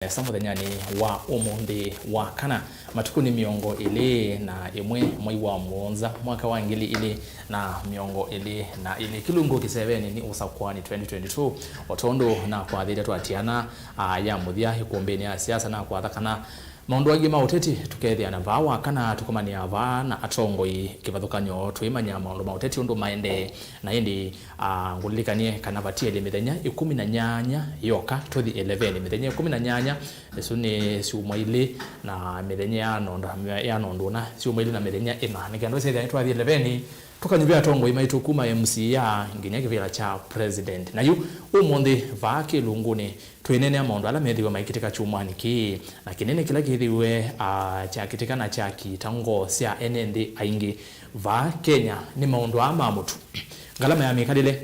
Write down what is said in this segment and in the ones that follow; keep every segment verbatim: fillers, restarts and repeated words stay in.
nesa mũthenyanĩ wa ũmũnthĩ wa kana, matukũ nĩ mĩongo ĩlĩ na ĩmwe mwei wa mũonza mwaka wa ngili ilĩ na mĩongo ĩlĩ na ilĩ. Kĩlungu kĩsevenĩ nĩ Ũsakũanĩ twenty twenty-two, o tondũ nakwathĩte twatiana, aa, ya mũthya ĩkũmbĩnĩ ya siasa, nakwatha kana maũndũ angĩ ma ũteti tũkethĩana vaa wa kana, tũkomanĩa vaa na atongoi kĩvathũkany'o, twĩmanya maũndũ ma ũteti ũndũ maendee. Na ĩndĩ, ah, ngũlilikanie kana vatiele mĩthenya ĩkũmi na nyanya yoka, tũthi eleven, mĩthenya ĩkũmi na nyanya, ĩsu nĩ syumwa ilĩ, na mĩthenya ya nonda, ya nonda ũna, syumwa ilĩ na mĩthenya ĩna, nĩ kenda ũsethĩa nĩtwathi eleven, tũkanyuvĩa atongoi maitũ kuma M C A nginya kĩvĩla kya president. Na yu ũmũnthĩ vaa kĩlungunĩ, twĩneenea maũndũ ala methĩiwe maikĩtĩka kyumwanĩ kĩĩ, na kĩnene kĩla kĩthĩiwe, ah, kyakĩtĩka na kyakita ngoo sya ene nthĩ aingĩ vaa Kenya nĩ maũndũ aa ma mũtu. Ngalama ya mĩkalĩle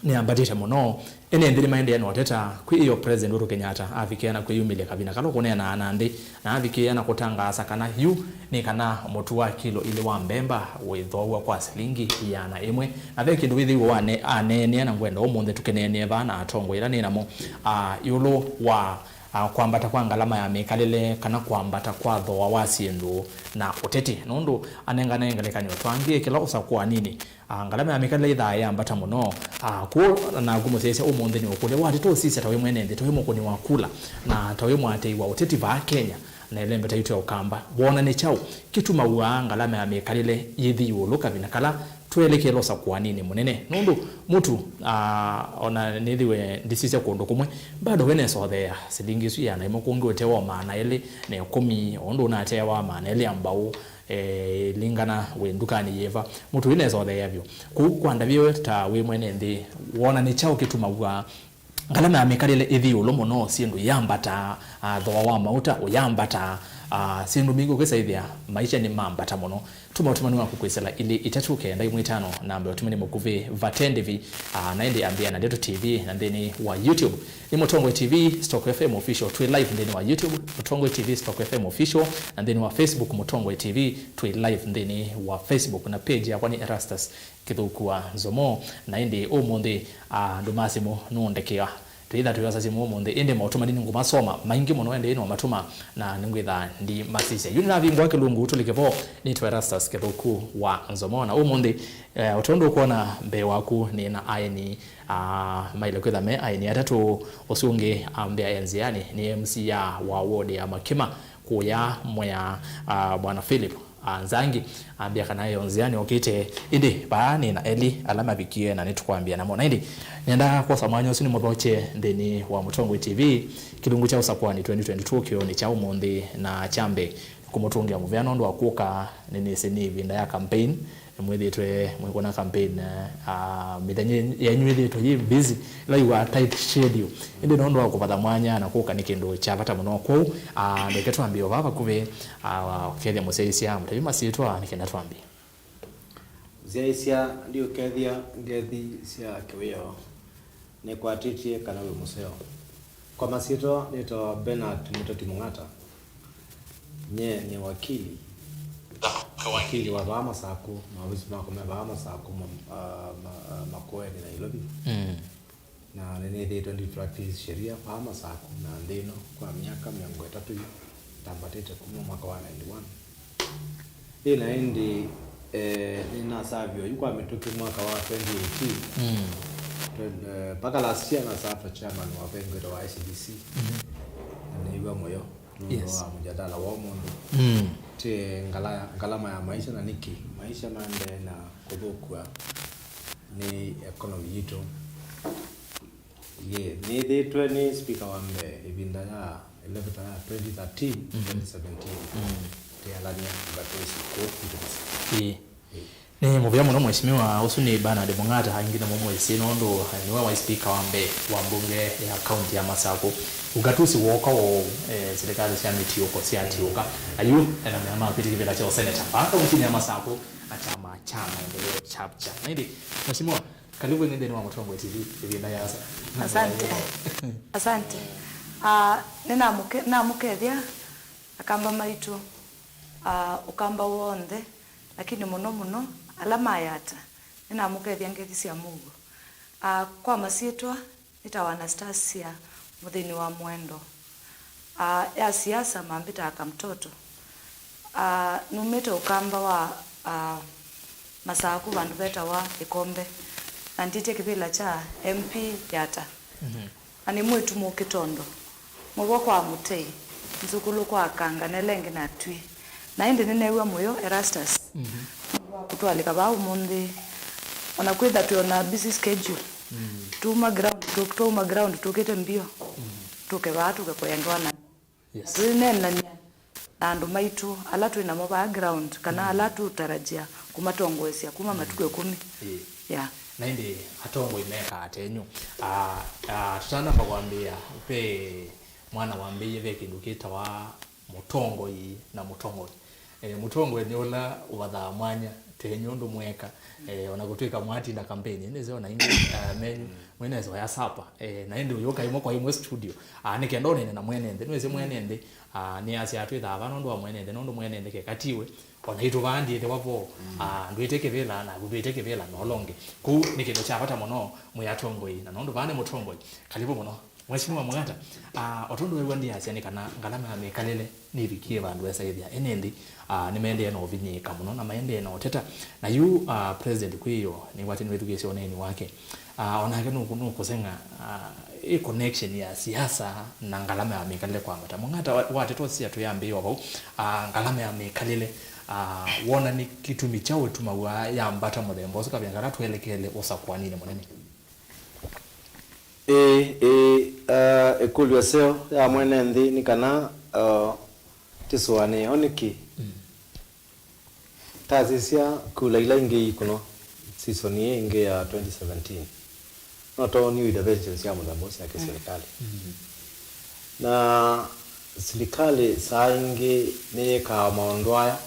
nĩyambatĩte mũno. Ene nthĩ nĩmaendee na ũteta kwĩ ĩyo President Uhuru Kenyatta avikĩĩa na kwĩyumĩlya kavina kala ũkũneenaa na nthĩ, na avikĩĩa na kũtangaasa kana yu nĩ kana mũtu wa kilo ilĩ wa mbemba wĩthooaw'a kwa silingi ĩana ĩmwe. Na ve kĩndũ wĩthĩiwe wane-, aneenea, na ngwenda ũmũnthĩ tũkĩneenee vaa na atongoi ala nĩ namo, ah, ĩũlũ wa, ah, kwambata kwa ngalama ya mĩkalĩle kana kwambata kwa thooa wa syĩndũ na ũteti. Nũndũ anengane ngelekany'o, twangĩe kĩla Ũsakũanĩnĩ, ah, ngalama ya mĩkalĩle yĩthaa yambata mũno. Ah, kwoou naku mũsyaĩĩsya ũmũnthĩ nĩ ũkũlya, watĩ tũsisya ta wĩ mwene nthĩ, ta wĩ mũkũni wa kula, na ta wĩ mũatĩĩi wa ũteti vaa Kenya, na ĩlembeta yitũ ya Ũkamba, woona nĩ kyaũ kĩtumaw'a ngalama ya mĩkalĩle yĩthi ĩũlũ kavina kala tweelekela Ũsakũanĩnĩ mũnene? Nũndũ mũtu, ah, ona nĩthĩwe ndisisya kũndũ kũmwe, bado wĩnesotheea silingi isu ĩana ĩmwe, kũngĩ ũtewa o maana elĩ na ĩkũmi, o ũndũ ũnateawa maana elĩ ya mbau, eh, lingana wĩ ndukanĩ yĩva. Mũtu wĩnesotheea vyũ. Kwoou kwa ndavya we ta wĩ mwene nthĩ, woona nĩ kyaũ kĩtumaw'a ngalama ya mĩkalĩle ĩthi ĩũlũ mũno, syĩndũ iyambata, ah, thooa wa mauta ũyambata, ah, syĩndũ mbingĩ ũkĩsaĩthĩa maisha nĩmambata mũno. Tuma ũtũmani waku kwĩsĩla ilĩ itatũ kenda ĩmwe ĩtano, namba ya ũtũmani mũkuvĩ vate ndĩvi, ah, na ĩndĩ ambĩa na Ndeto T V na nthĩnĩ wa YouTube. Nĩ Mũtongoi T V Stock F M Official, twĩ live nthĩnĩ wa YouTube, Mũtongoi T V Stock F M Official, na nthĩnĩ wa Facebook, Mũtongoi T V, twĩ live nthĩnĩ wa Facebook, na page yakwa nĩ Erastus Kĩthũku wa Nzomo. Na ĩndĩ ũmũnthĩ, ah, andũ ma simũ nũndekea. Twĩtha tũyosa simũ ũmũnthĩ, ĩndĩ maũtũmani nĩngũmasoma, maingĩ mũno ĩndĩ no matũma, na nĩngwĩtha ndimasisya. Yu nĩnavingũa kĩlungu tũlike vo, nĩtwa Erastus Kĩthũku wa Nzomo. Na ũmũnthĩ, eh, o tondũ ũkwona mbee waku nĩ na aeni, ah, maile kwĩtha me aeni atatũ. Ũsu ũngĩ ambĩa e nzĩanĩ nĩ M C A wa ward ya Makima kũya Mwea, ah, Bwana Philip, ah, Nzangi, ambĩa kana e o nzĩanĩ okĩte. Ĩndĩ vaa nĩ na elĩ ala mavikie na nĩtũkwambĩa namo. Na ĩndĩ nĩendaa kwosa mwanya ũsu nĩmũthokye nthĩnĩ wa Mũtongoi T V, kĩlungu kya Ũsakũani twenty twenty-two kĩũnĩ kya ũmũnthĩ, na kya mbee kũmũtũngĩa mũvea nũndũ wa kũka. Nĩnĩsĩ nĩ ĩvinda ya campaign, nĩmwĩthĩĩtwe mwĩkũna campaign, ah, mĩthenya yenyu ĩthĩĩtwe yĩ busy, ĩla ĩw'aa tight schedule. Ĩndĩ nũndũ wa kũvatha mwanya na kũka nĩ kĩndũ kya vata mũno. Kwoou, ah, ndeke twambie o vaa vakuvĩ, ah, ũkethya mũsyaĩĩsya mũtavye masyĩtwa nĩ kenda twambie. Nzyaĩĩsya ndiũkethya ngethi sya kĩwĩoo. Nĩkwatĩtye kana wĩ mũseo. Kwa masyĩtwa nĩtawa Bernard Mũteti Mũng'ata. Nye nĩ wakili. Wakili wa vaa Masakũ, maovisi makwa me vaa Masakũ, ma, ah, ma, ah, Makueni, Nairobi. Mm. Na nĩnĩthĩĩtwe ndi practice sheria vaa Masakũ na nthĩ ĩno kwa myaka mĩongo ĩtatũ yu, tambatĩte kuma mwaka wa ninety-one. Ĩ na ĩndĩ, eh, nĩnasaviwe yu kwa mĩtũkĩ mwaka wa twenty eighteen. Mm. Twen-, eh, mpaka last year nasaviwe chairman wa vengo ĩtawa I C B C. Mhm. Na nĩw'a mũyo nũndũ, yes, wa mũjadala wa ũmũnthĩ. Mm. Ti ngala-, ngalama ya maisha na nĩkĩ maisha maendee na kũthũkwa nĩ economy yitũ. Yĩ, nĩthĩĩtwe nĩ speaker wa mbee ĩvinda ya ĩleveta ya twenty thirteen, mm, twenty seventeen. Mm. Tĩalany'a Ngatusi kũu kwitũ Masakũ. Ĩĩ. Ĩĩ. Nĩ mũvea mũno mheshimiwa, ũsu nĩ Bernard Mũng'ata, aingĩ nĩmũmwĩsĩ nũndũ, eh, nĩwe waĩ speaker wa mbee wa mbunge ya kaunti ya Masakũ. Ũngatusi wooka o, eh, silikalĩ sya mĩtiũko syatiũka. Ayu ena mea ma kwĩtĩkĩvĩla kya ũseneta vaa kauntinĩ ya Masakũ na kyama kya Maendeleo Chapchap. Na ĩndĩ, mheshimiwa, karibu ĩngĩ nthĩnĩ wa Mũtongoi T V ĩvinda yasa. Asante. Asante. Ah, nĩnamũke-, namũkethya Akamba maitũ, ah, Ũkamba w'onthe, lakini mũno mũno ala ma Yatta, nĩnamũkethya ngethi sya mũuo. Ah, kwa masyĩtwa, nĩtawa Anastasia Mũthĩni wa Mwendo. ah, ya siasa mambĩtaa Kamtoto. Ah, numĩte Ũkamba wa, ah, Masaku vandũ vetawa Ĩkombe, na nditye kĩvĩla kya M P Yata. Mhm. Na nĩ mwĩtu mũkĩ tondũ mũvwa kwa Mũtei, nzũkũlũ kwa Akanga, na ĩla ĩngĩ na Atwĩ. Na ĩndĩ nĩneew'a mũyo Erastus, mhm, nũndũ wa kũtwalĩka vaa ũmũnthĩ. Ona kwĩtha twĩ ona busy schedule, mhm, tuma ground, tũ-, twauma ground tũkĩte mbio, mhm, tũke vaa tũke kũya ndwana. Yes. Twĩneenany'a na andũ maitũ ala twĩ namo vaa ground, kana, mm, ala tũtarajia kũmatongoesya kuma, mm, matukũ ĩkũmi. Ĩĩ. Yeah. Na ĩndĩ atongoi mekaa ata enyu? Ah, ah, tũtanamba kwambĩĩa, ve mwana wambĩĩie, ve kĩndũ kĩtawa mũtongoi na mũtongoi. Eh, mũtongoi nĩ ũla ũvathaa mwanya, tenyu ũndũ mweka, eh, ona kũtwĩka mwatinda kampeni, nĩsĩ ona ingĩ, eh, menyu, mwĩnesa ya sapa, eh, na ĩndĩ ũyũka ĩmwe kwa ĩmwe studio, ah, nĩ kenda ũnene na mwene nthĩ, nĩwĩsĩ mwene nthĩ, ah, nĩ asya twĩthaa vaa nũndũ wa mwene nthĩ, nũndũ mwene nthĩ keka tiwe, ona itũ vaa ndiĩthĩwa vo, mm, ah, ndwĩte kĩvĩla, na ndwĩte kĩvĩla na ũla ũngĩ. Kũu nĩ kĩndũ kya vata mũno mwĩ atongoi, na nũndũ vaa nĩ mũtongoi, karibu mũno. Mheshimiwa Mugata, ah, o tondũ wew'a ndĩasya nĩ kana ngalama ya mĩkalĩle nĩvikie vandũ esa ĩthĩa ene nthĩ, ah, nĩmaendee na ũvinyĩĩka mũno na maendee na ũteta. Na yu, ah, President kwĩyo nĩwatĩ nĩwĩthukĩĩsye ũneeni wake. Ah, onake nũkũ-, nũkũseng'a, ah, ĩ connection ya siasa na ngalama ya mĩkalĩle kwambata. Mugata wa-, wateta ũsisya twĩambĩĩwa vau, ah, ngalama ya mĩkalĩle, ah, wona nĩ kĩtumi kyaũ ĩtumaw'a yambata mũthemba ũsu kavĩla kala twelekele ũsakũaninĩ mũnene? Ĩĩ, ĩĩ, ah, ĩkũlyo ĩseo ya mwene nthĩ nĩ kana, ah, tĩsũanĩe o nĩkĩ. Mm. Tasisya kula ila ingĩ ikunwa season ĩĩ ĩngĩ ya twenty seventeen, no too new interventions sya mũthemba ũsu sya kĩsilikalĩ. Mm. Na silikalĩ saa ingĩ nĩyĩkaa maũndũ aya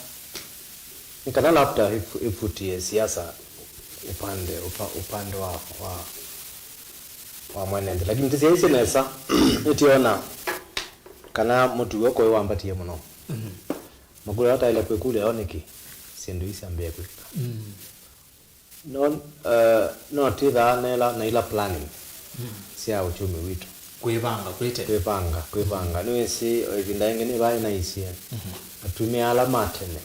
nĩ kana labda ĩfu-, ĩvutie siasa upande, upa-, upande wa, wa, wa mwene nthĩ. Lakini tĩsyaisye nesa, nĩtĩona kana mũtuo kũĩ wambatie mũno. Mhm. Makũlyo ataĩle kwĩkũlya yo nĩkĩ syĩndũ ii syambĩe kwĩka. Mm. No, eh, no tĩthaa na ila, na ila planning, mm, sya ũkyũmi witũ. Kwĩvanga, kwĩte. Kwĩvanga, kwĩvanga. Nĩwĩsĩ, o ĩvinda yĩngĩ nĩvaĩ naisye, mhm, atumĩa ala ma tene,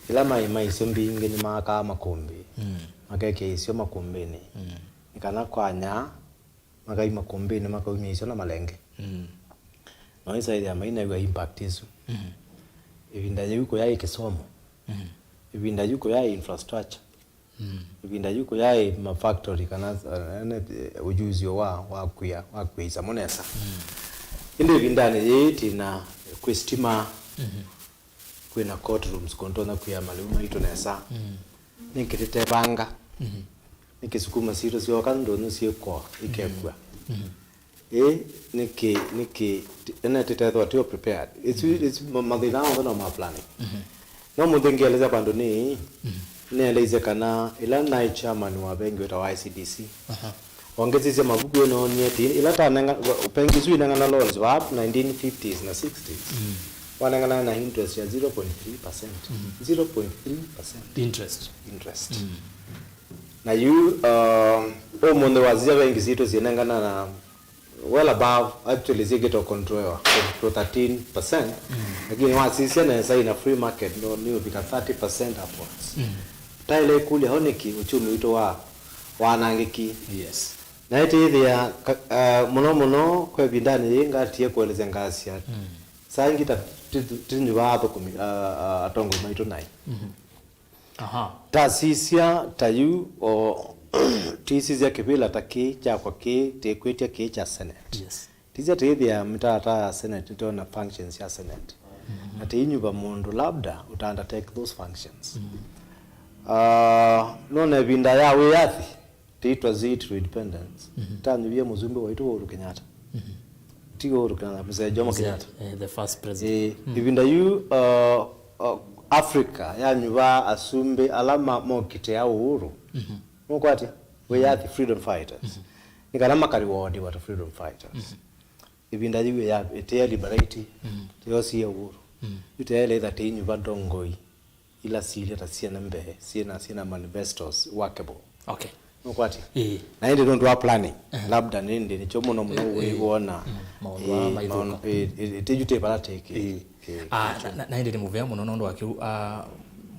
ĩla maĩ maisyo mbingĩ nĩmaakaa makũmbĩ, mm, makekĩa isyo makũmbĩnĩ, mm, nĩ kana kwanya makai makũmbĩnĩ makaumya isyo na malenge. Mm. No ĩsaĩthĩa mainew'a impact ĩsu. Mhm. Ĩvinda yĩu kũyaĩ kĩsomo. Mhm. Ĩvinda yĩu kũyaĩ infrastructure. Mm. Ĩvinda yĩu kũyaĩ mafactory kana, eh, ne-, eh, ũjuzi wa, wa kwia, wa kwia isamũ nesa. Mm. Ĩndĩ ĩvindanĩ yĩĩ tĩna kwĩ stima. Mhm. Kwĩna courtrooms kũntonya kwĩa malĩu maitũ nesa. Mm. Nĩkĩ tĩtevanga? Mhm. Nĩkĩ sukuma sitũ syooka ndũnyũ syĩkwa ikekw'a? Mhm. Ĩ, nĩkĩ, nĩkĩ ti-, ene tĩtethwa tio prepared? It's, it's ma-, mathĩna onthe no ma planning. Mhm. No mũnthĩ ngĩelesya vandũ nĩ, mhm, nĩeleisye kana ĩla naĩ chairman wa vengi wĩtawa I C D C, aha, ongethĩsye mavuku ĩnoonie ti ĩla tanenga, pengi isu inengana loans va nineteen fifties na sixties. Mm. Wanengana na interest ya zero point three percent. Mm. Zero point three percent. Interest. Interest. Mm. Na yu, um, ũmũnthĩ wasisya bengi sitũ syĩnengana na well above, actually syĩkĩtwe control to thirteen percent. Mm. Lakini wasisya nesa in a free market, no, nĩ ũvika thirty percent upwards. Mm. Taĩle ĩkũlya ho nĩkĩ ũkyũmi witũ wa, wanangĩki? Yes. Na ĩtĩĩthĩa ka-, uh, mũno mũno kwa ĩvindanĩ yĩĩ ngatie kũelesya ngasya. Mm. Saa ingĩ ta ti-, ti-, tinyuvaa athũkũmi, uh, uh, atongoi maitũ naĩ. Mhm. Aha. Tasisya ta yu, o, tisisya kĩvĩla ta kĩĩ kyakwa kĩĩ, tĩkwĩtya kĩĩ kya Senate. Yes. Tisya tĩĩthĩa mĩtaratara ya Senate, nĩtwona functions sya Senate. Mhm. Na tĩinyuva mũndũ labda ũta undertake those functions. Mhm. Ah, nona ĩvinda ya wĩyathi, tĩitwa Zit to Independence. Mhm. Tanyuvie mũsumbĩ waitũ Uhuru Kenyatta. Mhm. Ti Uhuru Kenyatta, Mzee Jomo Mzee, Kenyatta. Eh, the first president. Eh, mm, ĩvinda yu, uh, uh, Africa yanyuva asumbĩ ala ma-, mokĩte ya Uhuru. Mhm. Nũkwatya? Wĩyathi, freedom fighters. Mhm. Nĩ kana makarewardiwa ta freedom fighters. Mhm. Ĩvinda yu ya, ĩtĩa liberate, mhm, yosie Uhuru. Mhm. Yu tĩyaĩle ĩtha tĩinyuva ndongoi ila silya ta syĩ na mbee, syĩ na, syĩ na manifestos workable. Okay. Nũkwatya? Ĩĩ. Na ĩndĩ nũndũ wa planning, labda nĩ ĩndĩ nĩkyo mũno mũno wĩwona. Mm, maũndũ aa maithũka. Ĩĩ, ĩĩ, ĩĩ, tĩyu tĩ vala tĩkĩ. Ĩĩ. Ah, na, na, na ĩndĩ nĩ mũvea mũno nũndũ wa kĩu. Ah,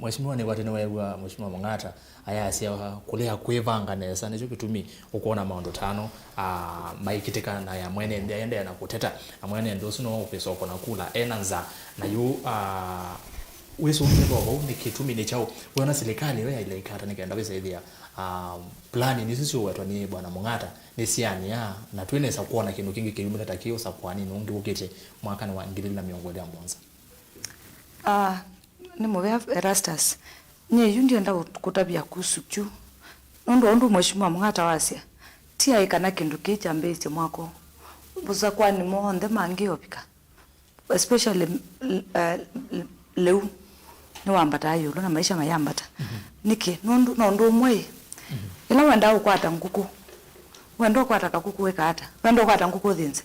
Mheshimiwa, nĩkwatĩ nĩweew'a Mheshimiwa Mung'ata ayasya kũlea kwĩvanga nesa nĩkyo kĩtumi ũkwona maũndũ tano, ah, maikĩtĩka na ya mwene nthĩ aendeea na kũteta, na mwene nthĩ ũsu no ũkwĩsa ũkona kula ena nza. Na yu, ah, wĩsũngĩe kwa vau nĩ kĩtumi nĩ kyaũ? Wĩona silikalĩ ĩyo yaĩle ĩkata nĩ kenda wĩsa ĩthĩa, ah, plani isu syũwetwa nĩ Bwana Mung'ata nĩsyaanĩa, na twĩnesa kwona kĩndũ kĩngĩ kĩyumĩla ta kĩĩ ũsakũanĩnĩ ũngĩ wũkĩte mwakanĩ wa ngili ilĩ na mĩongo ĩlĩ na mũonza? Ah, nĩ mũvea Erastus. Nyie yu ndienda kũ-, kũtavya kuhusu kyu. Nũndũ wa ũndũ Mheshimiwa Mung'ata wasya, ti aĩ kana kĩndũ kĩĩ kyambĩĩsye mwaka ũũ. Ũsakũanĩ monthe mangĩ ovika. Especially, l-, eh, l-, lĩu nĩwambataa ĩũlũ na maisha mayambata. Mhm. Nĩkĩ? Nũndũ, no ũndũ ũmwe ĩ, mhm, ĩla wendaa ũkwata ngũkũ, wenda ũkwata kakũkũ wĩka ata? Wenda ũkwata ngũkũ ũthĩnze?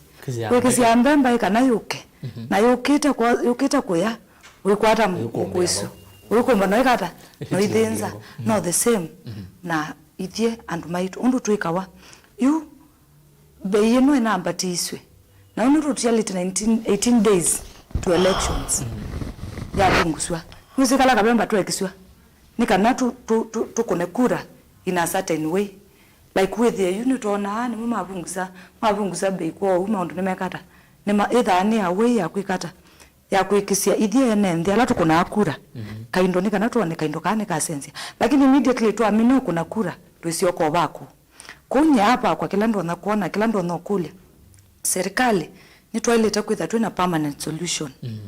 Wĩkĩsya mbemba ĩ kana yũke. Mhm. Na yũkĩte kwa, yũkĩte kũya, ũikwata m-, ngũkũ ĩsu. Ũikũmba no ĩka ata? No ithĩnza. Mhm. No the same. Mhm. Na ithyĩ andũ maitũ, ũndũ twĩkawa. Yu, mbei ĩno ĩnambatiisw'e. Na ũnĩ tũtialĩte nineteen, eighteen days to elections. Mm. Yavungusw'a. Nĩwĩsĩ kala kavemba twekisw'a. Nĩ kana tũ-, tũ-, tũ-, tũkũne kura in a certain way. Like wĩthĩe yu nĩtwonaa nĩmo mavungusa, mavungusa mbei kwoou maũndũ nĩmekata. Nĩma, ĩthaa nĩ a way ya kwĩkata, ya kwĩkĩsya ithyĩ ene nthĩ ala tũkũnaa kura. Mhm. Kaindo nĩ kana twone kaindo kaa nĩkasenzya. Lakini immediately twamina ũkũna kura, twĩsyoka ovakũ. Kwoou nyie apakwa kĩla ndonya kwona, kĩla ndonya ũkũlya, serikali nĩtwaĩlĩte kwĩtha twĩ na permanent solution, mm,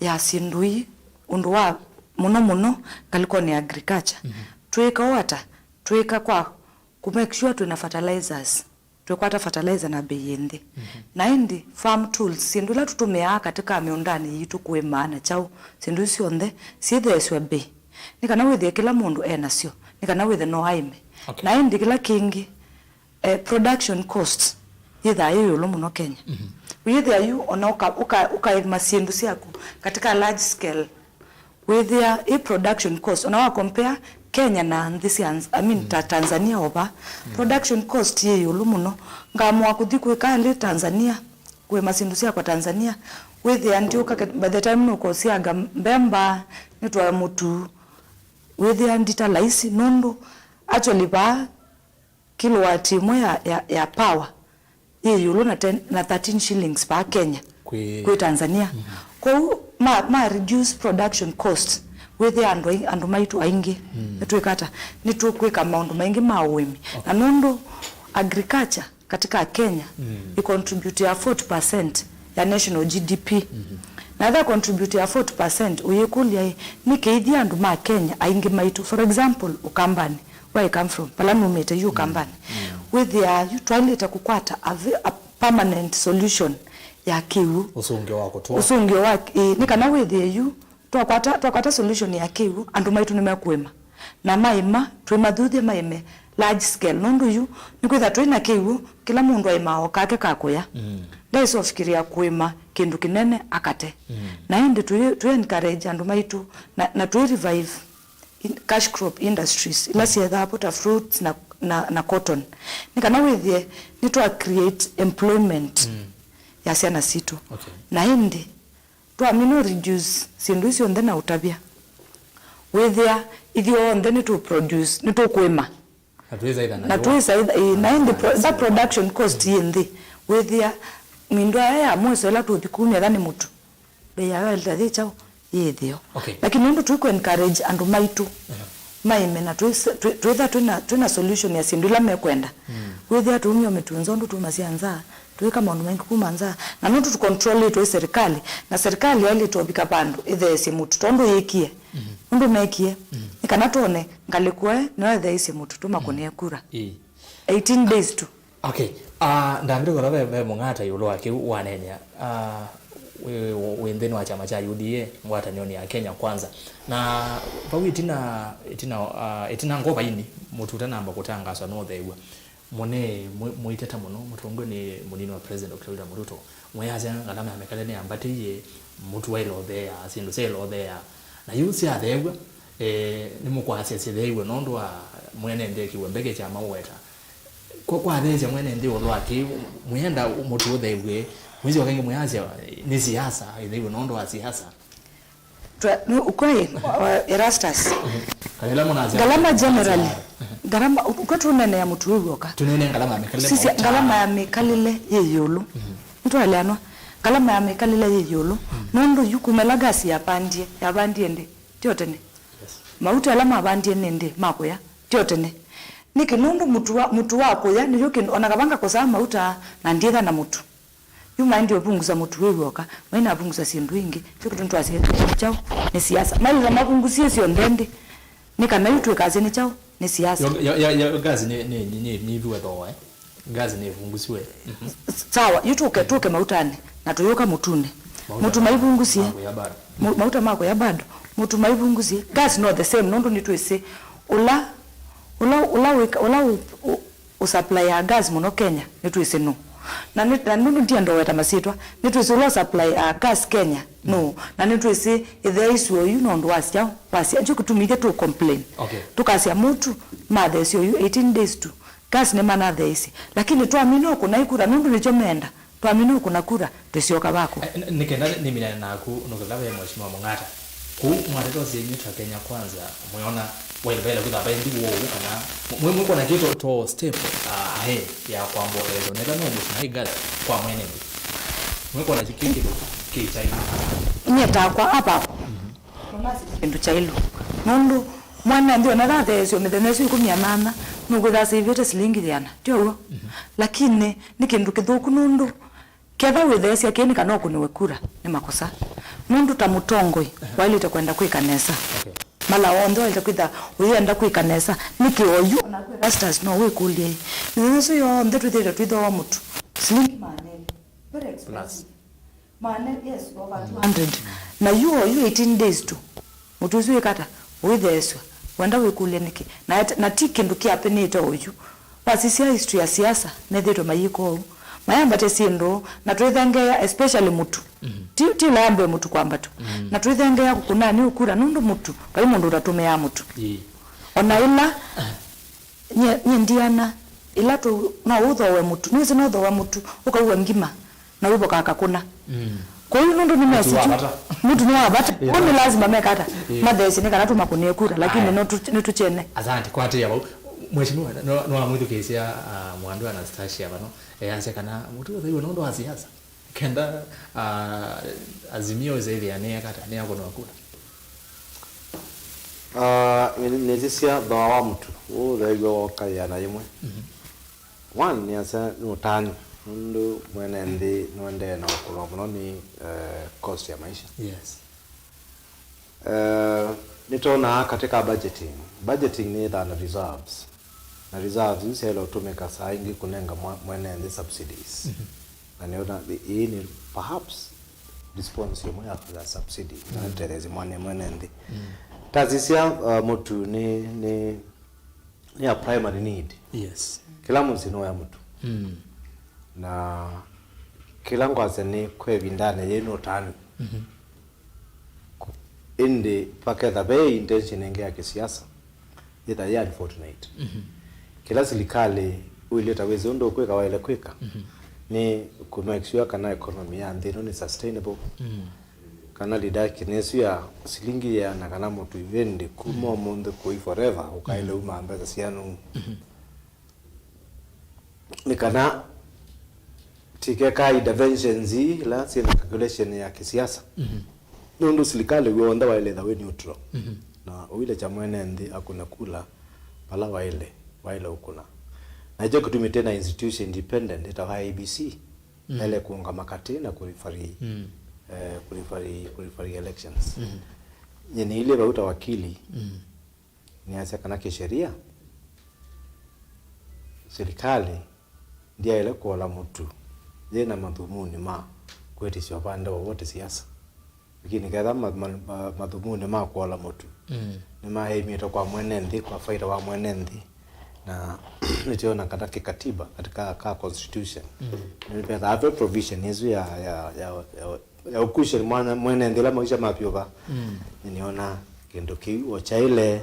ya syĩndũ ii, ũndũ wa mũno mũno ngalĩkonĩ ya agriculture. Mhm. Twĩka ũũ ata? Twĩka kwa kũ make sure twĩ na fertilizers, twĩkwata fertilizer na mbei yĩ nthĩ. Mhm. Na ĩndĩ farm tools, syĩndũ ila tũtũmĩaa katika mĩũndanĩ yitũ kũĩmaa na kyaũ, syĩndũ isu syonthe syĩtheesw'a mbei, nĩ kana wĩthĩe kĩla mũndũ e nasyo, nĩ kana wĩthĩe no aĩme. Okay. Na ĩndĩ kĩla kĩngĩ, eh, production cost yĩthaa yĩ ĩũlũ mũno Kenya. Mhm. Ũyĩthĩa yu ona ũka-, ũka-, ũkaĩma syĩndũ syaku katika large scale, wĩthĩa ĩ production cost, ona wa compare Kenya na nthĩ sya nz-, I mean, ta Tanzania ova, production cost yĩ ĩũlũ mũno. Ngamũa kũthi kwĩka ĩlĩ Tanzania, kũĩma syĩndũ syakwa Tanzania, wĩthĩa ndiũka ke-, by the time nũkũsianga mbemba, nĩtwae mũtu, wĩthĩa ndita laisi, nũndũ actually vaa kilowati ĩmwe ya, ya, ya power yĩ ĩũlũ na ten, na thirteen shillings vaa Kenya kwĩ, kwĩ Tanzania. Mhm. Kwoou ma, ma reduce production cost, wĩthĩa andũ ai-, andũ maitũ aingĩ, mm, nĩtwĩka ata? Nĩtũkwĩka maũndũ maingĩ ma ũĩmi. Okay. Na nũndũ agriculture katika Kenya, mm, ĩ contribute ya forty percent ya national G D P. Mhm. Na ĩla contribute ya forty percent, ũyĩkũlya ĩ, nĩkĩ ithyĩ andũ ma Kenya aingĩ maitũ, for example, Ũkambanĩ, where I come from, vala numĩte yu Ũkambanĩ, mm, wĩthĩaa yu twaĩlĩte kũkwata a ve-, a permanent solution ya kĩw'ũ. Ũsũngĩo wa kũtũa. Ũsũngĩo wa, ĩ, nĩ kana wĩthĩe yu twakwata, twakwata solution ya kĩw'ũ, andũ maitũ nĩmekũĩma. Na maĩma, twĩmathuthye maĩme large scale. Nũndũ yu, nĩkwĩtha twĩ na kĩw'ũ, kĩla mũndũ aĩmaa o kake ka kũya. Mm. Ndaĩsa ũfikĩrĩa kũĩma kĩndũ kĩnene akate. Mm. Na ĩndĩ tũyĩ, tũyĩ encourage andũ maitũ, na, na tũyĩ revive in-, cash crop industries, ila syethaa vo ta fruits na, na, na cotton. Nĩ kana wĩthĩe nĩtwa create employment, mm, ya syana sitũ. Okay. Na ĩndĩ, twamina reduce syĩndũ isu syonthe na ũtavya, wĩthĩa ithyonthe nĩtũ produce, nĩtũkũĩma. Na twĩsa ĩtha na, na, ĩĩ, na ĩndĩ pro-, that production cost yĩ nthĩ, wĩthĩa mĩndũ aya ya mweso ĩla tũthi kumya tha nĩ mũtu, mbei yayo ĩlita yĩ kyaũ? Yĩ ĩtheo. Okay. Lakini nũndũ tũikũ encourage andũ maitũ, uh-huh, maĩme na twĩsa-, twĩ-, twĩtha twĩna, twĩna solution ya syĩndũ ila mekwenda. Mm. Wĩthĩa tũumya mĩtu nzondu tumasya nza, twĩka maũndũ maingĩ kuma nza. Na nũndũ tũkontrolĩtwe ĩ serikali, na serikali yaĩlĩte ũvika vandũ ĩtheesye mũtu tondũ yĩkie. Mhm. Ũndũ mekie, mhm, nĩ kana twone ngalĩko ĩ nĩyo ĩtheeisye mũtu tũmakũnĩe kura. Ĩĩ. Eighteen days tu. Okay. Ah, ndambĩte kũla ve, ve Mung'ata ĩũlũ wa kĩu waneenea. Ah, wĩ, wĩ nthĩnĩ wa kyama kya U D A, ngwatanĩonĩ ya Kenya Kwanza. Na vau ĩtina, ĩtina, ah, ĩtina ngova ini, mũtu ũtanamba kũtangaswa nũtheew'a. Mũne, mũ-, mũiteta mũno, mũtongwe nĩ mũnini wa President Doctor William Ruto. Mwĩasya ngalama ya mĩkate nĩyambatĩie, mũtu waĩle ũtheea, syĩndũ syaĩle ũtheea. Na yu syatheew'a, Eh, nĩmũkwasya syĩtheiwe nũndũ wa mwene nthĩ kĩw'ũ mbeke kya maweta. Kwa kwatheesya mwene nthĩ ũlũ wa kĩĩ, mwĩenda mũtu ũtheew'e, mwĩsyoka ĩngĩ mwĩasya nĩ siasa, ĩtheiwe nũndũ wa siasa. Twa- nĩ- ukwai, uh, Erastus. Kana ĩla mũnasya ngalama generally, ngalama, uka tũnenea mũtu wĩ w'oka. Tũnene ngalama ya mĩkalĩle. Sisya, mauta. Ngalama ya mĩkalĩle yĩ ĩũlũ. Nĩtwaeleanwa. Ngalama ya mĩkalĩle yĩ ĩũlũ. Nũndũ yu kumela gas yapandie, yapandie ndĩ, tyo tene. Mauta ala mavandie nĩ ndĩ ma kũya, tyo tene. Nĩkĩ? Nũndũ mũtu wa, mũtu wa kũya nĩyo kĩndũ, ona kavanga kũsaa mauta na ndiĩtha na mũtu. Yu maendie ũvungusa mũtu wĩ w'oka, mainavungusa syĩndũ ingĩ, kyo kĩtũ nĩtwasye nĩ kyaũ? Nĩ siasa. Mailĩla mavungusie syonthe ndĩ, nĩ kana yu twĩkasye nĩ kyaũ? Nĩ siasa. Yo, yo, yo, yo, gas nĩ, nĩ, nĩ, nĩ, nĩviwe thooa, eh? Gas nĩ ĩvungusiwe. Mhm. Sawa, yu tũke, tũke mautanĩ, na tũyũka mũtunĩ. Mauta mũtu maivungusie. Ma kũya bado. Mu- mauta ma kũya bado. Mũtu maivungusie. Gas no the same, nũndũ nĩtwĩsĩ ũla, ũla, ũla wĩka, ũla ũ, ũ, ũsupply ya gas mũno Kenya, nĩtwĩsĩ nũ. Na nĩ, na nũndũ ndienda ũweta masyĩtwa, nĩtwĩsĩ ũla ũsupply ya gas Kenya nũ. Na nĩtwĩsĩ ĩthea isu oyu nũndũ wa syaũ, wa sya, nĩkyo kĩtumi ithyĩ tũ complain. Okay. Tũkasya mũtu, matheesya oyu eighteen days tu. Gas nĩmanatheeisye, lakini twamina ũkũna ikura nũndũ nĩkyo meenda. Twamina ũkũna kura, tũsyoka vakũ? Eh, n- nĩ kenda nĩminane naku nũkĩla ve Mheshimiwa Mung'ata. Kũu mwateto syenyu ta Kenya Kwanza, mwĩona waile vaile kwĩtha vai nthi woo kana mwĩ mwĩkwona kĩto to step, ah, ahead ya kwamba ũtethyo nethwa no mũtu na gas kwa mwene nthĩ? Mwĩkwona kĩ kĩndũ kĩ kyaĩlu? Nyie takwa apa. Kĩndũ kyaĩlu. Nũndũ mwene nthĩ ona thatheesyo mĩthenya ĩsu ĩkũmi na nyanya, nũkwĩtha asĩvĩte silingi ĩana, ti ũw'o? Lakini nĩ kĩndũ kĩthũku nũndũ ketha wĩtheesya kĩĩ nĩ kana ũkũnĩwe kura, nĩ makosa. Nũndũ ta mũtongoi, waĩlĩte kwenda kwĩka nesa. Okay. Mala onthe waĩlĩte kwĩtha ũyenda kwĩka nesa. Nĩkĩ oyu? Onaku Erastus no wĩkũlye ĩ. Mĩthenya ĩsu yonthe twĩthĩĩtwe twĩthooa mũtu. Silingi maana elĩ. Very expensive. Plus. Maana, yes, over two hundred. Na yu oyu eighteen days tu. Mũtu ũsu wĩkata, ũitheeswa. Wenda wĩkũlya nĩkĩ? Na et- na ti kĩndũ kĩapenĩte oyu. Wasisya history ya siasa, methĩtwe mayĩka ũu. Mayambatya syĩndũ, na twĩthengeea, especially mũtu. Ti, ti ĩla ya mbee mũtu kwamba tu. Na twĩthengeea kũkũnani ũkura, nũndũ mũtu, vai mũndũ ũtatũmĩaa mũtu. Ĩĩ. Ona ĩla, nyie, nyie ndiana, ĩla tũ, no ũthooe mũtu. Nĩwĩsĩ no ũthooe mũtu, ũkaua ngima. Na wĩvoka akakũna. Mm. Kwoou nũndũ nĩ mesi tu, mũtu nĩ wa vata. Mũtu nĩ wa vata. Yeah. Kwoou nĩ lazima meka ata? Yeah. Matheesye nĩ kana tũmakũnĩe kura, lakini no tu- nĩtũkyene. Asante, kwatĩĩa vau. Mheshimiwa, no, no amwĩthukĩĩsya, ah, Mwandu Anastasia vano, easya kana mũtu ũthaiwe nũndũ wa siasa. Kenda, ah, Azimio ĩsaĩthĩa nĩyeka ata? Nĩyakũnwa kura. Ah, nĩ- nĩsisya thooa wa mũtu. Ũũ ũthaiwe woka ĩana yĩmwe. Mhm. One, nĩasya nĩ ũtanu, nũndũ mwene nthĩ nũendee na ũkũlwa mũno nĩ, eh, cost ya maisha. Yes. Eh, nĩtwonaa katika budgeting. Budgeting nĩ ĩthaa na reserves. Na reserves isu syaĩle ũtũmĩka saa ingĩ kũnenga mwa- mwene nthĩ subsidies. Mhm. Na nĩona ĩ- ĩĩ nĩ perhaps response ĩmwe ya, ya subsidy, na ĩtetheesye mwene, mwene nthĩ. Mm. Tasisya, uh, mũtu nĩ, nĩ nĩ a primary need. Yes. Kĩla mũsyĩ nũya mũtu. Mm. Na kĩla ngwasya nĩ kwa ĩvindanĩ yĩĩ nĩ ũtanu. Mhm. Ĩndĩ vaketha ve intention ĩngĩ ya kĩsiasa, yĩtha yĩ unfortunate. Mhm. Kĩla silikalĩ ũilĩte wĩsĩ ũndũ ũkwĩka waĩle kwĩka, mhm, nĩ kũ make sure kana economy ya nthĩ ĩno nĩ sustainable. Mm. Kana reduction ĩsu ya silingi yĩana kana mũtu ĩndĩ kuma, mhm, ũmũnthĩ kũi forever, ũkaĩle, mhm, uma mbesa syanu. Mhm. Nĩ kana tikeka interventions ii ila syĩna calculation ya kĩsiasa. Mhm. Nũndũ silikalĩ w'onthe waĩle ĩtha wĩ neutral. Mhm. Na ũilekya mwene nthĩ akũne kula vala waĩle, waĩle ũkũna. Na ĩkyo kĩtumi twĩ na institution independent ĩtawa I E B C. Mm. Ele kũũngama katĩ na kũrifari, mm, eh, kũrifari, kũrifari elections. Mm. Nyie nĩilyĩ vau ta wakili, mm, nĩasya kana kĩsheria, silikalĩ ndyaĩle kũola mũtu yĩ na mathumuni ma kwĩtĩsya ũvande wowote siasa. Lakini ketha ma- ma- ma- mathumuni ma kũola mũtu, mm, nĩmaĩmĩtwe kwa mwene nthĩ, kwa faida wa mwene nthĩ, na nĩtwĩona kana kĩkatiba katika ka constitution, mm, nĩvethaa ve provision ĩsu ya, ya, ya, ya, ya ũkusya mwana mwene nthĩ ĩla maisha mapyũva. Mm. Nĩnĩona kĩndũ kĩu o kyaĩle,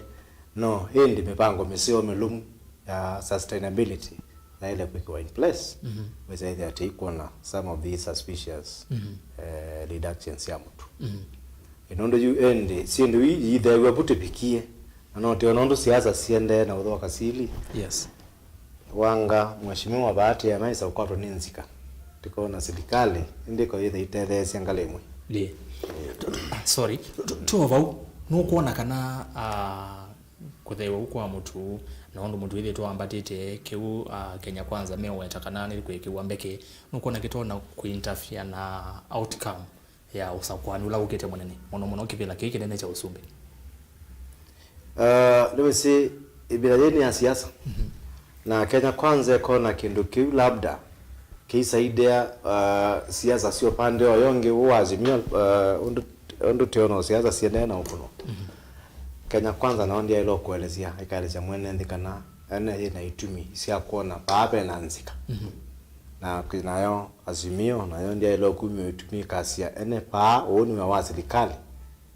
no ĩndĩ mĩvango mĩseo mĩlũmu ya sustainability yaĩle kwĩkĩwa in place, mhm, wĩsa ĩthĩa atĩ ikuona some of these suspicious, mhm, eh, reductions sya mũtu. Mhm. Ĩ, nũndũ yu ĩndĩ syĩndũ ii iitheew'a vu tĩvikie, na no tĩona ũndũ siasa siendee na ũthoka sili. Yes. Wanga, Mheshimiwa Bahati anaisa ũkwatwa nĩ nzika. Tĩkona silikalĩ ĩndĩ ko yĩtha itetheesya ngalĩ ĩmwe. Ĩĩ. Tu- tu- ah, sorry. Tu- tu- Tuo vau, nũkwona kana, ah, kũtheew'a ũu kwa mũtu, na ũndũ mũtu wĩthĩtwe wambatĩte, kĩu, ah, Kenya Kwanza meũweta kana nĩ kwĩkĩwa mbeke, nũkwona kĩtonya kũinterfere na outcome ya ũsakũani ũla ũkĩte mũnene, mũno mũno kĩvĩla kĩĩ kĩnene kya ũsumbĩ? Uh, nĩwĩsĩ ĩvĩla yĩĩ nĩ ya siasa. Mhm. Na Kenya Kwanza ĩkona kĩndũ kĩu labda kĩisaidĩa, uh, siasa sya ũpande ũyũ ũngĩ wa Azimio, uh, ũndũ, ũndũ tĩona siasa siendee na ũkũno. Mhm. Kenya Kwanza nao ndyaĩle kũelesya, ĩkaelesya mwene nthĩ kana ene yĩ na itumi sya kwona vaa ve na nzika. Mhm. Na kwĩ nayo Azimio nayo ndyaĩle kumya itumi ĩkasya ene vaa ũũ nĩ wĩa wa silikalĩ.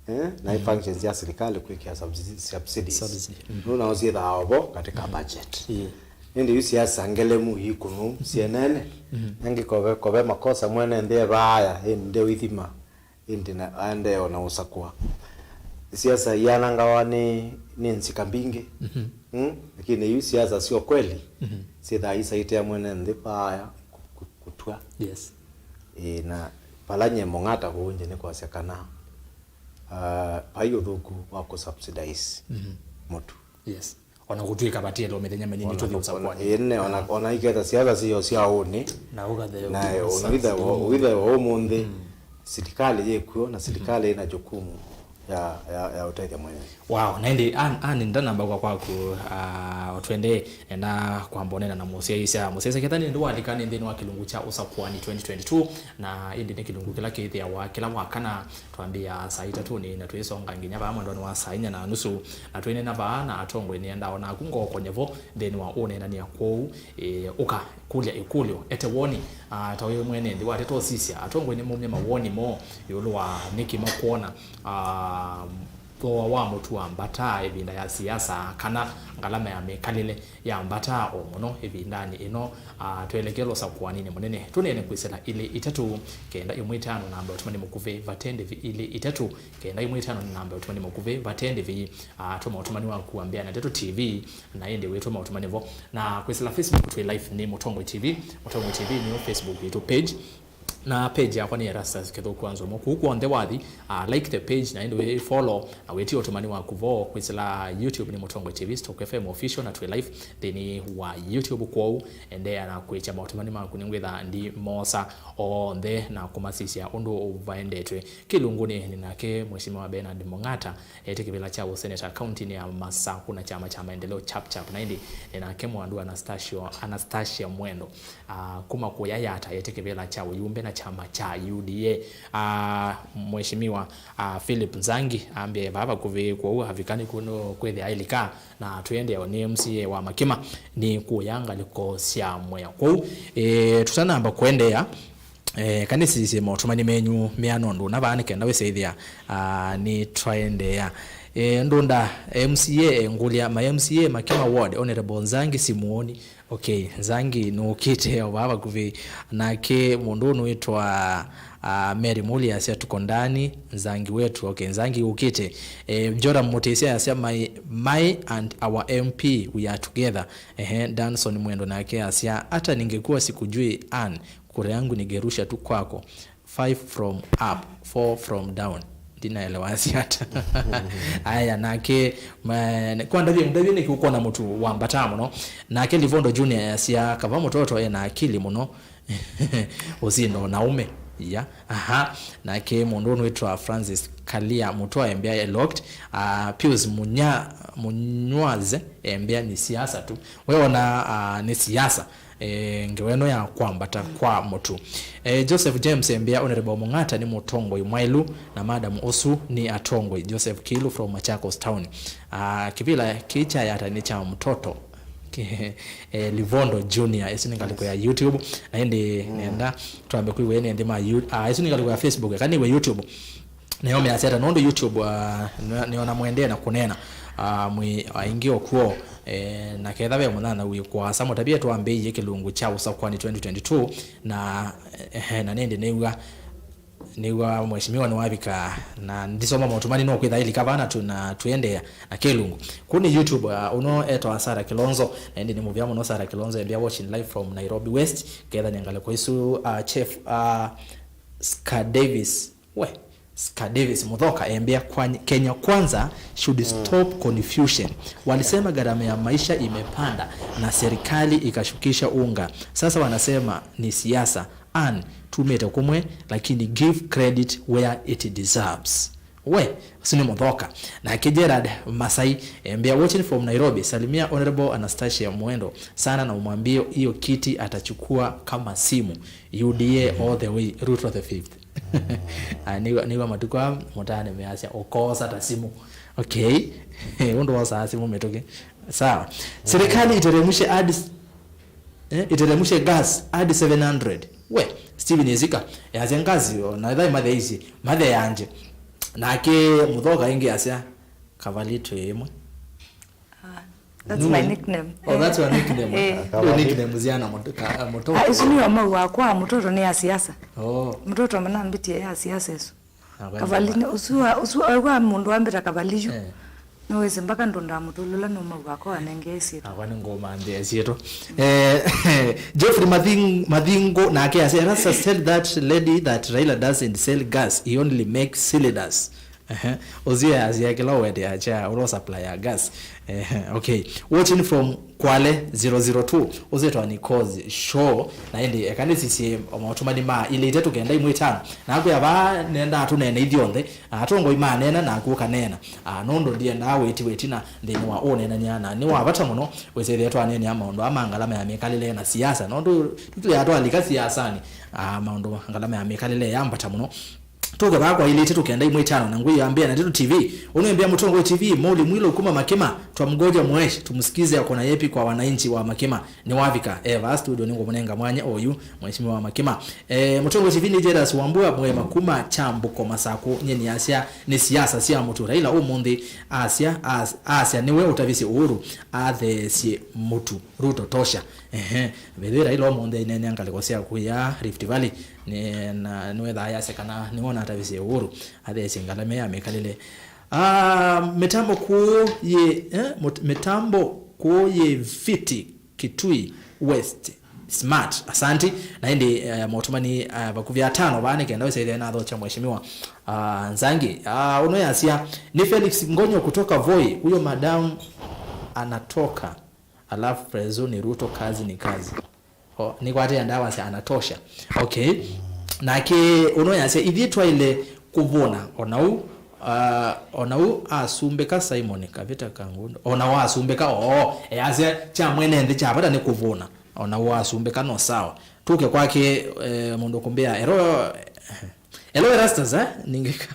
Eh, na, mhm, functions ya silikalĩ kwĩkĩa subsidi-, subsidies. Subsidy. Mhm. Nũũ nao syĩthaa ovo katika, mhm, budget. Yeah. Ĩndĩ yu siasa ngelemu ikũnũ syenene. Mhm. Angĩ kove, kove makosa mwene nthĩ evaaya, ĩndĩ ndeũithima, ĩndĩ na aendee ona ũsakũa. Siasa ianangawa nĩ, nĩ nzika mbingĩ. Mhm. Mm? Lakini yu siasa syo kweli, mhm, syĩthaa isaitĩa mwene nthĩ vaaya kũ-, kũ-, kũtw'a. Yes. Ĩĩ, na vala nye mũng'ata kũũ nje nĩ kwasya kana, ah, vai ũthũku wa kũsubsidize, mhm, mũtu. Yes. Ona kũtw'ĩka vatiele o mĩthenya mĩnini tũthi ũsakũanĩ. Ĩne, ona, ona iketha siasa siyo sya ũnĩ. Na ũkathe na ũkathe ũithe wa ũmũnthĩ, mm, silikalĩ yĩkw'o na silikalĩ ĩna jukumu ya, ya, ya ũtethya mwene. Wow, na ĩndĩ an, an ndanamba kwa kwaku, ah, twende na kwamba ũnena na mũsyaĩĩsya. Mũsyaĩĩsya ketha nĩ ndũ walika nĩ nthĩnĩ wa kĩlungu kya ũsakũani twenty twenty-two, na ĩndĩ nĩ kĩlungu kĩla kĩthĩawa kĩla wakana. Twambĩĩa saa itatũnĩ na twĩsonga nginya vaa mwendonĩ wa saa inya na nusu, na twĩneena vaa na atongoi nĩendaa naku ngookonye vo nthĩnĩ wa ũneenany'a kwoou. Ĩ, ũka kũlya ĩkũlyo, ete woni, ah, ta wĩ mwene nthĩ wa tete ũsisya. Atongoi nĩmaumya mawoni moo ĩũlũ wa nĩkĩ makwona, ah, thooa wa mũtu wambataa ĩvinda ya siasa, kana ngalama ya mĩkalĩle yambataa o mũno ĩvindanĩ ĩno, ah, twelekele ũsakũaninĩ mũnene. Tũneene kwĩsĩla ilĩ itatũ kenda ĩmwe itano namba ũtũmani mũkuvĩ vate ndĩvi, ilĩ itatũ kenda ĩmwe itano namba ũtũmani mũkuvĩ vate ndĩvi. Ah, tũma ũtũmani waku wa Mbea na Ndeto T V, na ĩndĩ wĩtũma ũtũmani vo. Na kwĩsĩla Facebook twĩ live nĩ Mũtongoi T V. Mũtongoi T V nĩyo Facebook yitũ page. Na page yakwa nĩ Erastus Kĩthũku wa Nzomo. Kũu kw'onthe wathi, ah, like the page na ĩndĩ wĩ follow na wĩtie ũtũmani waku vo. Kwĩsĩla YouTube nĩ Mũtongoi T V, Stock F M Official, na twĩ live nthĩnĩ wa YouTube. Kwoou endeea na kwĩkya maũtũmani maku, nĩngwĩtha ndi mosa onthe na kũmasisya ũndũ vaendetwe. Kĩlungunĩ nĩ nake Mheshimiwa Bernard Mong'ata, etĩ kĩvĩla kya ũseneta kauntinĩ ya Masaku na kyama kya Maendeleo Chap Chap, na ĩndĩ nĩ nake Mwandu Anastasio, Anastasia Mwendo, ah, kuma kũya Yata, etĩ kĩvĩla kya ũyumbe na kyama kya U D A. Ah, Mheshimiwa, ah, Philip Nzangi ambĩa e vaa vakuvĩ, kwoou avikani kũno kwĩthĩa ailika, na twĩendeea nĩ M C A wa Makima nĩ kũya ngalĩko sya mwĩa. Kwoou, eh, tũtanamba kũendeea, eh, kanĩsisye maũtũmani menyu meana ũndũ ũna vaa nĩ kenda wĩsĩthĩa, ah, nĩ twaendeea. Eh, Ndunda M C A, eh, ngũlya, my M C A Makima Ward, Honorable Nzangi simuoni. Okay, Nzangi nũkĩte o vaa vakuvĩ. Nake mũndũ ũnũĩtwa, ah, Mary Muli asya, "Tuko ndani, Nzangi wetu." Okay, Nzangi ũkĩte. Eh, Joram Mũtĩsya asya, "My, my and our M P, we are together." Ehe, Danson Mwendo nake asya, "Hata ningekuwa sikujui, Ann, kura yangu ningerusha tu kwako." Five from up, four from down. Ndinaelewa asya ata. Aya, nake, ma-, kwa ndavye, ndavye nĩkĩ ũkwona mũtu wambataa mũno. Nake Livondo Junior asya, "Kava mũtoto ena akili mũno." Ũsindo na ume. Ya. Aha. Nake mũndũ ũnũĩtwa Francis Kalia Mũtwa embea e locked. Ah, Pius Munya-, Munywaze embea nĩ siasa tu. We ona, ah, nĩ siasa. Eh, ngewa ĩno ya kwambata kwa mũtu. Eh, Joseph James embea Honorable Mung'ata nĩ mũtongoi mwaĩlu na madam ũsu nĩ atongoi. Joseph Kilu from Machakos Town. Ah, kĩvĩla kĩĩ kya Yata nĩ kya mtoto. Eh, Livondo Junior, ĩsu nĩ ngalĩko ya YouTube. Na ĩndĩ nenda twambe kwĩw'a ene nthĩ ma You-, ah, ĩsu nĩ ngalĩko ya Facebook, kana nĩwe YouTube. Nĩyo measya ata nũndũ YouTube, ah, nĩ-, nĩona mwendee na kũneena, ah, mwĩ aingĩ o kw'o, eh, na ketha ve mũnyanya wĩ kũasa, mũtavye twambĩĩie kĩlungu kya Ũsakwani twenty twenty-two, na, eh, na nĩndĩ nĩw'a, nĩw'a mheshimiwa nĩwavika, na ndisoma maũtũmani no kwĩtha ilika vana tu na tũendeea na kĩlungu. Kũu nĩ YouTube, ah, ũno etawa Sarah Kilonzo, na ĩndĩ nĩ mũvea mũno Sarah Kilonzo, embĩa watching live from Nairobi West, ketha nĩ ngalĩko isu, ah, Chef, ah, Ska Davis. We, Ska Davis Muthoka embĩa kwa-, Kenya Kwanza should stop confusion. Walisema gharama ya maisha imepanda na serikali ikashukisha unga. Sasa wanasema ni siasa. Ann, tumĩte kumwe, lakini give credit where it deserves. We, ũsu nĩ Muthoka. Nake Gerard Masai embĩa watching from Nairobi, salimia Honorable Anastasia Mwendo sana na umwambie hiyo kiti atachukua kama simu. U D A all the way, Ruto the fifth. Ah, nĩw'a, nĩw'a matukũ aa mũtaane measya ũkoosa ta simũ. Okay. Ũndũ wosaa simũ mĩtũkĩ. Sawa. Serikali iteremushe hadi s-, eh, iteremushe gas hadi seven hundred. We, Steven Isika, yasya gas yo, na ĩthaĩ matheisye, matheange. Nake Muthoka ĩngĩ asya, Kavali twĩ ĩmwe. Ah, that's my nickname. Oh, that's your nickname. Eh. Ndio nickname ziana moto, ka-, moto. Ah, isu nĩyo mau wakwa, mũtoto nĩ ya siasa. Oh. Mũtoto manambitie ya siasa isu. Ah, Kavali nĩ, ũsu wa, ũsu wa mũndũ wambĩta Kavali yu. Eh. Nĩwĩsĩ mpaka ndũnda mũtulula nĩ mau wakwa wanenge ĩsyĩtwa. Akwa nĩ ngũma nthĩ ĩsyĩtwa. Eh, Jeffrey Mathing-, Mathingo nake asya, "Rasta, tell that lady that Raila doesn't sell gas, he only makes cylinders." Ehe. Ũzio yasya kĩla ũwete ya cha, ũla supply ya gas. Ehe, okay. Watching from Kwale zero zero two. Ũzio twa ni cause show. Na ĩndĩ eka nĩsisye maũtũmani ma ilĩ itatũ kenda imwe itano. Na akwĩa vaa nenda tũneene ithyonthe. Atongoi maneena naku ũkaneena. Ah, nũndũ ndiendaa wĩti wĩtina nthĩnĩ wa ũneenany'a na nĩ wa vata mũno wĩsĩthĩa twaneenea maũndũ aa ma ngalama ya mĩkalĩle na siasa. Nũndũ tũtwĩaa twalika siasanĩ. Ah, maũndũ ngalama ya mĩkalĩle yambata mũno. Tũke vaa kwa ilĩ itatũ kenda imwe itano na ngui yambĩa na Ndeto T V. Ũnũembĩa Mũtongoi T V, Molly Mwilo kuma Makima, twamgoja mwesh, tumsikize ako na yepi kwa wananchi wa Makima. Nĩwavika, e vaa studio nĩngũmũnenga mwanya oyu, Mheshimiwa wa Makima. E, Mũtongoi T V nĩ Jairus Wambua, Mwema kuma Kyambuko Masakũ, nyie nĩasya nĩ siasa sya mũtu. Raila ũmũnthĩ asya, as-, asya nĩwe ũtavisye Uhuru, atheesye mũtu. Ruto tosha. Ehe. Vethĩ Raila ũmũnthĩ aineenea ngalĩko sya kũya Rift Valley. Nĩ, na, nĩwethaa yasya kana nĩwona atavisye Uhuru atheesye ngalama ya mĩkalĩle. Ah, mĩtambo kũũ yĩ, eh, mut-, mĩtambo kũũ yĩ fiti Kitui West. Smart. Asanti. Na ĩndĩ, eh, maũtũmani, eh, vakuvĩ atano vaa nĩ kenda wĩsaĩthĩa nathokya mheshimiwa, ah, Nzangi. Ah, ũno yasya, ni Felix Ngonyo kutoka Voi. Huyo madam anatoka. Alafu Prezo ni Ruto, kazi ni kazi. O, nĩkwatĩĩa ndawa sya anatosha. Okay. Nake ũno yasya, ithyĩ twaĩle kũvũna, o na u, ah, o na u asumbĩka Simon Kavita Kangundo. O na u asumbĩka, oo, eyasya kya mwene nthĩ kya vata nĩ kũvũna. O na u asumbĩka no sawa. Tũke kwake, eh, mũndũ kũmbĩa, ero, Hello, Erastus, eh? Ningeka.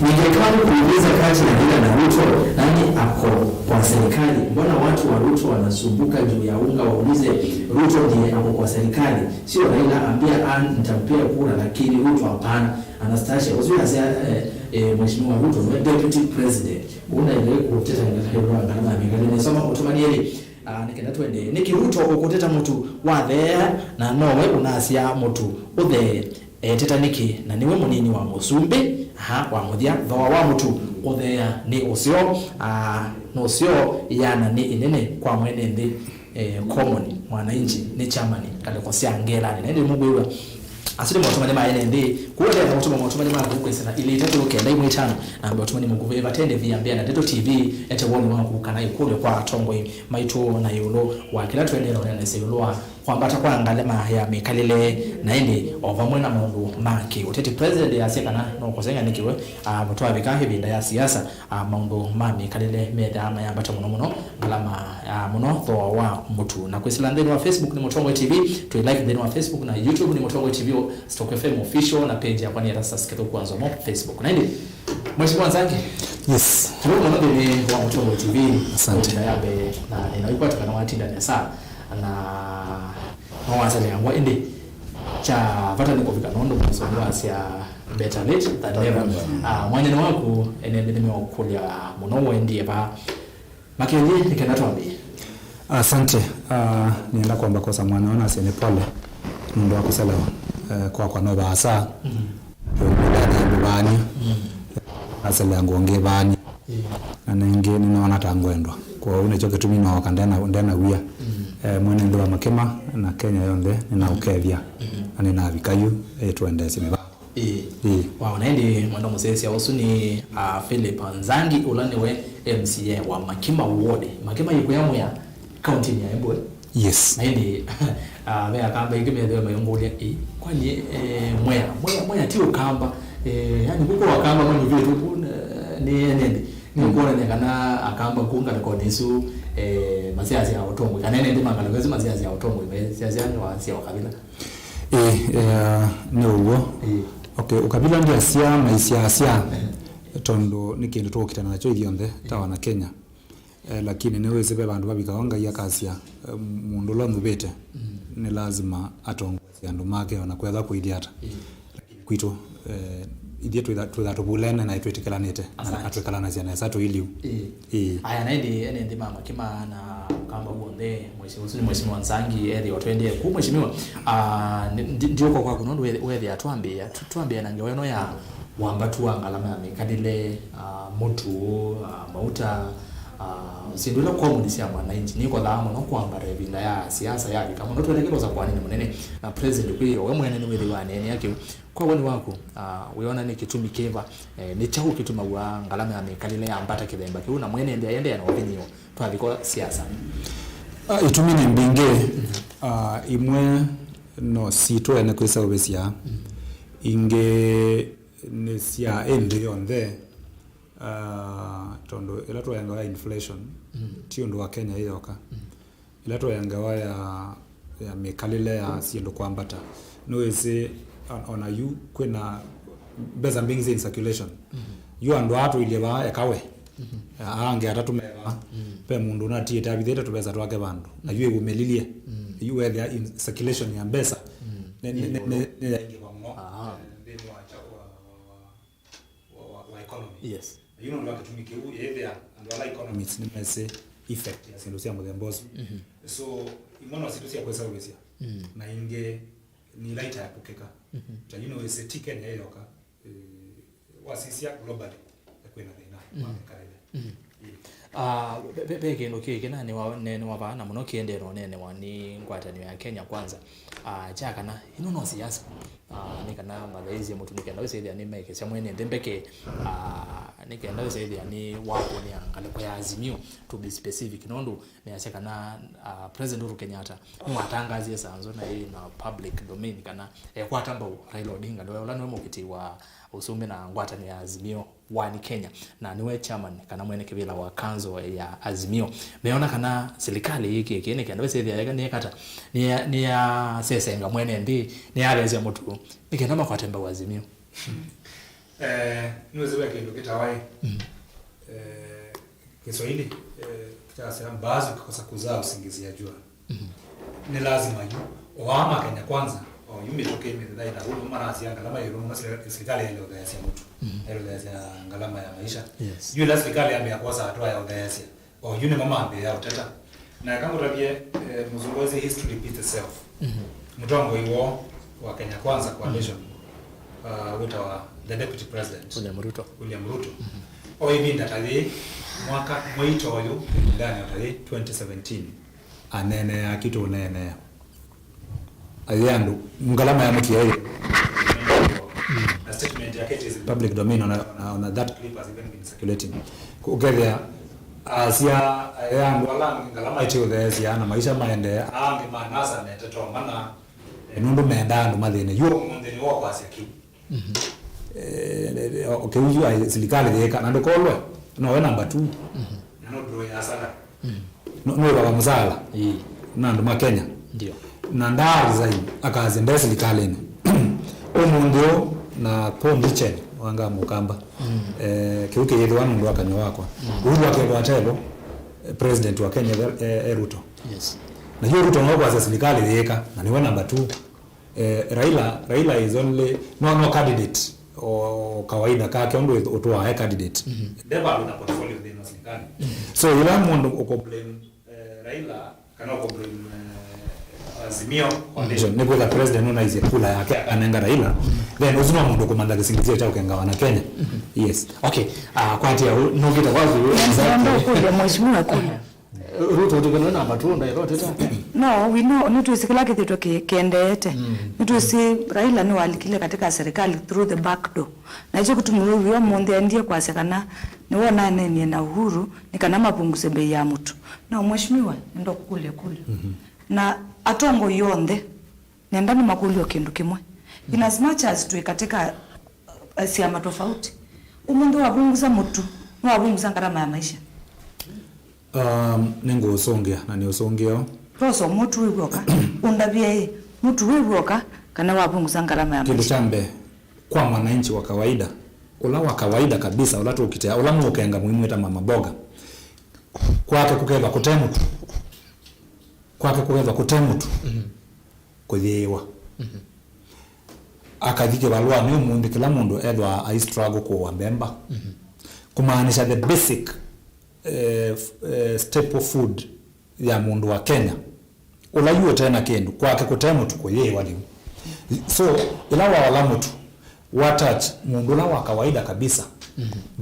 Ningekubali kuuliza kati ya Raila na Ruto, nani ako kwa serikali? Mbona watu wa Ruto wanasumbuka juu ya unga? Waulize, Ruto ndiye ako kwa serikali, sio Raila. Ambia Ann nitampea kura, lakini Ruto hapana. Anastasia, ũsu yasya, eh, eh, Mheshimiwa Ruto nĩwe deputy president. Ũnaendelee kũteta ngalama ya mĩkalĩle. Nĩsoma maũtũmani elĩ, ah, nĩ kenda twende. Nĩkĩ Ruto ũkũteta mũtu watheea, na nowe ũnasya mũtu ũthee? Etĩta nĩkĩ? Na nĩwe mũnini wa mũsumbĩ, aha, wa mũthya. Thooa wa mũtu ũtheea nĩ ũseo, aa, nĩ ũseo, yana nĩ ĩnene kwa mwene nthĩ, eh, common mwananchi nĩ chairman ngalĩko sya ngelanĩ. Na ĩndĩ mũkwĩw'a, asu nĩ maũtũmani ma ene nthĩ. Kũendeea na kũtũma maũtũmani maku kwĩsĩla ilĩ itatũ kenda imwe itano, na mbee ũtũmani mũkuvĩ vate ndĩvi ya mbĩa na Ndeto T V, ete woni waku kana ĩkũlyo kwa atongoi maitũ na ĩũlũ wa kĩla tũendeee na ũneenanĩsya ĩũlũ wa kwambata kwa ngalama ya mĩkalĩle, na ĩndĩ o vamwe na maũndũ ma kĩ-ũteti. President yasya kana no kũseng'a nĩkĩwe, ah, twavika ĩvinda ya siasa, ah, maũndũ ma mĩkalĩle methaa mayambata mũno mũno, ngalama, ah, mũno thooa wa mũtu. Na kwĩsĩla nthĩnĩ wa Facebook nĩ Mũtongoi T V, twĩ live nthĩnĩ wa Facebook na YouTube nĩ Mũtongoi T V, Stock F M Official, na page yakwa nĩ Erastus Kĩthũku wa Nzomo Facebook. Na ĩndĩ, Mheshimiwa Nzangi, yes, karibu mũno nthĩnĩ wa Mũtongoi T V. Asante. Kwa ya mbee, na nĩnaikwata kana watinda nesa na no wasalĩangwa, ĩndĩ kya vata nĩ kũvika nũndũ mũisoni wasya Better late than never. Ah, mwanya nĩ waku, ene nthĩ nĩmeũkũlya mũno ũendie va. Makelie, nĩ kenda twambie. Asante. Ah, nĩenda kwamba kwosa mwana ona asya nĩ pole nũndũ wa kũselewa. Eh, kwakwa no vaasa. Ndani ya mbivani. Aselewa ngũngĩ vani. Na nĩngĩ nĩnoona ta ngwendwa. Kwoou nĩkyo kĩtumi nooka ndena, ndena wia. Eh, mwene nthĩ wa Makima na Kenya yonthe nĩnaũkethya. Na nĩnavika yu, eh, tũendeesye mĩvango. Ĩĩ. Ĩĩ. Wow, na ĩndĩ mwenda mũsyaĩĩsya ũsu nĩ, ah, Philip Nzangi, ũla nĩwe M C A wa Makima Ward. Makima yĩkwĩa Mwea, kauntinĩ ya Embu, eh? Yes. Na ĩndĩ, ah, ve Akamba ĩngĩ methĩwe mayũngũlya, "Ĩ, kwani, eh, Mwea, Mwea, Mwea ti Ũkamba?" Eh, yani, kuko Akamba manyuvĩtwe ku, eh, nĩ ene nthĩ. Nĩ kuonania kana Akamba ku ngalĩkonĩ isu, eh, masiasya ũtongoi, kana ene nthĩ ma ngalĩko isu masiasya ũtongoi, masiasya nĩ wa, sya ũkavila. Ĩĩ, eh, nĩ ũw'o. Ĩĩ. Okay, ũkavila ndiasya maisiasya, tondũ nĩ kĩndũ tũũkitana nakyo ithyonthe ta wana Kenya. Eh, lakini nĩwĩsĩ ve vandũ vavikawa Ngai akasya, eh, mũndũ ũla ũnyuvĩte, nĩ lazima atongoesye andũ make ona kwetha kũilyĩ ata. Ĩĩ. Kwitũ, eh, ithyĩ twĩtha, twĩtha tũvulene na twĩtĩkĩlanĩte, na atwĩkalanasya nesa tũiliu. Ĩĩ. Ĩĩ. Aya, na ĩndĩ ene nthĩ ma Makima na Ũkamba w'onthe, mheshimiwa, ũsu nĩ Mheshimiwa Nzangi, ethĩwa twendee ku, Mheshimiwa, ah, ndi-, ndiũka kwaku nũndũ we-, wethĩa twambĩĩa, tũ-, twambĩĩa na ngewa ĩno ya wambatu wa ngalama ya mĩkalĩle, ah, mũtu, ah, mauta, ah, syĩndũ ila common sya mwananchi, nĩkothaa mũno kwambata ĩvinda ya siasa yavika mũno. Twelekele ũsakwanĩnĩ mũnene na president kwĩ we mwene nĩwĩthĩwa aneenea kĩu. Kwa woni waku, ah, wĩona nĩ kĩtumi kĩva, eh, nĩ kyaũ kĩtumaw'a ngalama ya mĩkalĩle yambata kĩthemba kĩu, na mwene nthĩ aendeea na ũvinyĩo twavika siasa? Ah, itumi nĩ mbingĩ. Ah, imwe no sitũ ene kwĩseũvĩsya, ingĩ nĩ sya ĩndĩ yonthe, ah, tondũ ĩla tũengawa inflation, ti ũndũ wa Kenya ĩyoka. Ĩla tũya ngewa ya, ya mĩkalĩle ya syĩndũ kwambata, nĩwĩsĩ, o-, ona yu kwĩna mbesa mbingĩ syĩ in circulation. Yu andũ aa tũilye vaa ekawe. Aa angĩ atatũ me vaa. Ve mũndũ ũnatiĩte avithĩte tũmbesa twake vandũ. Na yu ĩvumĩlilye. Yu wethĩa in circulation ya mbesa nĩ, nĩ, nĩ, nĩ, nĩ yaingĩva mũno, eh, nthĩnĩ wa kya-, wa, wa, wa, wa, wa economy. Yes. Na yu nũndũ wa kĩtumi kĩu, yĩthĩa andũ ala economists nĩmesĩ effect ya syĩndũ sya mũthemba ũsu. So, imwe no syĩndũ sya kwĩseũvĩsya. Na ingĩ nĩ ila itaepũkĩka. Ta yu nĩwĩsĩ ti Kenya ĩyoka, eh, wasisya globally, kwĩna thĩna wa mĩkalĩle. Ah, ve, ve, ve kĩndũ kĩ kĩneenewa, neenewa vaa na mũno kĩendee na ũneenewa nĩ ngwatanĩo ya Kenya Kwanza. Ah, kya kana, ĩno no siasa. Ah, nĩ kana mathaisye mũtu nĩ kenda wĩsĩthĩa nĩ maikĩsya mwene nthĩ mbeke, ah, nĩ kenda wĩsĩthĩa nĩ wakũnĩa ngalĩko ya Azimio, to be specific, nũndũ nĩasya kana, ah, President Uhuru Kenyatta nĩwatangasie sanzo na ĩ na public domain kana ekwata mbau Raila Odinga, nĩwe ũla nĩwe mũkĩti wa ũsumbĩ na ngwatanĩo ya Azimio One Kenya, na nĩwe chairman kana mwene kĩvĩla wa council ya Azimio. Meona kana silikalĩ yĩkĩe kĩĩ nĩ kenda wĩsĩthĩa yeka nĩyekata, nĩya-, nĩyasesenga mwene nthĩ, nĩyathesya mũtu, nĩ kenda makwate mbau Azimio. Eh, nĩwĩsĩ ve kĩndũ kĩtawa ĩ, eh, Kiswahili, eh, kyasya, mbaazi ukikosa kuzaa usingizi ya jua. Nĩ lazima yu, o aa ma Kenya Kwanza, o yu mĩtũkĩ mĩthenya ĩna ũndũ marasya ngalama ĩũlũ mũno, sili-, silikalĩ yaĩle ũtheesya mũtu, yaĩle ũtheesya ngalama ya maisha. Yes. Yu ĩla silikalĩ yambĩĩa kwosa hatua ya ũtheesya, o yu nĩmo mambĩĩa ũteta. Na eka ngũtavye, eh, mũzungu aisye, "History repeats itself." Mũtongoi woo wa Kenya Kwanza Coalition, uh, wĩtawa the Deputy President, William Ruto. William Ruto. O ĩvinda ta yĩĩ, mwaka, mwei ta ũyũ, ĩvindanĩ o ta yĩĩ, twenty seventeen, aneeneaa kĩtũneenea. Ayĩ andũ, ngalama ya mũtu yaĩ. Na statement yake, it is in public domain, ona, ona, ona that clip has even been circulating. Ũkethĩa, asya, ayĩ andũ ala angĩ ngalama ĩtĩ ũtheesya, na maisha maendee, angĩ manasa metetwa mana, eh, nũndũ mendaa andũ mathĩne. Yu ũmũnthĩ nĩ wa kwasya kĩu. Eh, okay, yu ai silikalĩ yĩka, na ndũkolwe, nowe namba two. Na no draw ya asala. No, nũĩvawa mũsaala. Ĩĩ. Na andũ ma Kenya. Ndio. Na ndaa resign, akasya nde silikalĩnĩ. Ũmũnthĩ ũũ na Paul Nduchen, wanga Mũkamba. Eh, kĩu kĩyĩthĩwa nũndũ wa kanyw'a wakwa. Uhuru akethwa atevo, eh, president wa Kenya, eh, eh, Ruto. Yes. Na yu Ruto no kwasya silikalĩ yĩka, na nĩwe namba two. Eh, Raila, Raila is only, no, no candidate o kawaida kake ũndũ ũtũaa e candidate. Nde vandũ na portfolio nthĩnĩ wa serikali. So, yĩla mũndũ ũcomplain, eh, Raila, kana ũcomplain, eh, Azimio Foundation, nĩkwĩtha president nũnaisye kula yake akanenga Raila, then ũsu no mũndũ kũmantha kĩsingizio kya ũkengawa na Kenya. Yes. Okay, ah, kwatia ũ, nũkĩte kwaku, exactly. Nenda ũkũlya mheshimiwa kula. Ruto ũtikene namba two ndaĩlotete. No, we know, nĩtwĩsĩ kĩla kĩthĩtwe kĩ-, kĩendeete. Nĩtwĩsĩ Raila nĩwalikile katika serikali through the back door. Na ĩkyo kĩtumi wĩw'ĩa ũmũnthĩ aendie kwasya kana nĩwe ũnaneenie na Uhuru nĩ kana mavunguse mbei ya mũtu. No, mheshimiwa, nenda ũkũlya kũlya. Na atongoi onthe, nenda nĩmakũlye o kĩndũ kĩmwe. In as much as twĩ katika, uh, syama tofauti, ũmũnthĩ wavungusa mũtu, nĩwavungusa ngarama ya maisha. Um, nĩngũũsũngĩa na nĩũsũngĩo. Tosa mũtu wĩ w'oka, ũndavye ĩ, mũtu wĩ w'oka, kana wavungusa ngarama ya maisha? Kĩndũ kya mbee, kwa mwananchi wa kawaida, ũla wa kawaida kabisa, ũla tũkitĩa, ũla mũũkenga mũimwĩta mama mboga, kwake kũkethwa kũte mũtu, kwake kũkethwa kũte mũtu, kũyĩĩwa. Akathi kĩvalũanĩ ũmũnthĩ, kĩla mũndũ ethwaa ai struggle kũũa mbemba. Kũmaanisha the basic, eh, f-, eh, staple food ya mũndũ wa Kenya, ũla yu ũte na kĩndũ, kwake kũte mũtu kũyĩĩwa lĩu. So, ĩla waola mũtu, wa touch mũndũ ũla wa kawaida kabisa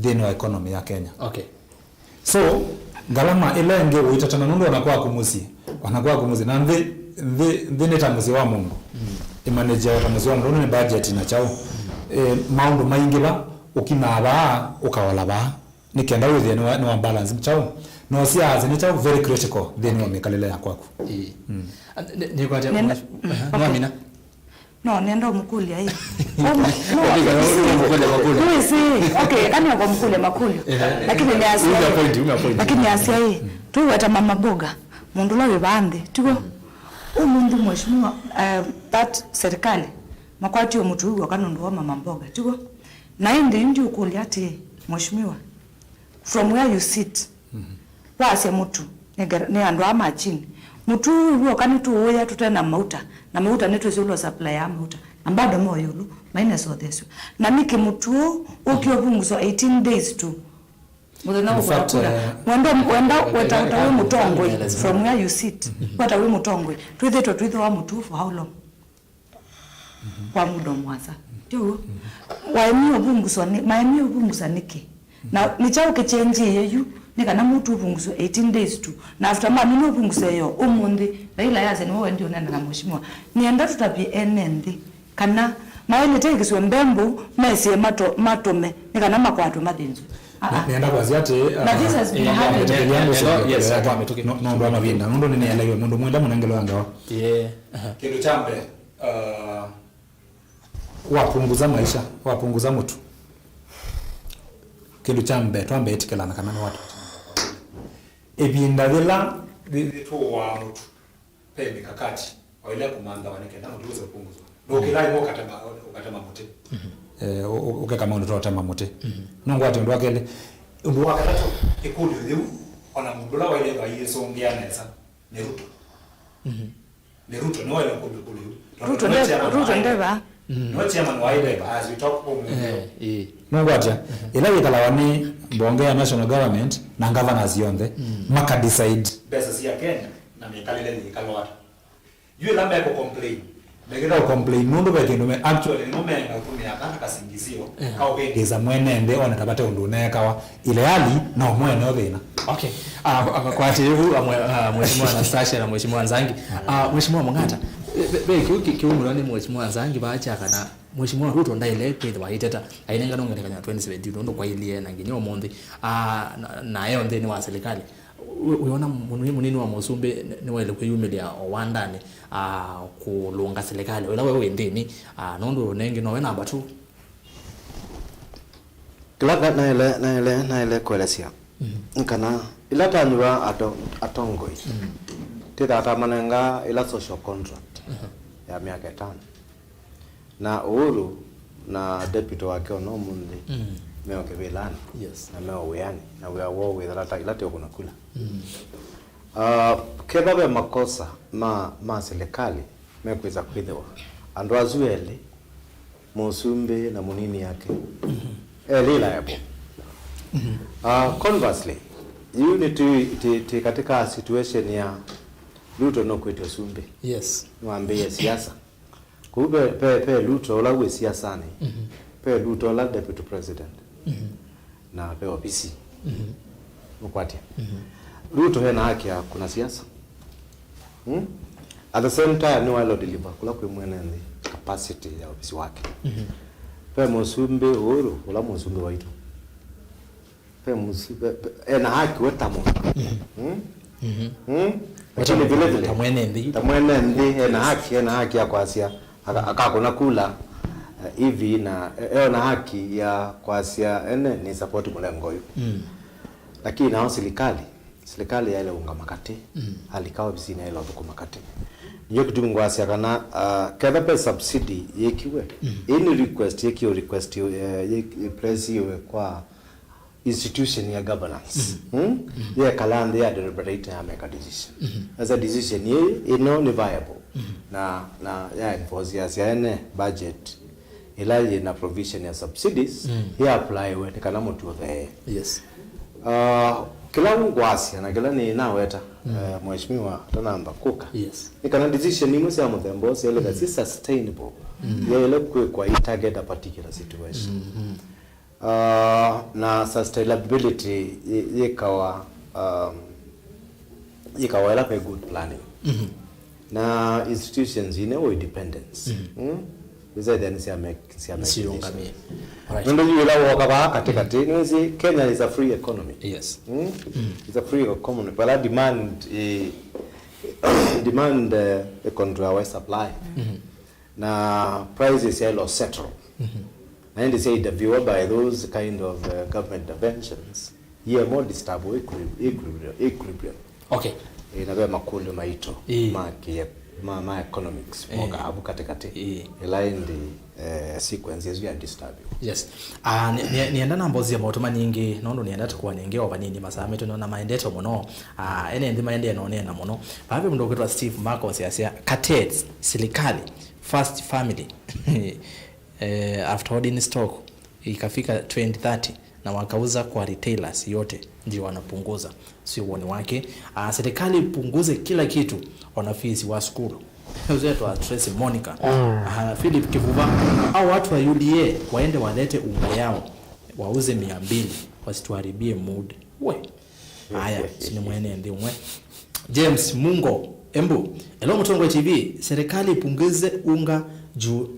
nthĩnĩ wa economy ya Kenya. Okay. So, ngalama ĩla ĩngĩ ũitatana nũndũ ona kwaku mũsyĩ, ona kwaku mũsyĩ, na nthĩ, nthĩ, nthĩ nĩ ta mũsyĩ wa mũndũ. Ĩmanĩkyawa ta mũsyĩ wa mũndũ, nĩ budget na kyaũ. Eh, maũndũ maingĩ va, ũkinaa vaa, ũkaola vaa. Nĩ kenda wĩthĩe nĩ wa, nĩ wa balance kyaũ. Na ũsyaasya nĩ kyaũ very critical nthĩnĩ wa mĩkalĩle ya kwaku. Ĩĩ. Nĩ, nĩkwatya nĩwamina. No, nenda ũmũkũlya ĩ. Nĩwĩsĩ, okay, eka nĩũkamũkũlya makũlyo. Lakini nĩasya ĩ, lakini asya ĩ, twĩweta mama mboga, mũndũ ũla wĩ vaa nthĩ, tiw'o? Ũmũnthĩ mheshimiwa, eh, that serikali, makwatie mũtu wĩ w'oka nũndũ wa mama mboga, tiw'o? Na ĩndĩ yu ndiũkũlya atĩĩ, mheshimiwa, from where you sit, wasya mũtu, nĩ gar-, nĩ andũ aa ma chini. Mũtu ũũ w'oka nĩtũũya tũte na mauta, na mauta nĩtwĩsĩ ũla supply ya mauta, na bado mo ĩũlũ, mainesothesw'a. Na nĩkĩ mũtu ũũ ũkie ũvunguswa eighteen days tu? Mũthenya ũkũya kula. Wenda, wenda weta, weta wĩ mũtongoi, from where you sit, weta wĩ mũtongoi. Twĩthĩtwe twĩthĩwa mũtu for how long? Kwa muda wa mwasa. Ti ũu? Waemie ũvunguswa nĩ, maemie ũvungusa nĩkĩ? Na nĩ kyaũ kĩchenjie yu? Nĩ kana mũtu ũvunguswe eighteen days tu. Na after mamina ũvunguse yo, ũmũnthĩ, Raila yasya nĩwe wendi ũneena na mheshimiwa. Nĩenda tũtavye ene nthĩ kana maĩlĩte ĩkĩswe mbembũ, mesĩe mato-, matũme, nĩ kana makwatwe mathĩnzwe. Ah, ah. Nenda kwasya atĩ, na this has been happening. Yes, kwa mĩtũkĩ. No, no, nũndũ wa mavinda, nũndũ nĩnĩelewe, mũndũ mwenda mũnengelo wa ngawa. Yeah. Kĩndũ kya mbee, uh, wapunguza maisha, wapunguza mũtu. Kĩndũ kya mbee, twambe ĩtĩkĩlana kana nĩ watu. Ĩvinda yĩla yĩ-, yĩtũaa mũtu, ve mikakati waĩle kũmanthawa nĩ kenda mũtu wĩse ũpunguzwa. Ndũkĩlaa ĩmwe ũkatema, ũkatema mũtĩ. Eh, ũ-, ũ-, ũkeka maũndũ ta ũtema mũtĩ. Nũngwate ũndũ wa kelĩ. Ũndũ wa katatũ, ĩkũlyo yĩu, ona mũndũ ũla waĩle ĩthwa ayĩsũngĩa nesa, nĩ Ruto. Nĩ Ruto, nĩwe waĩle kũlya ĩkũlyo yĩu. Tondũ Ruto nĩwe nde-, chairman Ruto wa ndeva. Nĩwe chairman wa I D E B A as we talk ũmũnthĩ. Eh, ĩĩ. Nũngwatya, ĩla yĩkalawa nĩ mbonge ya national government na governors yonthe, maka decide mbesa sya Kenya na mĩkalĩle yĩkalwa ata. Yu ĩla mekũ complain, mekĩta complain nũndũ ve kĩndũ me, actually, nĩmo meenda kũtũmĩa kana kasingizio ka ũvĩngĩĩsa mwene nthĩ one ta vate ũndũ ũneekawa. Ileali no mwene ũthĩna. Okay. Ah, kwa, kwa, kwa atĩĩvu, ah, mwe-, ah, Mheshimiwa Anastasia na Mheshimiwa Nzangi. Ah, Mheshimiwa Mung'ata, ve, ve, ve kĩu kĩ-, kĩumĩlwa nĩ Mheshimiwa Nzangi vaa kya kana Mheshimiwa Ruto ndaĩle kwĩthĩwa aiteta, ainengane ũngelekany'o wa twenty seventeen nũndũ kwailyĩ na nginya ũmũnthĩ, ah, na, na eo nthĩnĩ wa silikalĩ. Wĩ-, wĩona mũnini, mũnini wa mũsumbĩ nĩ-, nĩwaĩle kwĩyumĩlya o wandanĩ, ah, kũlũnga silikalĩ, ĩla we wĩ nthĩnĩ, ah, nũndũ nengĩ nowe namba two. Kĩla ka-, naĩle, naĩle, naĩle kũelesya nĩ kana ĩla tanyuva ato-, atongoi, tĩthaa tamanenga ĩla social contract ya myaka ĩtano. Na Uhuru na deputy wake ona ũmũnthĩ me o kĩvĩlanĩ, yes, na me o wĩanĩ, na wĩa woo wĩthela ta ila tĩũkũna kula. Ah, kethwa ve makosa ma, ma silikalĩ mekwĩsa kwĩthĩwa, andũ asu elĩ Mũsumbĩ na mũnini yake. Eh, reliable. Uh, conversely, yu nĩ tũ, tũ, tũ katika situation ya Ruto no kwĩtwa sumbĩ. Yes. Nĩwambĩĩe siasa. Kũu ve, ve, ve Ruto ũla wĩ siasanĩ. Ve Ruto ũla deputy president. Na ve obisi. Nũkwatya. Ruto ena haki ya kuna siasa. Hmm? At the same time, nĩwaĩle deliver kũla kwĩ mwene nthĩ capacity ya obisi wake. Ve mũsumbĩ Uhuru, ũla mũsumbĩ waitũ. Ve mũsu-, ve, ve, ena haki we ta mũndũ. Hmm? Hmm? Lakini vile vile, ta mwene nthĩ. Ta mwene nthĩ, ena haki, ena haki ya kwasya, aka-, akakũna kula, eh, hivi na, eh, ena haki ya kwasya, ene nĩ support mũlengo ũyũ. Lakini nao silikali, silikali yaĩle ũngama katĩ, alika ovisinĩ yaĩle ũthũkũma katĩ. Nĩyo kĩtumi ngwasya kana, ah, ketha ve subsidy yĩkiwe, any request yĩkiwe, request, eh, yĩ-, place iwe kwa institution ya governance. Hmm? Yekala nthĩ ya deliberate ya make a decision. Asa decision yĩ, ĩno nĩ viable. Na, na ya enforce ya sya ene budget ĩla yĩna provision ya subsidies, ya apply we, nĩ kana mũtu ũthee. Yes. Uh, kĩla ngwasya na kĩla nĩ naweta, eh, mheshimiwa atanamba kũka. Yes. Nĩ kana decision imwe sya mũthemba ũsu syeleka si sustainable. Yaĩle kwĩkwa i target a particular situation. Uh, na sustainability yĩ-, yĩkawa, um, yĩkawa ĩla ve good planning. Na institutions ine o independence. Mm? Nĩsyaĩthĩa nĩsyamake, nĩsyamake decision. Right. Nũndũ yu ĩla woka vaa katĩkatĩ, nĩwĩsĩ Kenya is a free economy. Yes. Mm? It's a free economy. Vala demand, eh, demand, eh, ĩcontrolawa supply. Na prices yaĩle settle. Na ĩndĩ sya interview by those kind of, uh, government interventions, yeah, more disturb equili-, equilibrium, equilibrium. Okay. Eh, na ve makũlyo maito ma kĩe-, ma, ma economics, moka avu katĩkatĩ. Ĩla ĩndĩ, eh, sequence ĩsu ya disturb. Yes. Ah, ni, ni, nienda na mbozi ya maũtũma nyingĩ, nũndũ nienda tũkũa nyingĩ o vanini masaa maitũ nona maendete mũno. Ah, ene nthĩ maendee na ũneena mũno. Vave mũndũ ũkwĩtwa Steve Marcos yasya, cartels, silikali, first family. Eh, after holding stock ikafika twenty thirty na wakauza kwa retailers yote, ndio wanapunguza, sio uoni wake. Ah, serikali ipunguze kila kitu, wanafunzi wa school. Uzetu address Monica. Ah, Philip Kivuva, au watu wa U D A waende walete unga yao, wauze mia mbili, wasituharibie mood. We. Haya, sini mwene ndi umwe. James Mungo, Embu. Hello, Mutongwe T V. Serikali ipunguze unga juu.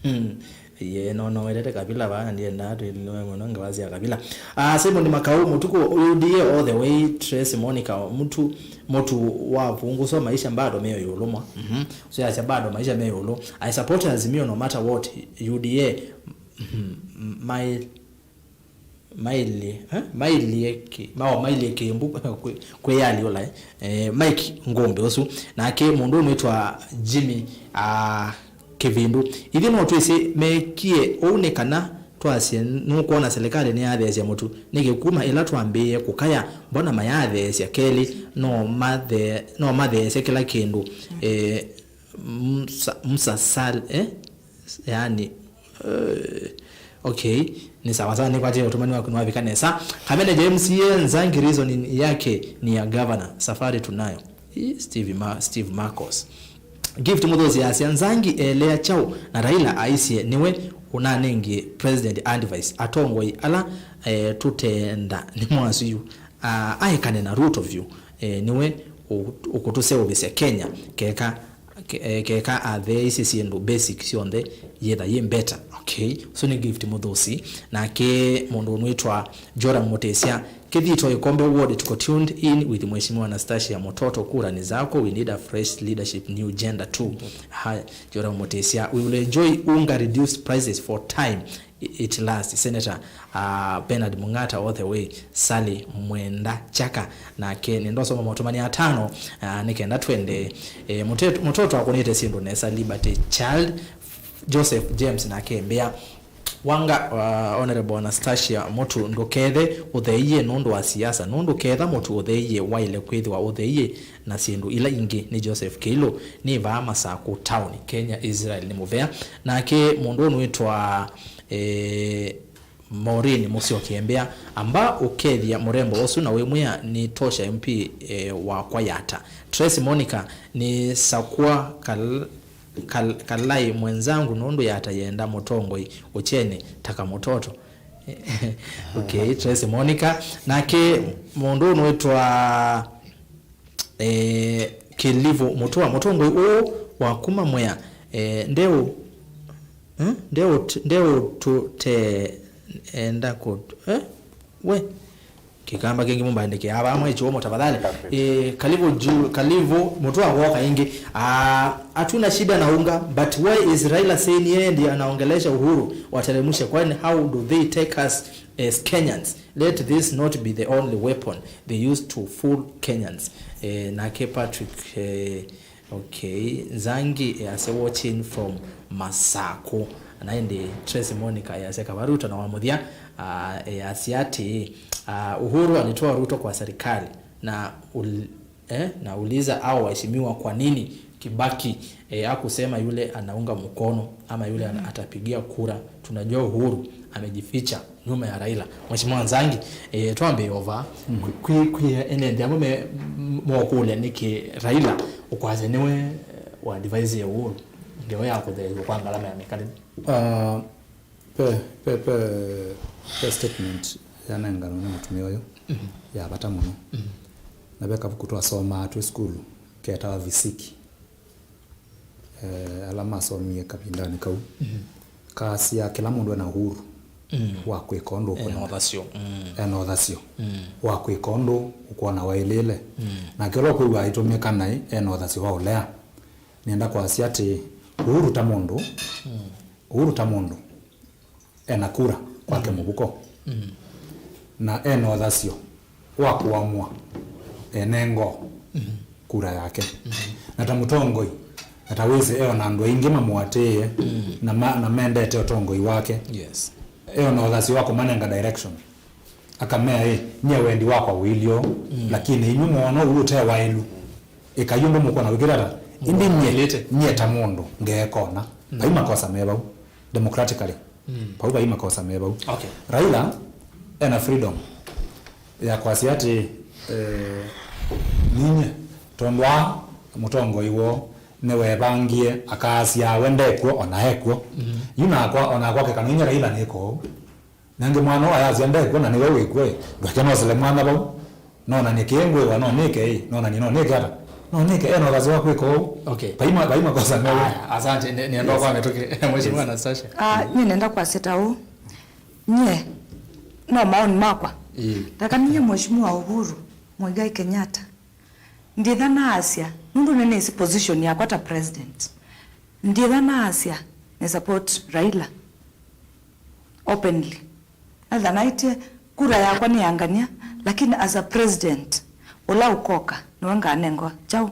Hmm. Ye, no, no, welete kabila ba, ndiye ndatu, iliwe mwana nge wazi ya kabila. Ah, Simon Makau, Mutuku, U D A all the way, Tracy Monica, mtu, mtu wa punguzo maisha bado meyo yulumwa. Mhm. So ya bado maisha meyo yulu. I support Azimio no matter what, U D A. Mhm. My Maili, eh? Maili eki, mao maili eki mbu kwi, kwi yali ula, eh? Eh, Mike Ngombe usu. Nake mundu umwitwa Jimmy, ah, Kivindu. Ithe no twisi mekie uu ni kana twasye nukwona serikali ni yatheesya mutu. Niki kuma ila twambiie kukaya, mbona mayatheesya keli, no mathe-, no matheesya kila kindu. Eh, msa-, msasal-, eh? Yani, eh, okay, ni sawa sawa, nikwatie utumani waku niwavika nesa. Kamene James ye Nzangi reasoning yake ni ya governor, safari tunayo. Ii, Steve Ma-, Steve Marcos. Gift Muthosi asya Nzangi elea chau na Raila aisye niwe unanengie president advice. Atongoi ala, eh, tutenda ni mwasu yu. Ah, aekane na Ruto vyu. Eh, niwe u-, ukutuseũvĩsya Kenya keka Ke-, eh, keka athee isi syĩndũ basic syonthe yĩtha yĩ better. Okay. So nĩ Gift Muthusi. Nake mũndũ ũnwĩtwa Joram Mutisya, Kithito Ikombe Ward, tuko tuned in with Mheshimiwa Anastasia Mutoto, kura ni zako, we need a fresh leadership, new gender too. Haya, Joram Mutisya, we will enjoy unga reduced prices for time it last. Senator, uh, Bernard Mung'ata all the way, Sally Mwenda Chaka, nake nĩndosoma maũtũmani atano, uh, nĩkenda twende, eh, mũte-, mũtoto akũnĩte syĩndũ nesa, Liberty Child, Joseph James nake mbĩa, Wanga, uh, Honorable Anastasia Mutu, ndũkethe ũtheie nũndũ wa siasa, nũndũ ketha mũtu ũtheie waĩle kwĩthĩwa ũtheie na syĩndũ ila ingĩ. Nĩ Joseph Kĩilũ, nĩ vaa Masakũ Town, Kenya. Israel nĩ mũvea. Nake mũndũ ũnwĩtwa, eh, Maureen Mũsyoki Embea, amba ũkethya mũrembo ũsu na wĩmwĩa nĩ tosha M P, eh, wakwa yata. Tracy Monica, nĩ sakwa kal Kal-, kalai mwenzangu, nũndũ yata yenda mũtongoi ũkyeni ta kamũtoto. Okay, Tracy Monica. Nake mũndũ ũnwĩtwa, eh, Kĩlivũ Mũtũa, mũtongoi ũũ wa kuma Mwea, eh, ndeũ, eh, ndeũ, ndeũtũte enda kũt-, eh, we. Kĩkamba kĩngĩ mũmbandĩke ava amwe chuomo tafadhali. Eh, Kalivo Ju-, Kalivo Mũtũa woka ĩngĩ. Ah, hatuna shida na unga, but why is Raila saying yeye ndiye anaongelesha Uhuru wateremshe? Kwani how do they take us as Kenyans? Let this not be the only weapon they use to fool Kenyans. Eh, nake Patrick, eh, Okay, Nzangi easya watching from Masakũ. Na ĩndĩ Tracy Monica easya kava Ruto na wa mũthya, ah, easya atĩĩ, ah, Uhuru alitoa Ruto kwa serikali na ul-, eh, na uliza hao waheshimiwa kwa nini Kibaki, eh, hakusema yule anaunga mkono ama yule ana-, atapigia kura. Tunajua Uhuru amejificha nyuma ya Raila. Mheshimiwa Nzangi, eh, twambe ova, mm, kwi, kwi, kwi ene nthĩ amwe me, m-, mokũlya nĩkĩ Raila ũkwasya nĩwe, eh, wa advise ya Uhuru ngewa ya kũtheew'a kwa ngalama ya mĩkalĩle. Ah, pe, pe, pe, pe statement yanenganwa nĩ mũtumĩa ũyũ, mhm, ya vata mũno. Mhm. Na ve kavuku twasomaa twĩ sukulu ketawa Visiki. Eh, ala masomie kavindanĩ kau, mhm, kaasya kĩla mũndũ ena uhuru, mm, wa kwĩka ũndũ ũkwenda. Ena ũthasyo. Mm. Ena ũthasyo, mm, wa kwĩka ũndũ ũkwona waĩlĩle. Mm. Nake ũla ũkwĩw'a aitũmĩka naĩ ena ũthasyo wa ũlea. Nĩenda kwasya atĩ Uhuru ta mũndũ, mm, Uhuru ta mũndũ ena kura kwake, mm, mũvuko. Mm. Na ena ũthasyo wa kũamũa ene ngoo, mm, kura yake. Mm. Na ta mũtongoi, na ta wĩsĩ eona andũ aingĩ mamũatĩĩe, mm, na ma-, na mendete ũtongoi wake. Yes. Eona ũthasyo wa kũmanenga direction. Akamea, "Ĩ, nyie wendi wakwa ũilyĩ ũũ, mm, lakini inyw'ĩ mwoona ũu ũte waĩlu. Ĩkai ũndũ mũkwona wĩkĩte ata. Ĩndĩ nyie, waĩlĩte, nyie ta mũndũ ngeekona." Mm. Vai makosa me vau, democratically. Mm. Vau vai makosa me vau. Okay. Raila ena freedom ya kwasya atĩ, eh, ninye, tondũ wa mũtongoi woo nĩwevangie, akaasya we ndekw'o, ona ekw'o. Mm. Yu nakwa, onakwa kekana inye Raila nĩkoo. Nangĩ mwana ũũ ayasya ndekw'o na nĩwe wĩkw'o ĩ, ndweke nosele mwana vau. Nonany'e kĩĩ ngwĩwa no nĩke ĩ, nonany'e no nĩke ata? No nĩke, ena ũthasyo wa kwĩka ũu. Okay. Vai ma-, vai makosa mewe. Aya, asante, nĩ-, nĩenda, yes, kwa mĩtũkĩ. Mheshimiwa, yes, Anastasia. Ah, nyie nenda kwasya ta ũũ. Nyie, no maoni makwa. Ĩĩ. Ndakaminyie Mheshimiwa Uhuru Muigai Kenyatta. Nditha naasya, nũndũ nĩnĩsĩ position yakwa ta president. Nditha naasya, nĩ support Raila. Openly. Etha naĩtye kura yakwa nĩ ya ngania, lakini as a president, ũla ũkoka, nĩwe nganengwa kyaũ?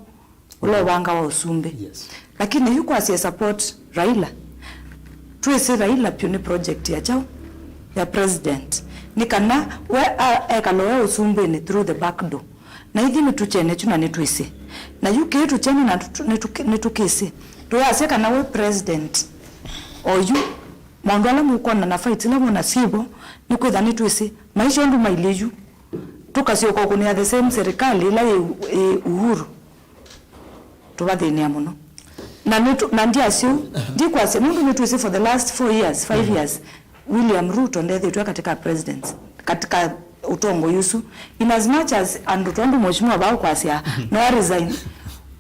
Ũla ũvanga wa ũsumbĩ. Yes. Lakini yu kwasya support Raila. Twĩsĩ Raila pyũ nĩ project ya kyaũ? Ya president. Nĩ kana we a-, ekaloe ũsumbĩnĩ through the back door. Na ithyĩ nĩtũkyene kyu na nĩtwĩsĩ. Na yu kĩĩ tũkyene na tũ-, nĩtũkĩ-, nĩtũkĩsĩ. Tũyasya kana we president oyu, maũndũ ala mũkwona na fights ila mwona syĩvo, nĩkwĩtha nĩtwĩsĩ maisha ũndũ mailyĩ yu. Tũkasyoka ũkũnĩa the same serikali ĩla yĩ, yĩ Uhuru. Tũvathĩnĩa mũno. Na nĩtũ-, na ndyasya ũu, ndikwasya, nũndũ nĩtwĩsĩ for the last four years, five years, William Ruto ndethĩtwe katika presidents, katika ũtongoi ũsu. In as much as andũ tondũ mheshimiwa vau kwasya, no a resign.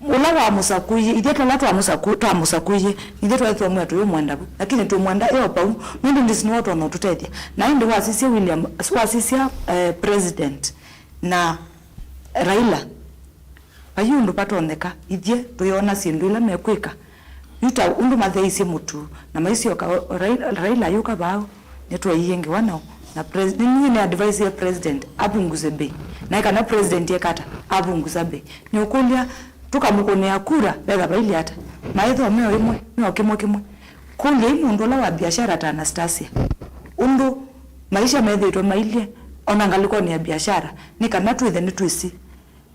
Ũla wamũsakũie, ithyĩ tala twamũsaku-, twamũsakũie, ithyĩ twaĩ twamwĩa tũyũmwenda vu. Lakini tũmwenda eo pau, nũndũ ndĩsĩ nĩwe ũtonya ũtũtethya. Na ĩndĩ wasisya William, wasisya, eh, president na Raila, vai ũndũ vatonyeka, ithyĩ tũyona syĩndũ ila mekwĩka. Yu ta ũndũ matheisye mũtu, na maisyoka, o, Raila, Raila ayũka vau, nĩtweeie ngewa nao. Na pres-, nĩ niĩ nĩ advise president apunguze bei. Na ĩ kana president ekata, apunguza bei. Nĩũkũlya, tũkamũkũnĩa kura, vetha vailyĩ ata? Maĩthomeo ĩmwe, no kĩmwe kĩmwe. Kũlya ĩ mũndũ ũla wa biashara ta Anastasia. Ũndũ maisha methĩĩtwe mailye, o na ngalĩkonĩ ya biashara, nĩ kana twĩthe nĩtwĩsĩ.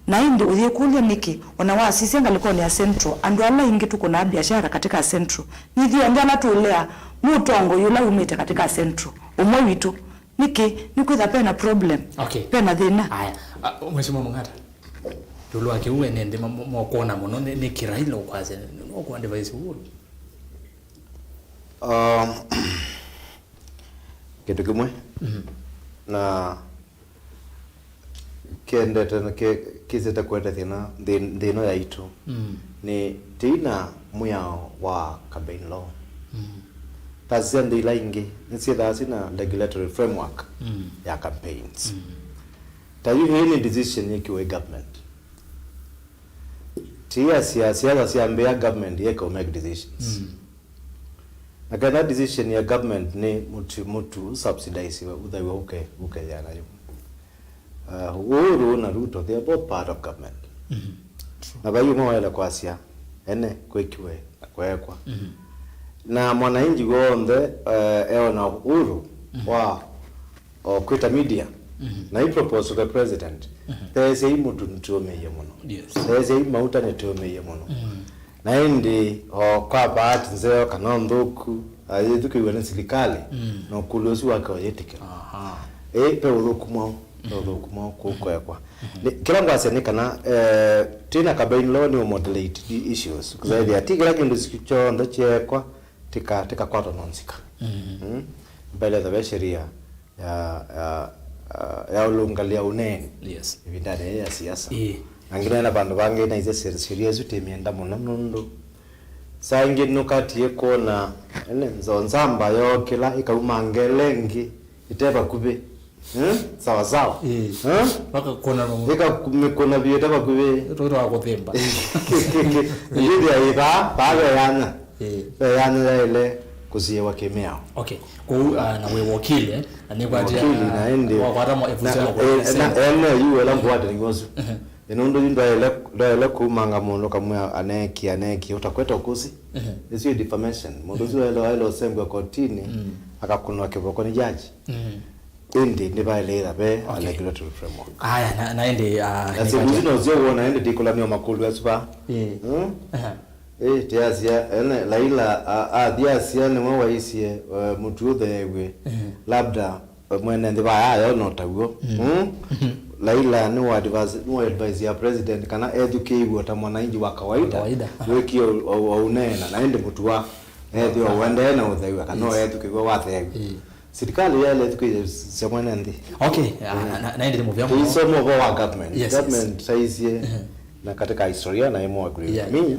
Na ĩndĩ ũyĩkũlya nĩkĩ, o na wasisya ngalĩkonĩ ya Central, andũ ala aingĩ tũkũnaa biashara katika Central, nithyĩ onthe ala tũũlea nĩ ũtongoi ũla wumĩte katika Central, ũmwe witũ. Nĩkĩ? Nĩkwĩtha pena problem. Okay. Pena thĩna. Aya. Ah, Mheshimiwa Mung'ata, ĩũlũ wa kĩu ene nthĩ ma- ma- mokwona mũno nĩ nĩ kĩraila ũkwasya nũkũ advise Uhuru. Um, kĩndũ kĩmwe, na kĩendete na kĩ- kĩsĩte kũete thĩna nthĩ- nthĩ ĩno yaitũ, nĩ tĩina mwĩao wa campaign law. Ta sya nthĩ ila ingĩ nĩsyĩthaa syĩna regulatory framework ya campaigns. Ta yu ĩĩ nĩ decision yĩkiwe government. Tiasya siasa syambĩa government yeka make decisions. Na kana decision ya government nĩ mũtu mũtu subsidize ũthaiwa ũke ũkethĩa nayo. Uh, Uhuru na Ruto, they are both part of government. Na vai ũmwe waĩle kwasya ene kwĩkiwe na kũekwa. Na mwananchi w'onthe uh, eona Uhuru wa o kwĩta media na i propose to the president, theesyai mũtu nĩtũũmĩie mũno. Yes. Theesyai mauta nĩtũũmĩie mũno. Na ĩndĩ o kwa bahati nzeo kana nthũku, ayĩthukĩiwe nĩ silikalĩ, na ũkũlyo ũsu wake ũyĩtĩkĩla. Aha. Ĩ, pe ũthũku mwaũ, pe ũthũku mwaũ kũkwekwa. Nĩ- kĩla ngwasya nĩ kana eh, twĩna campaign law nĩ ũmoderate i- issues kũsaĩthĩa ti kĩla kĩndũ si- kyonthe kyeekwa tika tikakwatwa no nzika. Mm. Mbele the sheria ya ya ya- ya ũlũngalia ũneeni. Yes. Ĩvindanĩ yĩĩ ya siasa. Ĩĩ. Na ngineena vandũ vangĩ naisye sheria isu tĩmyenda mũno nũndũ saa ingĩ nũkatie kwona ene nzo nzamba yookĩla ĩkauma ngele ĩngĩ ĩte vakuvĩ. Eh? Sawa sawa. Ĩĩ. Eh? Mpaka kũna no. Ĩkamĩkũna vyũ ĩte vakuvĩ. Tũtwa kũthĩmba. Yĩthĩa ĩvaa vaa ve yanya. Ĩĩ. Ve yanya yaĩle kũsiĩwa kĩmĩao. Okay. Kũu ah, na wĩ wakili eh, na nĩkwatĩa Wakili na ĩndĩ wakwata mo na- efuso eh, na ene yu ela ngwatĩnĩ ũsu. Nũndũ yu ndwaĩle ndwaĩle kũumanga mũndũ kamwĩa aneekie aneekie ũtakweta ũkũsi. Ĩsu ĩ defamation. Mũndũ ũsu waĩle waĩle ũsengwe kotini akakũnwa kĩvoko nĩ jaji. Ĩndĩ nĩvaĩlĩĩla ve a Okay. regulatory framework. Aya na na ĩndĩ ah, Na nĩ syĩndũ isu nosyo wona ĩndĩ ndikũlanio makũlũ asu va. Ĩĩ. Mm? Aha. Ĩ, tĩasya ene Laila a- athi asya nĩwe waisye eh, mũtu ũtheew'e. Labda eh, mwene nthĩ vaya ayona ũtaw'o. Mm? Laila nĩwa advise nĩwa advise ya president kana ethukĩiw'e ta mwananchi wa kawaida. Kawaida. Wĩkie o- o- o ũneena na ĩndĩ mũtu wa ethĩwa ũendee na ũtheew'a kana ethukĩiw'e watheew'a. Sirikali yaĩle ĩthukĩĩsya mwene nthĩ. Okay, ah, na- na ĩndĩ nĩ mũvea mũno. Tũisoma ũvoo wa government. Yes, yes. Government saisye na katika historia na ĩmo agree with Yeah. me.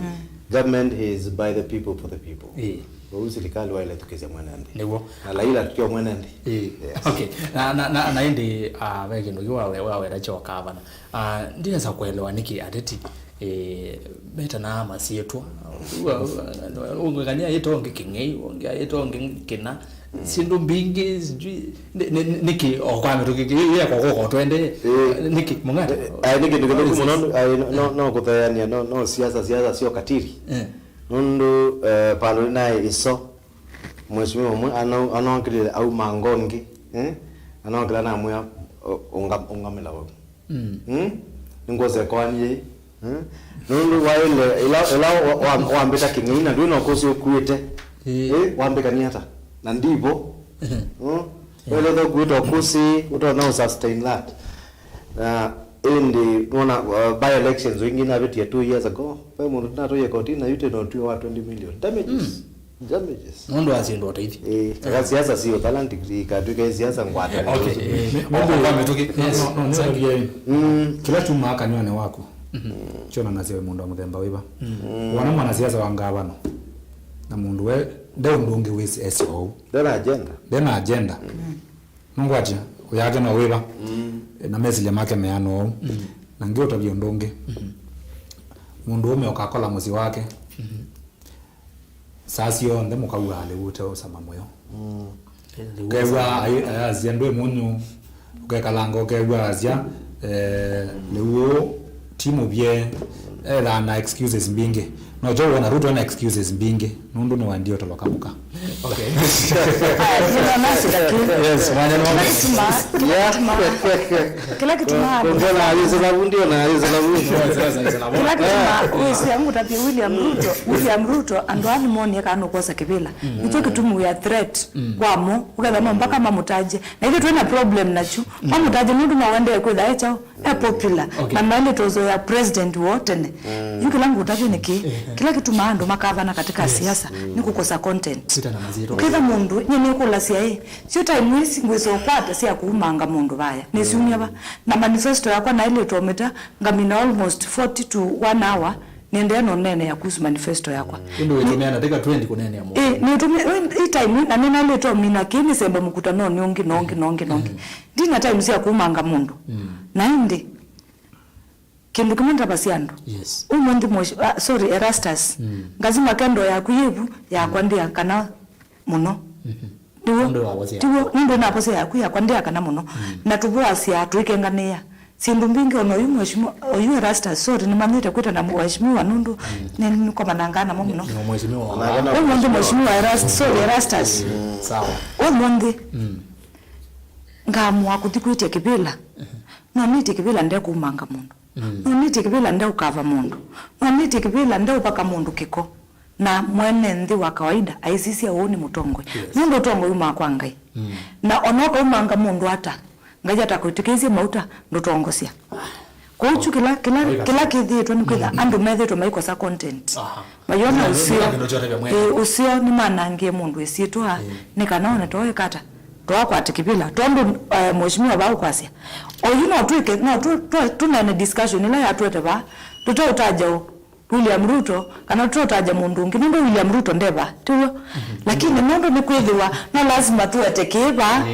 Government is by the people for the people. Ĩĩ. Ũu sirikali waĩle ĩthukĩĩsya mwene nthĩ. Nĩw'o. Na Laila tũkyo mwene nthĩ. Ĩĩ. Yes. Okay. Na na na na ĩndĩ ah, ve kĩndũ kĩu wawe- wawera kyo gavana. Ah, ndinesa kuelewa nĩkĩ ateti eh, metanaa masyĩtwa. Ũng'ang'ania ayĩta ũngĩ Kĩng'ei, ũngĩ ayĩta ũngĩ Kĩna. Syĩndũ mbingĩ sijui nĩ- nĩ- nĩ- nĩkĩ o kwa mĩtũkĩ yekwa kũko twendee. Ĩĩ. Nĩkĩ Mung'ata? Ai, nĩ kĩndũ kĩthũku mũno ai, no- no- no kũtheanĩa no- no siasa siasa sya ũkatili. Eh. Nũndũ eh, vandũ naĩ ĩso mheshimiwa ũmwe ana- anaongĩlile auma ngongi eh? Anaongĩla namwĩa ũngamĩla vau. Mm? Nĩngwose kwani yĩĩ. Mm? Nũndũ waĩle ĩla ĩla wa- wa- wambĩta Kĩng'ei na ndwĩ na ũkũsĩ ũkuĩte. Ĩĩ. Ĩ, wambĩkania ata? Na ndivo. Mm? Waĩle tho kuĩta ũkũsĩ ũtonya ũ sustain that. Na ĩndĩ nona uh, by elections wingĩ navĩtie two years ago. Ve mũndũ tinatũie kotini na yu tena ũtw'e wa twenty million damages. Damages. Nũndũ wa syĩndũ ũtaithi. Eh, aka siasa sio thalanti katwika siasa ngwata. Okay. Eh, kwa mĩtũkĩ. Yes. No, no, no, Thank you. Mm. Kĩla kyumaa kanyw'anĩ waku kyonanasya wĩ mũndũ wa mũthemba wĩva. Wona mwanasiasa wa ngavano na mũndũ we nde ũndũ ũngĩ wĩsĩ esyo ũu. Ndena agenda. Ndena agenda. Nũngwatya ũyake no wĩva. Na mesilya make meana ũu. Na ngĩũtavya ũndũ ũngĩ. Mũndũ ũme ũkakola mũsyĩ wake. Saa syonthe mũkauaa lĩu ũteũsama mũyo. Ũkew'a ayasya ndwĩ mũnyũ, ũkekalanga ũkew'a asya eh, lĩu ũũ ti mũvye, Ethaa na excuses mbingĩ. No kyo wona Ruto ena excuses mbingĩ. Nũndũ nĩ wa ndio toloka mũka. Okay. Aya, nĩnonasika kĩ. Yes, mwana no. Kĩla kĩtuma, kĩla kĩtuma, kĩla kĩtuma andũ. Ngona alisalamu ndio na alisalamu. Kĩla kĩtuma wĩsĩa ngũtavye William Ruto, William Ruto, andũ aa nĩmonie kana nũkwosa kĩvĩla. Nĩkyo kĩtumi we are threat kwamo, ũketha no mpaka mamũtangye. Na ithyĩ twĩna problem nakyo. Mamũtangye nũndũ no wendee kwĩtha e kyaũ, e popular. Okay. Na maĩlĩte ũzoea president woo tene. Yu kĩla ngũtavya nĩ kĩĩ, kĩla kĩtumaa andũ makavana katika siasa nĩ kũkosa content. Kwĩta na masyĩtwa. Ũketha mũndũ, nyie nĩkũlasya ĩ, syo time ĩsi ngwĩsa ũkwata sya kuumanga mũndũ vaya. Nĩsyumya va. Na manifesto yakwa naĩlĩte ũmĩta, ngamina almost forty to one hour, nĩendee na ũneenea kuhusu manifesto yakwa. Ĩndĩ wĩtũmĩa ndatĩka twenty kũneenea mũndũ. Ĩ, nĩtũmĩa, ĩ, ĩ time, na nĩnaĩlĩte ũmina kĩĩ nĩsembe mũkutanonĩ ũngĩ, na ũngĩ, na ũngĩ, na ũngĩ. Ndina time sya kuumanga mũndũ. Na ĩndĩ, kĩndũ kĩmwe ndavasya andũ. Yes. Ũmũnthĩ mweshi-, ah, sorry, Erastus. Ngasima kendo yaku yĩvu, yakwa ndĩa kana mũno. Nĩw'o? Nũndũ wa vosia. Tiw'o, nũndũ navosia yaku yakwa ndĩa kana mũno. Na tũvoasya tũikenganĩa. Syĩndũ mbingĩ ona oyu mheshimiwa, oyu Erastus, sorry, nĩmanyĩte kwĩtana mheshimiwa nũndũ nĩ-, nĩkomanangaa namo mũno. Nĩ mheshimiwa wa. Ũmũnthĩ mheshimiwa Erastus, sorry, Erastus. Sawa. Ũmũnthĩ. Ngaamũa kũthi kwĩtya kĩvĩla. No nĩtye kĩvĩla ndekũmanga mũndũ. No nĩtye kĩvĩla ndeũkava mũndũ. No nĩtye kĩvĩla ndeũvaka mũndũ kĩko. Na mwene nthĩ wa kawaida aisisya ũũ nĩ mũtongoi. Yes. Nũndũ ũtongoi umaa kwa Ngai. Na ona ũkaumanga mũndũ ata, Ngai atakwĩtĩkĩisye mauta, ndũtongosya. Kwoou kyu kĩla, kĩla, kĩla kĩthĩĩtwe nĩ kwĩtha andũ methĩĩtwe maikosa content. Aha. Mayona ũseo, ĩ, ũseo nĩmanangie mũndũ ĩsyĩtwa, nĩ kana one too ĩkata, twakwate kĩvĩla. Tondũ, eh, mheshimiwa vaa ũkwasya. Oyu no twĩke, no tũ-, tũ-, tũneene discussion ĩla yatwete vaa. Tũteũtaja ũ William Ruto, kana tũteũtaja mũndũ ũngĩ, nũndũ William Ruto nde vaa, tiw'o? Lakini nũndũ nĩkwĩthĩwa, no lazima tũete kĩĩ vaa,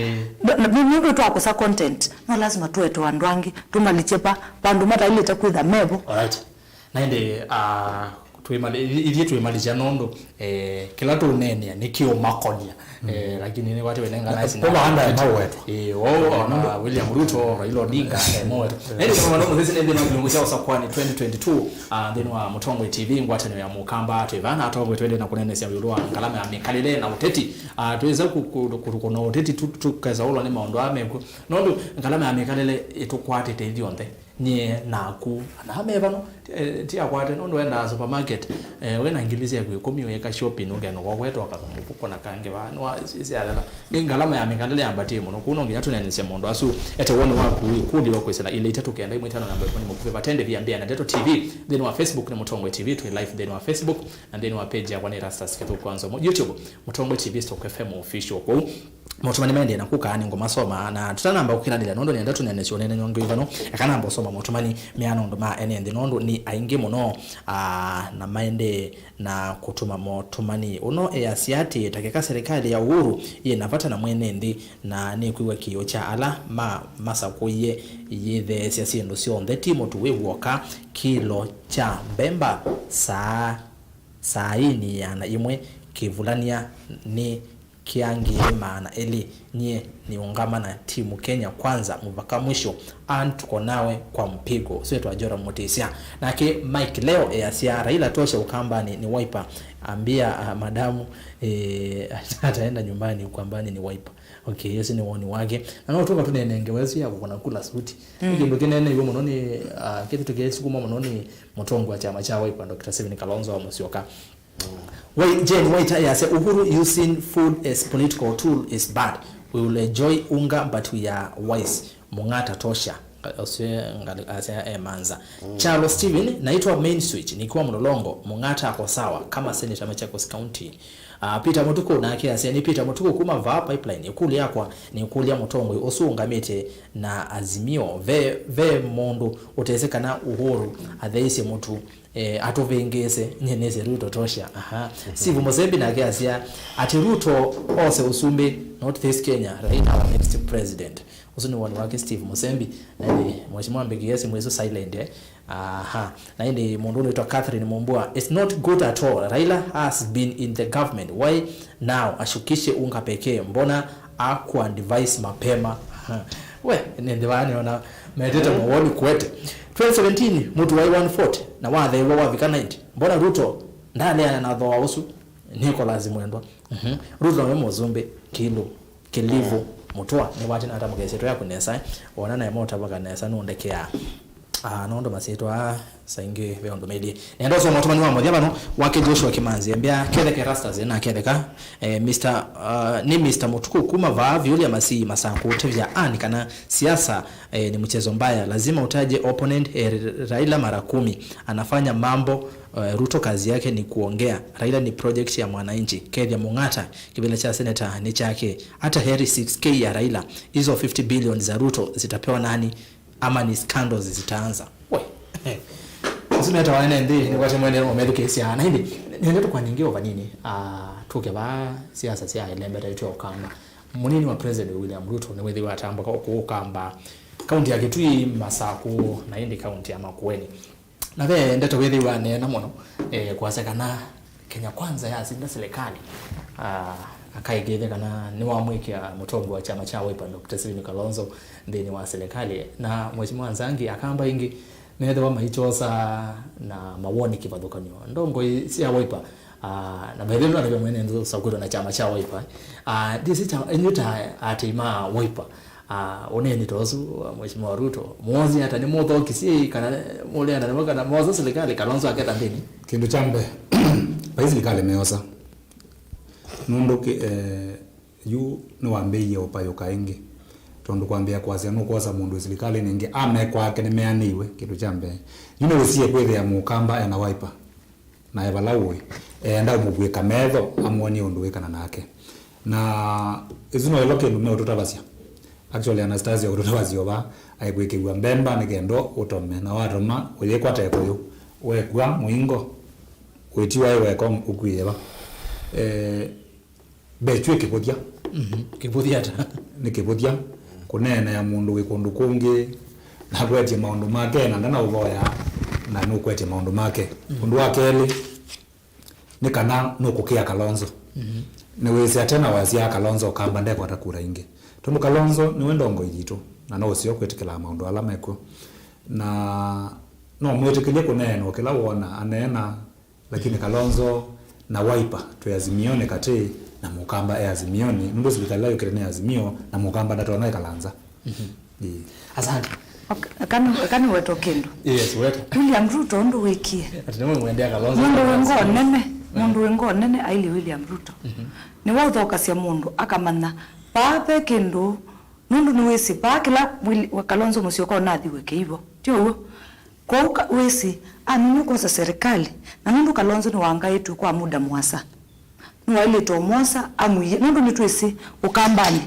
nũndũ twakosa content, no lazima tũete andũ angĩ, tũmalikye va, vandũ mataĩlĩte kwĩtha mevo. Alright. Na ĩndĩ, ah, twĩmali-, ithyĩ twĩmalisya nũndũ, eh, kĩla tũũneenea nĩkĩũmakonya. Eh, lakini nĩ wate wenengana sina. Poma anda ya mawetwa. Eh, o, ona William Ruto, Raila Odinga, eh, mawetwa. Na ĩndĩ kama ndio mzee ndio na kilungu cha Usakwani twenty twenty-two, ah, nthĩnĩ wa Mũtongoi T V, ngwatanĩo ya Mũkamba, twĩ vana atongoi twende na kũnenesya ĩũlũ wa ngalama ya mĩkalĩle na ũteti. Ah, twĩza kũkũna ũteti tu, tukesa ũlwa nĩ maũndũ amekũ. Nũndũ ngalama ya mĩkalĩle ĩtũkwatĩte ithyonthe. Nyie naku, ana mevano, eh, ti akwate, nũndũ wendaa supermarket, eh, wĩ na ngili syaku ĩkũmi, wĩka shopping, ũkenda kwakwa ĩtoka mũkuko na kangĩ vaa, nĩwa, si-, syathela. Nĩ ngalama ya mĩkalĩle yambatie mũno, kũu no nginya tũneenesye maũndũ asu. Ete woni waku, ĩkũlyo kwĩsĩla ilĩ itatũ kenda ĩmwe itano namba ĩmwe nĩ mũkuvĩ vatendethya mbĩa na Ndeto T V, nthĩnĩ wa Facebook nĩ Mũtongoi T V, twĩ live nthĩnĩ wa Facebook, na nthĩnĩ wa page yakwa nĩ Erastus Kĩthũku wa Nzomo, YouTube, Mũtongoi T V, Stock F M Official kũu. Maũtũmani maendee na kũka nĩ ngũmasoma, na tũtanamba kũkĩlanĩlya nũndũ nĩenda tũneenesye ũneenany'a ngĩvano, eka namba ũsoma maũtũmani meana ũndũ ma ene nthĩ nũndũ nĩ aingĩ mũno, aa, na maendee na kũtũma maũtũmani. Ũno easya atĩ ta keka serikali ya Uhuru yĩ na vata na mwene nthĩ na nĩkwĩw'a kĩĩo kya ala ma masakũie yĩtheesya syĩndũ syonthe, ti mũtu wĩ w'oka, kĩlo kya mbemba saa, saa ĩnĩ ĩana ĩmwe kĩvulany'a nĩ kĩa ngili maana elĩ. Nyie nĩũngama na timu Kenya Kwanza, muvaka mwisho, and tuko nawe kwa mpigo. Ũsu etwa Joram Mutisya. Nake Mike Leo easya, Raila tosha Ukambani ni Wiper. Ambia, ah, madamu, eh, ataenda nyumbani, Ukambani ni Wiper. Okay, ũsu nĩ woni wake. Na no tũka tũnenengewa ĩsu ya kũkũna kula suti. Nĩ kĩndũ kĩneeneiwe mũno nĩ, ah, kĩndũ kĩsukumwa mũno nĩ mũtongoi wa kyama kya Wiper, Doctor Stephen Kalonzo Musyoka. Wai-, Jane White ayasya, Uhuru using food as political tool is bad. We will enjoy unga, but we are wise. Mung'ata tosha. Ose ngali asya emanza. Charles Steven, naitwa Main Switch, nikiwa Mlolongo. Mung'ata ako sawa kama senator Machakos County. Ah, Peter Mutuku nake asya, ni Peter Mutuku kuma vaa Pipeline. Ĩkũlyo yakwa nĩ kũlya mũtongoi ũsu ũngamĩte na Azimio. Ve, ve mũndũ ũtesĩ kana Uhuru atheisye mũtu. Eh, atũvĩngĩĩse, nyie nĩsĩ Ruto tosha. Aha. Steve Musembi nake asya atĩ Ruto ose ũsumbĩ, not this Kenya, Raila our next president. Ũsu nĩ woni wake Steve Musembi. Na ĩndĩ Mheshimiwa Mbeki yesi mwĩsu silent, eh. Aha. Na ĩndĩ mũndũ ũnaitwa Catherine Mumbua, it's not good at all. Raila has been in the government. Why now ashukishe unga pekee? Mbona akuadvise mapema? Aha. We, nĩ nthĩ vaa nĩona metĩte mawoni kwete. Twenty seventeen, mũtu waĩ one forty, na watheew'a wavika ninety. Mbona Ruto ndaleana na thooa ũsu? Nicholas Mwendwa. Mhm. Ruto nĩwe mũsumbĩ, Kilu, Kilivu, Mũtũa, nĩwatĩna ata mũkesĩtwa yaku nesa, eh? Wona naema ũtavaka nesa, nũndekeaa. Ah, nũndũ masyĩtwa aa saingĩ ve ũndũ melie. Nenda ũsoma ũtũmani wa mũthya vano wake Joshua Kimanzi, embea, Ketheka Erastus, na Ketheka, eh, Mister, ah, nĩ Mister Mũtuku kuma vaa Vyũlya Masii Masakũ, ũtavya ani kana siasa, eh, ni mchezo mbaya, lazima utaje opponent, eh, Raila mara kumi, anafanya mambo, eh, Ruto kazi yake ni kuongea, Raila ni project ya mwananchi, Kethia Mung'ata, kĩvĩla cha senator nĩ chake, hata heri six K ya Raila, hizo fifty billion za Ruto zitapewa nani? Ama ni scandals zitaanza. We. Asu metawa ene nthĩ, nĩkwasya mwene ũmethukĩĩsya. Na ĩndĩ, nĩendete kwa ningĩ o vanini, ah, tũke va siasa sya ĩlembeta itwe ũkamba. Mũnini wa President William Ruto nĩwĩthĩwa atamba kũũkamba kaunti ya Kitui, Masakũ, na ĩndĩ kaunti ya Makueni. Na ve ndeto wĩthĩwa aneena mũno, eh, kwasya kana Kenya Kwanza yasinda serikali. Ah, akaĩkĩĩthya kana nĩwamwĩkĩa mũtongoi wa kyama kya Wiper, Doctor Stephen Kalonzo, nthĩnĩ wa serikali. Na Mheshimiwa Nzangi akamba ĩngĩ, methĩwa maikyosa na mawoni kĩvathũkany'o ndongoi sya Wiper. Ah, na by the way, nũnavya mwene nthĩ ũsakwĩtwa na kyama kya Wiper. Ah, ndĩsĩ kyama, inyuĩ ta atei ma Wiper, ah, ũneeni ta ũsu wa Mheshimiwa Ruto, mwosie ata? Nĩmũthokisye kana mũleana namo kana mwosa serikali Kalonzo aketa nthĩnĩ? Kĩndũ kya mbee, vai serikali meosa. Nũndũ kĩ-, eh, yu nĩwambĩĩie ũpayũka ĩngĩ. Tondũ kwambĩa kwasya nũkwosa mũndũ wĩ silikalĩnĩ ĩngĩ, ame kwake nĩmeanĩiwe, kĩndũ kya mbee. Yu nĩwĩsie kwĩthĩa mũkamba ena Wiper, na e vala ũĩ, eenda ũmũvw'ĩka metho, amwonie ũndũ wĩkana nake. Na ĩsu no ĩlo kĩndũ meũtũtavasya. Actually, Anastasia ũtũtavasya ũva, aikwĩkĩw'a mbemba nĩ kenda ũtome, na watoma, ũyĩkwata ĩkũyũ, wekua mũingo, wĩtiwa ĩ weka ũkw'ĩĩe va? Eh, Mbee, kyũ kĩvũthya. Mhm. Kĩvũthya ata? Nĩ kĩvũthya kũneenea mũndũ wĩ kũndũ kũngĩ, na akwetye maũndũ make, na ndanaũvoya, na nũkwetye maũndũ make. Mhm. Ũndũ wa kelĩ, nĩ kana nũkũkĩa Kalonzo. Mhm. Nĩwĩsĩ ate na wasya Kalonzo ũkamba ndekwata kura ingĩ. Tondũ Kalonzo nĩwe ndongoi yitũ, na no ũseo kwĩtĩkĩlaa maũndũ ala mekw'o. Na no mwĩtĩkĩlye kũneena o kĩla wona aneena. Lakini Kalonzo na Wiper twĩ Azimio nĩ katĩ, na mũkamba e Azimio nĩ nũndũ silikalĩ ĩla yũkĩte nĩ Azimio, na mũkamba ndatonya ĩkala nza. Mhm. Ĩĩ. Asante. Ok, eka nĩ-, eka nĩweta kĩndũ. Yes, weta. William Ruto ũndũ wĩkie. Ati nĩwe mwendea Kalonzo. Mũndũ wĩ ngoo nene, mm, mũndũ wĩ ngoo nene ailye William Ruto. Mhm. Nĩwe ũthokasya mũndũ akamanya vaa ve kĩndũ, nũndũ nĩwĩsĩ vaa kĩla Will-, Kalonzo Musyoka ũnathiwe kĩivo. Ti ũw'o? Kwoou ka-, wĩsĩ, aminywa kwosa serikali, na nũndũ Kalonzo nĩwangaĩtw'e kwa muda mũasa, nĩwaĩlĩte ũmwosa, amwiye, nũndũ nĩtwĩsĩ Ũkambanĩ,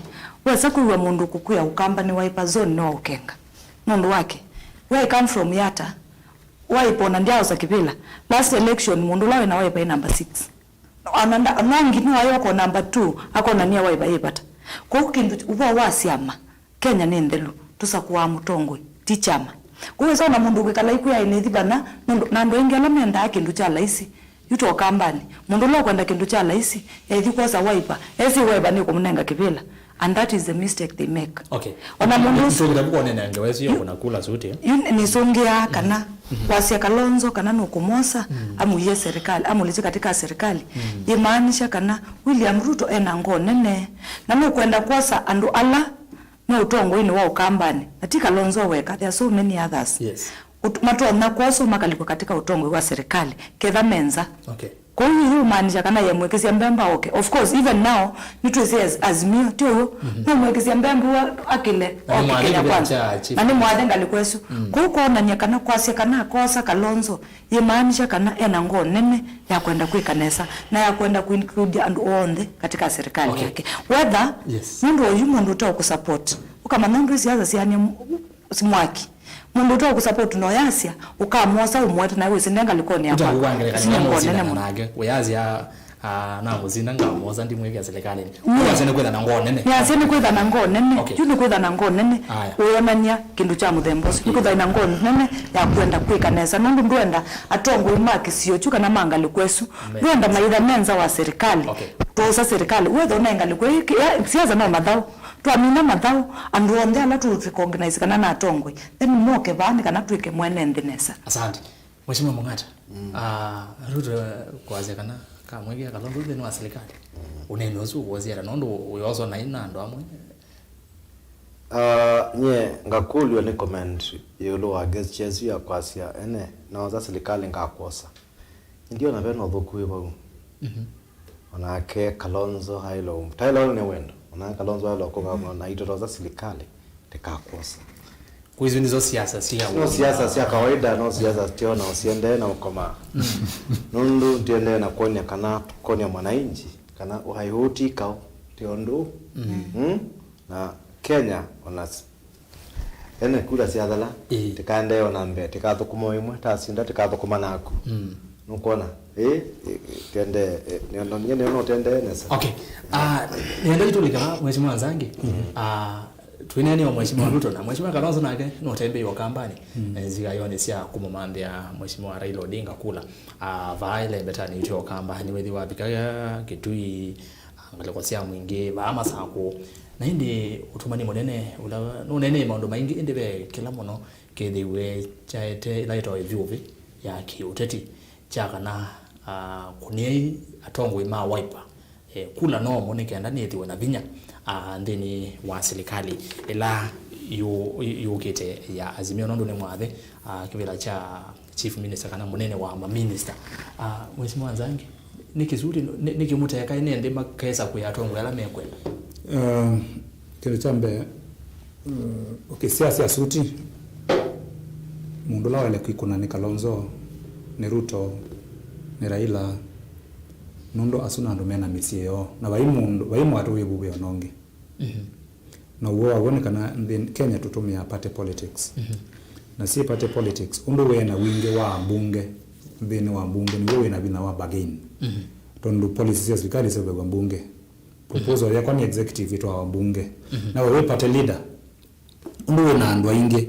wesa kwĩw'a mũndũ kũkwĩa Ũkamba nĩ Wiper zone nĩwaũkenga. Nũndũ wake, where I come from, Yatta, Wiper ona ndyaaosa kĩvĩla. Last election, mũndũ ũla wĩ na Wiper ĩ number six. Ona nda-, no nginya waĩ oko number two, akonania Wiper yĩ vata. Kwoou kĩndũ, ũvoo wa syama, Kenya nĩ nthelu, tũsakũaa mũtongoi, ti kyama. Kwoou wĩsa ona mũndũ ũkwĩkala ikwĩa ĩnĩthi vana, nũndũ, na andũ aingĩ ala mendaa kĩndũ kya laisi, yu ta Ũkambanĩ. Mũndũ ũla ũkwenda kĩndũ kya laisi, ethi kwosa Wiper, esĩ Wiper nĩkũmũnenga kĩvĩla. And that is the mistake they make. Okay. Ona mũndũ ũsu, nĩtũkĩte kũkonene ngewa ĩsu ya yu-, kũna kula suti, eh? Yu nĩsũngĩaa kana, mhm, wasya Kalonzo kana nũkũmwosa, mm, amũie serikali, amũlĩte katika serikali, mm, yĩmaanisha kana William Ruto ena ngoo nene, na nũkwenda kwosa andũ ala me ũtongoinĩ wa Ũkambanĩ, na ti Kalonzo weka, there are so many others. Yes. Ut-, matonya kwoswa makalikwa katika ũtongoi wa serikali, ketha me nza. Okay. Kwoou yu yĩũmaanisha kana yemwĩkĩsya mbemba oke. Of course, even now, nĩtwĩsĩ as-, Azimio, ti ũw'o? Mhm. Nũmwĩkĩsya mbemba wa-, akĩle, na oke nĩmwathe Kenya Kwanza. Kĩvĩla kya chief. Na nĩmwathe ngalĩko ĩsu. Mm. Kwoou kwonany'a kana kwasya kana akosa Kalonzo, yĩmaanisha kana ena ngoo nene ya kwenda kwĩka nesa, na ya kwenda kũinclude andũ onthe katika serikali, okay, yake. Whether, yes, nũndũ oyu mũndũ ũteũkũsupport, ũkamanya ũndũ siasa syanie simwaki. Mũndũ ũte ũkũsupport no yasya, ũkamwosa ũmũete nawe wĩsĩ nde ngalĩkonĩ yakwa. Ũtaũwa ngelekany'o, sina ngoo nene mũno. Nake, wĩyasya, ah, namũsinda ngamwosa ndimwĩkĩa silikalĩnĩ. Nĩ. Wĩyasya nĩ kwĩtha na ngoo nene. Nĩyasya nĩ kwĩtha na ngoo nene. Okay. Yu nĩ kwĩtha na ngoo nene. Aya. Wĩonany'a kĩndũ kya mũthemba ũsu. Nĩ kwĩtha ĩna ngoo nene ya kwenda kwĩka nesa. Nũndũ ndwenda atongoi ma kĩsio kyu kana ma ngalĩko ĩsu. Me. Ndwenda maitha me nza wa serikali. Okay. Twosa serikali. Wetha ũnaĩ ngalĩko ĩ, ya, siasa no mathaũ. Twamina mathaũ, andũ onthe ala tũ recognize kana na atongoi, then moke vaa nĩ kana twĩke mwene nthĩ nesa. Asante. Mheshimiwa Mung'ata, ah, Ruto kwasya kana kamwĩkĩa Kalonzo nthĩnĩ wa serikali. Ũnene ũsu ũkwosya ata nũndũ wĩoswa naĩ na andũ amwe? Ah, nyie ngakũlw'a nĩ comment ĩũlũ wa gesture ĩsu ya kwasya ene naosa serikali ngakwosa. Ndiona vena ũthũku wĩ vau. Onake Kalonzo aĩle ũm-, taĩle ũnene wendo. Onake Kalonzo aĩle ũkũka na itotosa serikali ndĩkakwosa. Kwĩsĩ nĩsyo siasa sya no siasa sya kawaida, no siasa tio na ũsiendee na ũkoma. Nũndũ ndiendee na kuonia kana kuonia mwananchi kana uhai huu ti kao, ti ũndũ. Mm. Na Kenya ona s-, ene kura syathela, ĩĩ, tikaendee ona mbee, tikathũkũma ĩmwe, tasinda tikathũkũma naku. Mm. Nũkwona? Ĩĩ, ĩĩ, tende, ĩĩ, nĩona, nyie nĩona ũtendee nesa. Okay. Ah, nenda itũlika Mheshimiwa Nzangi. Mm. Ah, twinene o Mheshimiwa Ruto na Mheshimiwa Kalonzo nake no tembe yo kambani. Mm. Eh, nzika yone sia kumumandia Mheshimiwa Raila Odinga kula. Ah, vaile betani ityo kambani wethi wa bikaga Kitui, ah, ngaleko sia mwingi, vaa Masakũ. Na indi utumani munene ula nunene maundu maingi indi ve kila muno kithiwe kyaete ila itawa ithyuvi ya kiuteti kya kana, ah, kũnĩai atongoi ma Wiper, eh, kula nomo nĩ kenda nĩthĩwe na vinya, ah, nthĩnĩ wa silikalĩ ĩla yu-, yũkĩte ya Azimio, nũndũ nĩ mwathe, ah, kĩvĩla kya chief minister kana mũnene wa maminista. Ah, Mheshimiwa Nzangi, nĩ kĩsuti, nĩ, nĩ kĩmũteka ene nthĩ makesa kwĩ atongoi ala mekwenda? Eh, kĩndũ kya mbee, eh, okay, siasa sya suti, mũndũ ũla waĩle kwĩkũna nĩ Kalonzo, nĩ Ruto, nĩ Raila, nũndũ asu nĩ andũ mena mĩsyĩ yoo, na vai mũndũ, vai mwatũ wĩ vuvĩ ona ũngĩ. Mhm. Na ũw'o waw'o nĩ kana nthĩ Kenya tũtũmĩaa party politics. Mhm. Na syĩ party politics, ũndũ wĩ na wingĩ wa ambunge nthĩnĩ wa mbunge nĩw'o wĩ na vinya wa bargain. Mhm. Tondũ policy sya serikali iseũvaw'a mbunge. Proposal yakwa nĩ executive ĩtwawa mbunge. Mhm. Na we wĩ party leader, ũndũ wĩ na andũ aingĩ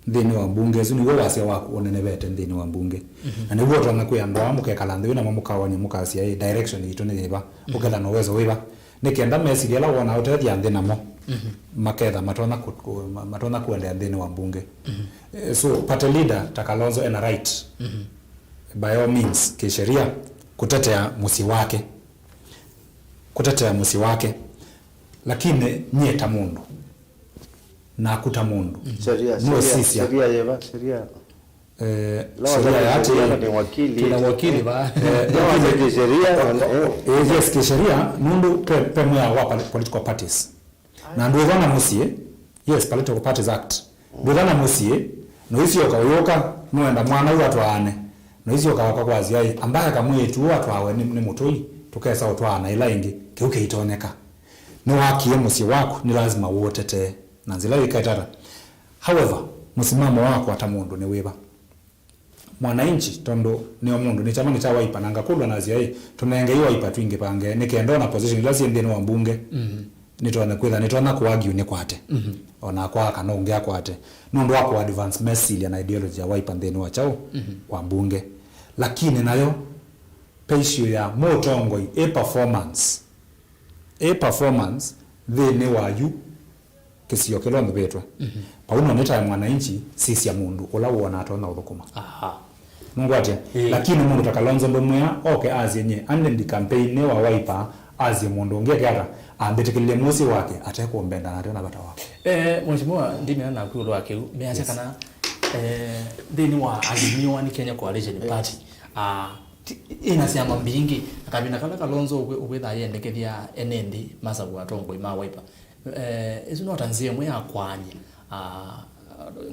nthĩnĩ wa mbunge ĩsu nĩw'o wasya waku ũnenevete nthĩnĩ wa mbunge. Mhm. Na nĩw'o ũtonya kwĩa andũ aa mũkekala nthĩ wĩ namo mũkaonye mũkasya, "Ĩ, direction yitũ nĩ yĩva?" Mhm. Ũketha na ũwezo wĩva? Nĩ kenda mesilye ĩla wonaa ũtethya nthĩ namo, mhm, maketha matonya ku-, ku-, ma-, matonya kũendeea nthĩnĩ wa mbunge. Mhm. Eh, so, party leader ta Kalonzo ena right, mhm, by all means, kisheria, kũtetea mũsyĩ wake. Kũtetea mũsyĩ wake. Lakini nyie ta mũndũ, naku ta mũndũ, mhm, sheria, no sheria, sisya. Sheria yĩva? Sheria. Eh, sheria ya ati, sheria ni wakili. Tuna wakili ba. Eh, no, wakili. Sheria, o-, o-, eh, yes, kisheria, nũndũ pe, pe mwĩao wa poli-, political parties. Na ndwĩthwa na mũsyĩ, yes, Political Parties Act. Ndwĩthwa na mũsyĩ, no isyoka ũyũka, nũenda mwana ũyũ atwaane. No isyoka waka kwasya, "Ai, ambaye kamwĩĩtu ũũ atwawe nĩ, nĩ mũtũi, tũkesa ũtwaana ĩla ĩngĩ." Kĩu kĩitonyeka. Nĩwakie mũsyĩ waku, nĩ lazima ũũtetee. Na nzĩla yĩkaĩte ata? However, mũsimamo wakwa ta mũndũ nĩ wĩva? Mwananchi, tondũ nĩo mũndũ, nĩ kyama nĩ kya Wiper, na ngakũlwa nasya, "Ĩ, tũnengei Wiper twingĩvange, nĩ kenda ona position ila syĩ nthĩnĩ wa mbunge, mhm, nĩtonya kwĩtha, nĩtonya kũargue nĩkwate." Mhm. Onakwa kana ũngĩ akwate. Nũndũ wa kũadvance mesilya na ideology ya Wiper nthĩnĩ wa kyaũ? Mhm. Wa mbunge. Lakini nayo, pe issue ya mũtongoi, ĩ performance. Ĩ performance nthĩnĩ wa yu kĩsio kĩla ũnũvĩtwe. Mhm. Vau no nĩtae mwananchi, sisya mũndũ ũla wona atonya ũthũkũma. Aha. Nũngwatya? Ĩĩ. Lakini mũndũ ta Kalonzo ndũmwĩa oke asye, "Nyie ande ndi campaign wa Wiper," asye mũndũ ũngĩ eke ata, ambĩtĩkĩlile mũsyĩ wake atekũmbenda na ate na vata wakwa. Eh, Mheshimiwa, ndimena naku ĩũlũ wa kĩu. Measya, yes, kana, eh, nthĩnĩ wa Azimio One Kenya Coalition, yes, Party, ah, ti-, ĩna syama mbingĩ, na kavinda kala Kalonzo ũkwĩ-, ũkwĩthaa yendekethya ene nthĩ masakũa atongoi ma Wiper. Eh, ĩsu no ta nzĩa ĩmwe ya kũaany'a, ah,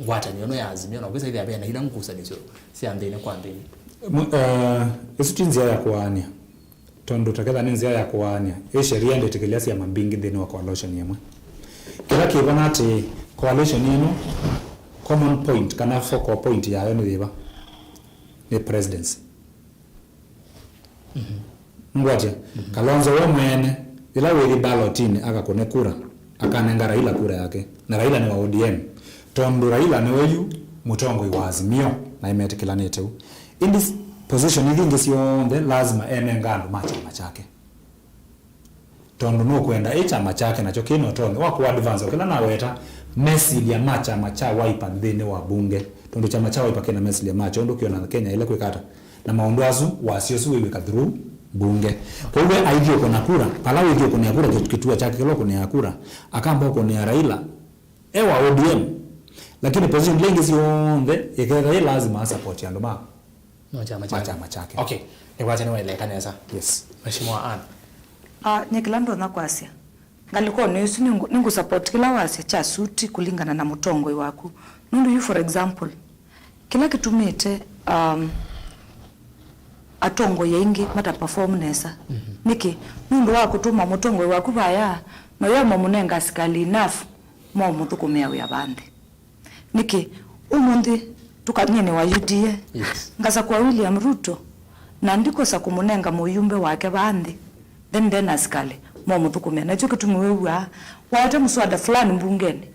ngwatanĩo ĩno ya Azimio, na kwĩsa ĩthĩa ve na ila ngusanĩsyo sya nthĩnĩ kwa nthĩnĩ. Mwe-, eh, ĩsu ti nzĩa ya kũaany'a, tondũ taketha nĩ nzĩa ya kũaany'a, ĩ sheria ndĩtĩkĩlya syama mbingĩ nthĩnĩ wa coalition ĩmwe. Kĩla kĩvo nĩ atĩ coalition ĩno, common point kana focal point yayo nĩ yĩva? Nĩ presidency. Mhm. Ngwatya, mhm, Kalonzo we mwene, yĩla wĩthi ballotinĩ akakũne kura, akanenga Raila kura yake. Na Raila nĩ wa O D M. Tondũ Raila nĩwe yu mũtongoi wa Azimio, na ĩmetĩkĩlanĩte u. Ĩndĩ s-, position ithi ingĩ syonthe lazima enenga andũ ma kyama kyake. Tondũ nũkwenda ĩ kyama kyake nakyo kĩ na ũtonyi wa kũ advance o kĩla naweta mesilya ma kyama kya Wiper nthĩnĩ wa mbunge, tondũ kyama kya Wiper kĩna mesilya makyo ũndũ kĩona Kenya ĩle kwĩka ata na maũndũ asu wasya ũsu wĩw'ĩka through mbunge. Kwoou we aithiũkũna kura, vala wĩthiũkũnĩa kura, kĩtuo kyake kĩla ũkũnĩaa kura, akamba ũkũnĩa Raila e wa O D M, lakini position ila ingĩ syonthe ĩkethĩa ĩ lazima asapoti andũ ma No kyama ma kyake. Kyama kyake. Okay, nĩkwasya nĩwaeleka nesa. Yes. Mheshimiwa Anne. Ah, nye kĩla ndonya kwasya, ngalĩkonĩ ĩsu nĩngũ- nĩngũsupport kĩla wasya kya suti kũlingana na mũtongoi waku. Nũndũ yu, for example, kĩla kĩtumĩte, um, atongoi aingĩ mata perform nesa. Mhm. Nĩkĩ? Nũndũ wa kũtũma mũtongoi waku vaya, na ũyamũnenga asikalĩ enough maũmũthũkũmĩa wĩa va nthĩ. Nĩkĩ? Ũmũnthĩ tũkany'e nĩ wa U D A. Yes. Ngasakũa William Ruto, na ndikosa kũmũnenga mũyumbe wake vaa nthĩ, then ndena asikalĩ momũthũkũmĩa. Nakyo kĩtumi wĩw'aa waete mũswada fulani mbungenĩ.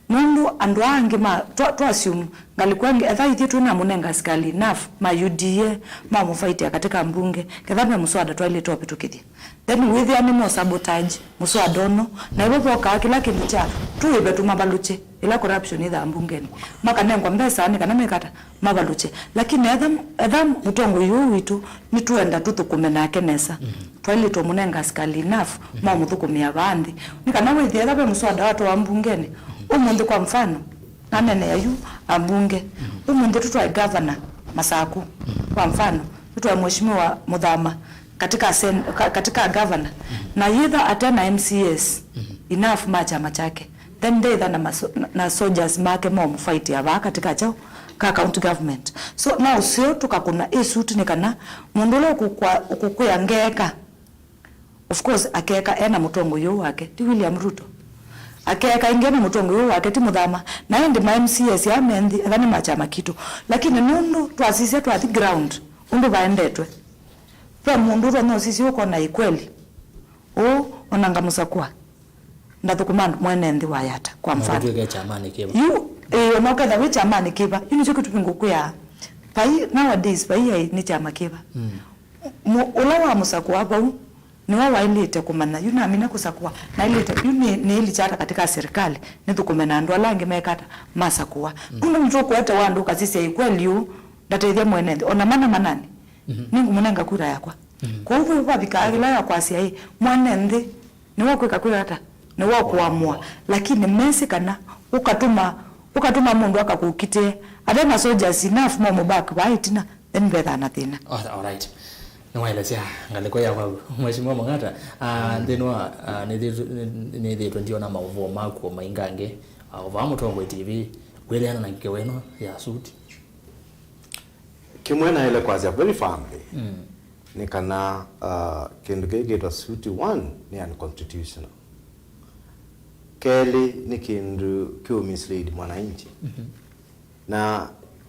Nũndũ andũ aa angĩ ma twa, twa assume ngalĩko angĩ, etha ithyĩ twĩnamũnenga asikalĩ enough ma U D A mamũfaitĩa katika mbunge, ketha me mũswada twaĩlĩte ũvĩtũkĩthya. Then wĩthĩa nĩmo sabotage mũswada ũno, na ĩvo vokaa kĩla kĩndũ kya tũĩve tũmavalũkye, ĩla corruption ĩthaa mbungenĩ, makanengwa mbesa nĩ kana mekata mavalũkye. Lakini etha, etha mũtongoi ũũ witũ nĩtũenda tũthũkũme nake nesa, twaĩlĩtwe mũnenga asikalĩ enough mamũthũkũmĩa vaa nthĩ. Nĩ kana wĩthĩa etha ve mũswada watwawa mbungenĩ ũmũnthĩ, kwa mfano, nanenea yu ambunge, ũmũnthĩ tũtwae governor Masaku, kwa mfano, tũtwae Mheshimiwa Mũthama katika sen- ka- katika governor, na yĩtha ate na M C As enough ma kyama kyake, then ndetha na, maso- na- na soldiers make momũfaitĩa vaa katika kyaũ ka county government. So no ũseo tũkakũna ĩ suti nĩ kana mũndũ ũla ũkũkwa- ũkũkwĩa ngeeka, of course, akeeka ena mũtongoi ũũ wake, ti William Ruto. Akeeka ĩngĩ ena mũtongoi ũũ wake, ti Mũthama. Na ĩndĩ ma M C As aa me nthĩ, etha nĩ ma kyama kitũ. Lakini nũndũ twasisya twathi ground, ũndũ vaendetwe, ve mũndũ ũtonya ũsisya ũkona ĩ kweli. Ũũ, ona ngamũsakũa, ndathũkũma andũ mwene nthĩ wa Yatta, kwa mfano. Nũtw'ĩke kyamanĩ kĩva. Yu, ĩĩ, ona ũketha wĩ kyamanĩ kĩva, yu nĩkyo kĩtumi ngũkwĩaa. Vai, nowadays, vai ai nĩ kyama kĩva. Mm. Mũ- ũla wamũsakũa vau, nĩwe waĩlĩte kũmanya, yu namina kũsakũa, naĩlĩte, yu nĩ- nĩĩlikya ata katika serikali, nĩthũkũme na andũ ala angĩ mekata masakũa. Mm. Nũndũ nĩtũkũete wa andũ ũkasisya ĩ kweli ũũ ndatethya mwene nthĩ, ona mana manani, mhm, nĩngũmũnenga kura yakwa. Mhm. Kwoou vau vavikaa ĩla ya kwasya ĩ, mwene nthĩ nĩwe ũkwĩka kwĩka ata? Nĩwe ũkũamũa. Lakini mesĩ kana ũkatũma, ũkatũma mũndũ akakũkitĩe, ate na soldiers enough momũback vaa ĩtina, then vethaa na thĩna. Oh, all right. Nĩwaelesya ngalĩko ya kwaku, Mheshimiwa Mang'ata. Ah, nthĩnĩ wa, ah, nĩthĩtwe- nĩthĩtwe ndiona maũvoo maku o maingangĩ, ah, o vaa Mũtongoi T V, kwĩleana na ngewa ĩno ya suti. Kĩmwe naĩle kwasya very firmly, mm, nĩ kana, uh, kĩndũ kĩĩ kĩtwa suit one nĩ unconstitutional. Kelĩ, nĩ kĩndũ kĩũ mislead mwananchi. Mhm. Na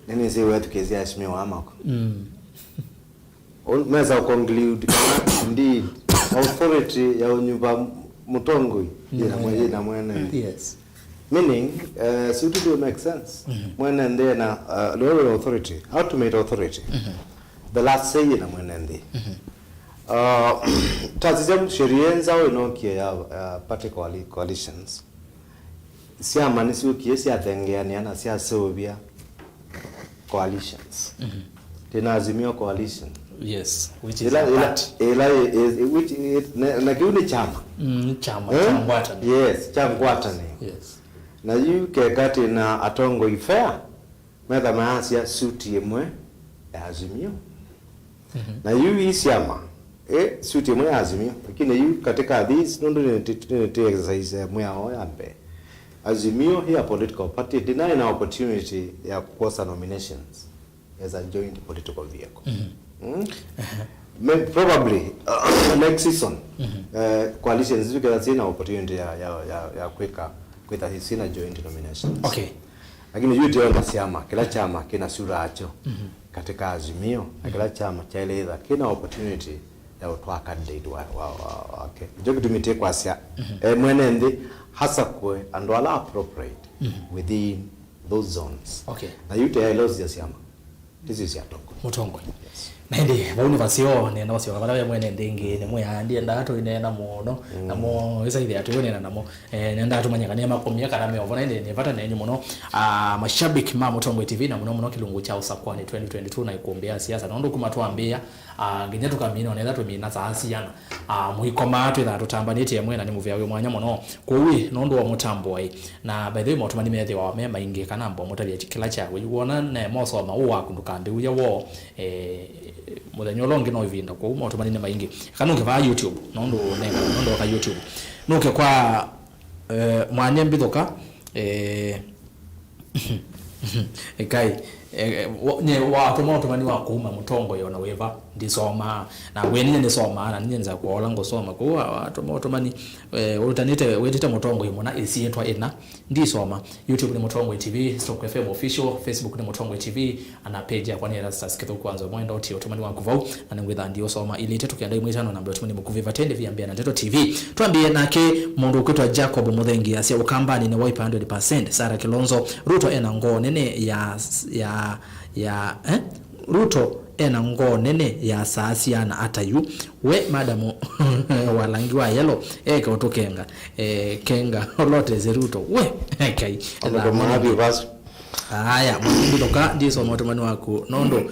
nĩnĩsĩ wethukĩĩsya aheshimiwa amako. Mm. Un- mesa conclude kana indeed authority ya ũnyuva mũtongoi yĩna mwe- yĩna mwene. Yes. Meaning, uh, suit do make sense. Mhm. Mwene nthĩ na, uh, lower authority, ultimate authority. Mhm. The last say na mwene nthĩ. Mhm. Uh, tasisya sheria nzaũ ĩnokie ya, uh, party coali- coalitions. Syama nĩsyũkie syathengeanĩa na syaseũvya coalitions. Mhm. Twĩna Azimio coalition. Yes, which is ĩla, a ĩla, party. Ĩla ĩ- ĩ- which ĩ- na, na kĩu nĩ kyama. Mm, kyama, eh? Kya ngwatanĩo. Yes, kya ngwatanĩo. Yes. Na yu keka twĩna atongoi fair, metha mayasya suti ĩmwe ya Azimio. Mhm. Na yu ĩ syama, eh, suti ĩmwe ya Azimio, lakini yu katika these, nũndũ nĩ- nĩ- nĩ- nĩ exercise ya mwĩao ya mbee. Azimio ĩ a political party, ndĩnaĩ na opportunity ya kwosa nominations as a joint political vehicle. Mhm. Mm? Aha. May- probably, next season, mhm, eh, coalitions isu kethwa syĩna opportunity ya, ya, ya, ya kwĩka, kwĩtha syĩna joint nominations. Okay. Lakini yu tĩona syama, kĩla kyama kĩna sura yakyo, mhm, katika Azimio, na kĩla kyama kyaĩle ĩtha kĩna opportunity ya ũtwaa candidate wa, wa, wa, wake. Nĩkyo kĩtumi tĩkwasya, mhm, eh, mwene nthĩ hasakũe andũ ala appropriate, mhm, within those zones. Okay. Na yu tĩyaĩle ũsisya syama. This is ya Tongo. Mũtongoi. Yes. Na ĩndĩ vau nĩ vaseo, nĩenda ũsyoka vala ve mwene nthĩ ĩngĩ, nĩ mwĩa ndiendaa tũineena mũno namo, ĩsa ithĩa tũineena namo. Eh, nĩendaa tũmanye kana nĩmakomie kana meovo, na ĩndĩ nĩ vata nenyu mũno. Ah, mashabiki ma Mũtongoi T V na mũno mũno kĩlungu kya Ũsakwani twenty twenty-two na ikumbĩ ya siasa, nũndũ kuma twambĩĩa, ah, nginya tũkamina, onetha tũmina saa siana. Ah, mũikomaa twĩthaa tũtambanĩtye mwena nĩ mũvea wĩ mwanya mũno. Kwoou ĩ, nũndũ wa mũtambo ĩ, na by the way, maũtũmani methĩawa me maingĩ, kana mbo mũtavya kĩla kya wĩ wona ne mosoma ũũ waku ndũkambĩw'e woo, eh, mũthenya ũla ũngĩ no ĩvinda, kwoou maũtũmani nĩ maingĩ. Eka nũke vaa YouTube, nũndũ neka, nũndũ oka YouTube. Nũke kwa, eh, Mwanya Mbithũka, eh, Ekai, eh, wa- nye watũma ũtũmani wa kuuma mũtongoi ona wĩva, ndisomaa. Na wĩ ninyie nĩsomaa, na ninyie nza kuola ngũsoma. Kũu wa- watũma ũtũmani, eh, ũtanĩte, wĩtĩte mũtongoi mũna ĩsyĩtwa ĩna, ndisoma. YouTube nĩ Mũtongoi T V, Stock F M Official, Facebook nĩ Mũtongoi T V, ana page yakwa nĩ Erastus Kĩthũku Wanzo Mwenda, ũtie ũtũmani waku vau. Na nĩngwĩtha ndiũsoma ilĩ itatũ kenda imwe itano namba ya ũtũmani mũkuvĩ vate ndĩvi ya Mbĩa na Ndeto T V. Twambie nake mũndũ ũkwĩtwa Jacob Mũthengi asya Ũkambanĩ nĩ Wiper hundred percent. Sarah Kilonzo, Ruto ena ngoo nene ya, ya, ya, eh? Ruto ena ngoo nene ya saa siana ata yu. We madamu wa langi wa yellow, eke ũtũkenga, eh, kenga, ũloteze Ruto. We, ekai. Andũ mathi vasu. Aya, Mwanya Mbithũka, ndisoma ũtũmani waku nũndũ,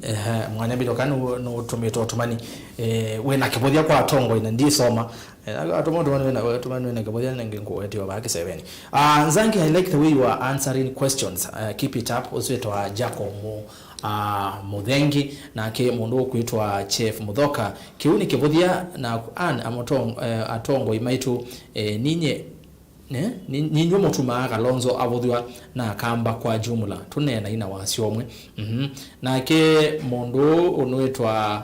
ehe, Mwanya Mbithũka nũ- nũtũmĩte ũtũmani, eh, wĩna kĩvũthya kwa atongoi na ndisoma. Eh, atũma ũtũmani wĩna, ũtũmani wĩna kĩvũthya nenge ngũetio vaa kĩseveni. Ah, Nzangi, I like the way you are answering questions. Uh, keep it up. Ũsu wĩtwa Jacob Mu- ah, Mũthengi, nake mũndũ ũkwĩtwa Chef Mũthoka. Kĩu nĩ kĩvũthya na an amũtong- eh, atongoi maitũ, eh, ninye Ne? Ni- ninyw'ĩ mũtumaa Kalonzo avũthw'a na Akamba kwa jumla. Tũneenai na wasya ũmwe. Mhm. Nake mũndũ ũũ ũnwĩtwa,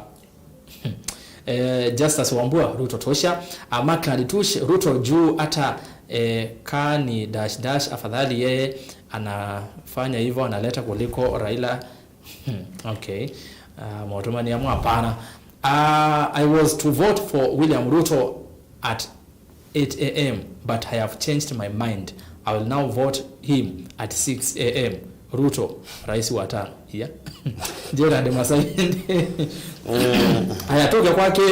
eh, Justus Wambua, Ruto tosha. Ah, Macklad Tush, Ruto juu hata, eh, kani dash dash, afadhali yeye anafanya hivyo, analeta kuliko Raila. Hmm, okay. Ah, maũtũmani amwe hapana. Ah, I was to vote for William Ruto at eight a m, but I have changed my mind. I will now vote him at six a m. Ruto, rais wa tano. Yeah. Gerard Masai. Aya, tũke kwake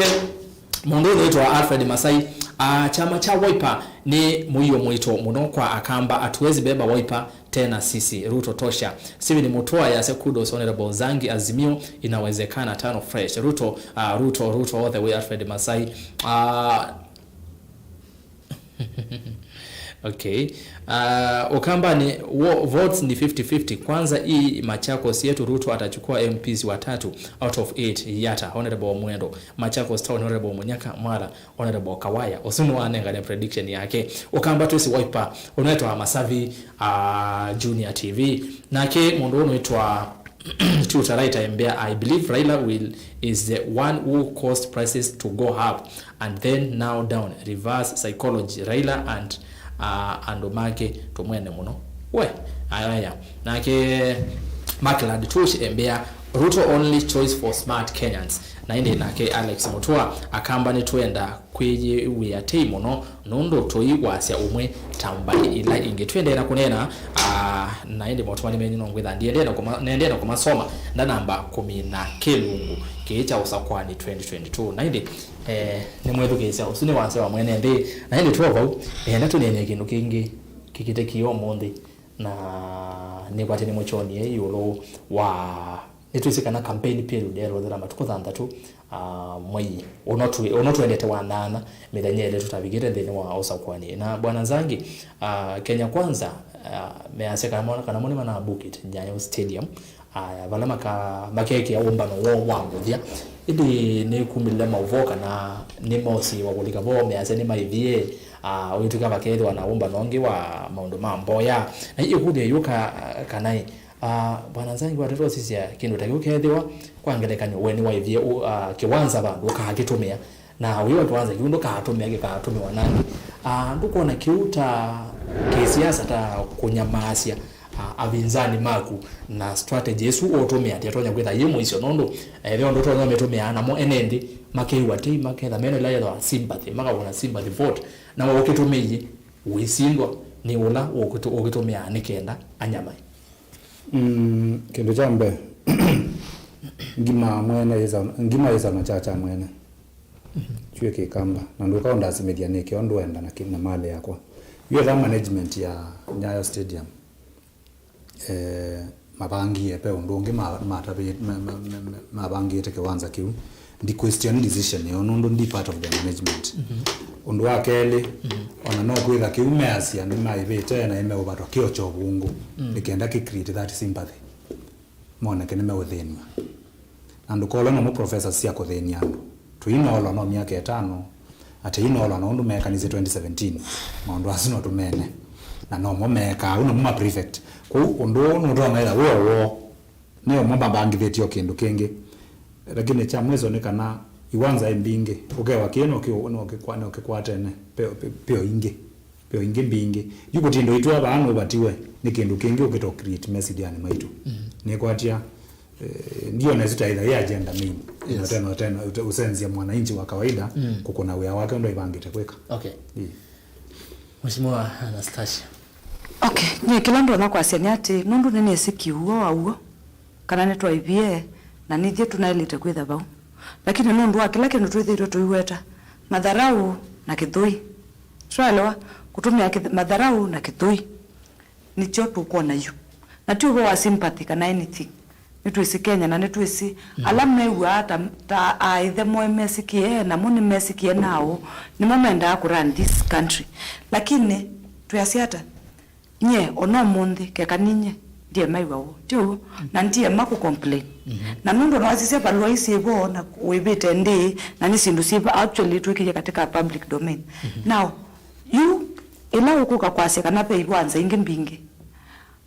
mũndũ ũyũ wĩtwa Alfred Masai. Ah, chama cha Wiper nĩ mũio mũito mũno kwa Akamba, hatuwezi beba Wiper tena sisi. Ruto tosha. Steven Mutua yase kudos Honorable Zangi, Azimio inawezekana, tano fresh. Ruto, ah, Ruto, Ruto all the way, Alfred Masai. Ah, okay. Ah, Ukambani, wo- votes ni fifty fifty. Kwanza hii Machakos yetu Ruto atachukua M Ps watatu out of eight. Yata, Honorable Mwendo. Machakos Town, Honorable Munyaka Mwala. Honorable Kawaya, ũsu nĩwanengane prediction yake. Ũkamba twĩsĩ Wiper, ũnetwa Masavi, uh, Junior T V. Nake mũndũ ũnwĩtwa Tutor Writer Mbea, I believe Raila will is the one who caused prices to go up and then now down. Reverse psychology. Raila and, uh, andũ make tũmwene mũno. We, aya, aya. Nake Macklad Tush Mbea, Ruto only choice for smart Kenyans. Na ĩndĩ nake Alex Mutua akamba nĩtwenda kwĩyĩw'ĩa tei mũno nũndũ tũi wasya ũmwe ta mbaĩ ila ingĩ. Twĩendee na kũneena, ah, na ĩndĩ motũmani menyu no ngwĩtha ndiendee na kũma- nendee na kũmasoma ndanamba kũmina kĩlungu kĩĩ kya Ũsakwani twenty twenty-two. Na ĩndĩ, eh, nĩmwĩthukĩĩsya, ũsu nĩ wasya wa mwene nthĩ. Na ĩndĩ tũo vau, enda tũneenee kĩndũ kĩngĩ kĩkĩte kĩĩ ũmũnthĩ. Na nĩkwatĩ nĩmũkyonie ĩũlũ wa, nĩtwĩsĩ kana campaign period yeelũthela matukũ thanthatũ, ah, mwei ũno twĩ- ũno twendete wa nyanya, mĩthenya ĩlĩ tũtavikĩte nthĩnĩ wa ũsakwani. Na Bwana Nzangi, ah, Kenya Kwanza, ah, measya kana mo- kana mo nĩmana book it Nyayo Stadium, ah, vala maka- makekĩa ũmbano woo wa mũthya. Ĩndĩ nĩkumĩlile maũvoo kana nĩmosiĩwa kũlika vo, measya nĩmaĩvie, ah, ũitw'ĩka vakethĩwa na ũmbano ũngĩ wa maũndũ ma mboya. Na ĩkũlyo yĩũka, ah, kana ĩ, ah, Bwana Nzangi watata ũsisya kĩndũ ta kĩu kethĩwa, kwa ngelekany'o, we nĩwaĩvie ũ- ah, kĩwanza vandũ ũkaakĩtũmĩa, na wĩwa kĩwanza kĩu ndũkaatũmĩa, kĩkaatũmĩwa nangĩ. Ah, ndũkwona kĩu ta kĩsiasa, ta kũnyamaasya, ah, avinzani maku, na strategy ĩsu ũũtũmĩa atĩ atonya kwĩtha yĩ mũisyo, nũndũ, eh, ve ũndũ ũtonya ũmĩtũmĩaa namo ene nthĩ makew'a tei, maketha mena ĩla yĩthwa sympathy, makawona sympathy vote, na we ũkĩtũmĩie, ũisindwa nĩ ũla ũkĩtũ- ũkĩtũmĩaa nĩ kenda anyamae. Mm, kĩndũ kya mbee, Ngima mwene yĩsa-, ngima yĩsa na kya kya mwene. Kyuĩ Kĩkamba. Na ndũka ũndasimĩthya nĩkĩ ũndũ wenda na kĩ-, na malĩ yakwa. Yu etha management ya Nyayo Stadium, eh, mavangie pe ũndũ ũngĩ ma-, matavĩ-, ma-, ma-, ma-, ma-, mavangĩte kĩwanza kĩu. Ndi question decision ĩyo nũndũ ndi part of the management. Ũndũ wa kelĩ, ona no kwĩtha kĩu measya nĩmaĩvĩte na ĩmeũvatwa kĩo kya ũvũngũ. Nĩkenda kĩ create that sympathy. Moneke nĩmeũthĩnw'a. Na ndũkolwe nomo professors sya kũthĩny'a andũ. Tũinoolwa no myaka ĩtano, atĩ inoolwa na ũndũ meekanisye twenty seventeen, maũndũ asu no tũmene. Na nomo meekaa, au namo ma prefect. Kwoou ũndũ ũũ nũtonya ĩtha wĩ o woo. Nĩ ũmwe mabangithĩtye o kĩndũ kĩngĩ. Lakini kya mwiso nĩ kana iwanza ĩ mbingĩ. Ũkewa kĩĩ no kĩ-, no kĩkwa-, no kĩkwatene. Peo, pe-, peo ingĩ. Peo ingĩ mbingĩ. Yu kũtinda ũitwĩa vaa nũvatiwe nĩ kĩndũ kĩngĩ ũkĩta create mesidyanĩ maitũ. Nĩkwatya, eh, ndiona ĩsu ta ĩtha yĩ agenda main. Yes. Tena, tena, ũte-, ũsenzya mwananchi wa kawaida kũkũna wĩa wake ũndũ aivangĩte kwĩka. Okay. Ĩĩ. Mheshimiwa Anastasia. Okay, nyie kĩla ndonya kwasya nĩ atĩ nũndũ nĩnĩsĩ kĩw'ũ wa w'o, kana nĩtwaĩvie, na nithyĩ tũnaĩlĩte kwĩtha vau. Lakini nũndũ wa kĩla kĩndũ twĩthĩĩtwe tũiweta, matharau na kĩthũi. Twaelewa? Kũtũmĩa kĩth-, matharau na kĩthũi. Nĩkyo tũkwona yu. Na ti ũvoo wa sympathy kana anything. Nĩtwĩsĩ Kenya na nĩtwĩsĩ ala mew'aa ta, ta aaĩthe moo mesĩkĩe, namo nĩmesĩkĩe nao, nĩmo mendaa kũ run this country. Lakini twĩasya ata? Nyie, ona ũmũnthĩ, keka ninyie, ndiema ĩw'a woo. Ti ũw'o? Na ndiema kũ complain. Na nũndũ nawasisya valũa isi vo na wĩvĩte ndĩ, na nĩ syĩndũ syĩva actually twĩkĩie katika public domain. Now, yu, ĩla ũkũka kwasya kana ve iwanza ingĩ mbingĩ,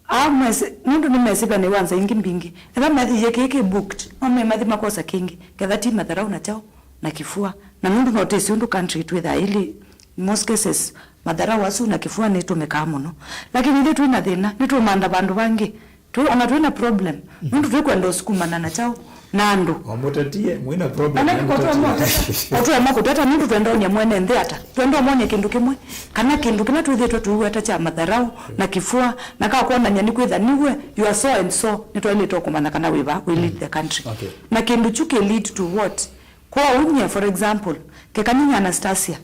aa mwesĩ, nũndũ nĩmesĩ ve na iwanza ingĩ mbingĩ, ĩla methĩie kĩĩ kĩ booked, no memathi makosa kĩngĩ, ketha ti matharau na kyaũ na kĩfua. Na nũndũ no tĩsĩ ũndũ country twĩthaa ili, in most cases, matharau asu na kĩfua nĩtũmĩkaa mũno. Lakini ithyĩ twĩ na thĩna, nĩtũmanda vandũ vangĩ. Twĩ, ona twĩ na problem. Nũndũ twĩkwenda ũsukumana na kyaũ na andũ. O mũtetie, mwĩ na problem. Ona na kĩko mũtetie. Twema kũteta, ũtwema kũteta, nũndũ twenda ũnye mwene nthĩ ata. Twenda ũmonye kĩndũ kĩmwe. Kana kĩndũ kĩla twĩthĩtwe tũiweta kya matharau na kĩfua, na ka kwonany'a nĩ kwĩtha niwe, you are so and so, nĩtwaĩlĩte kũmanya kana wĩva, we lead the country. Okay. Na kĩndũ kyu kĩ lead to what? Kwoou nyie, for example, keka ninyie Anastasia,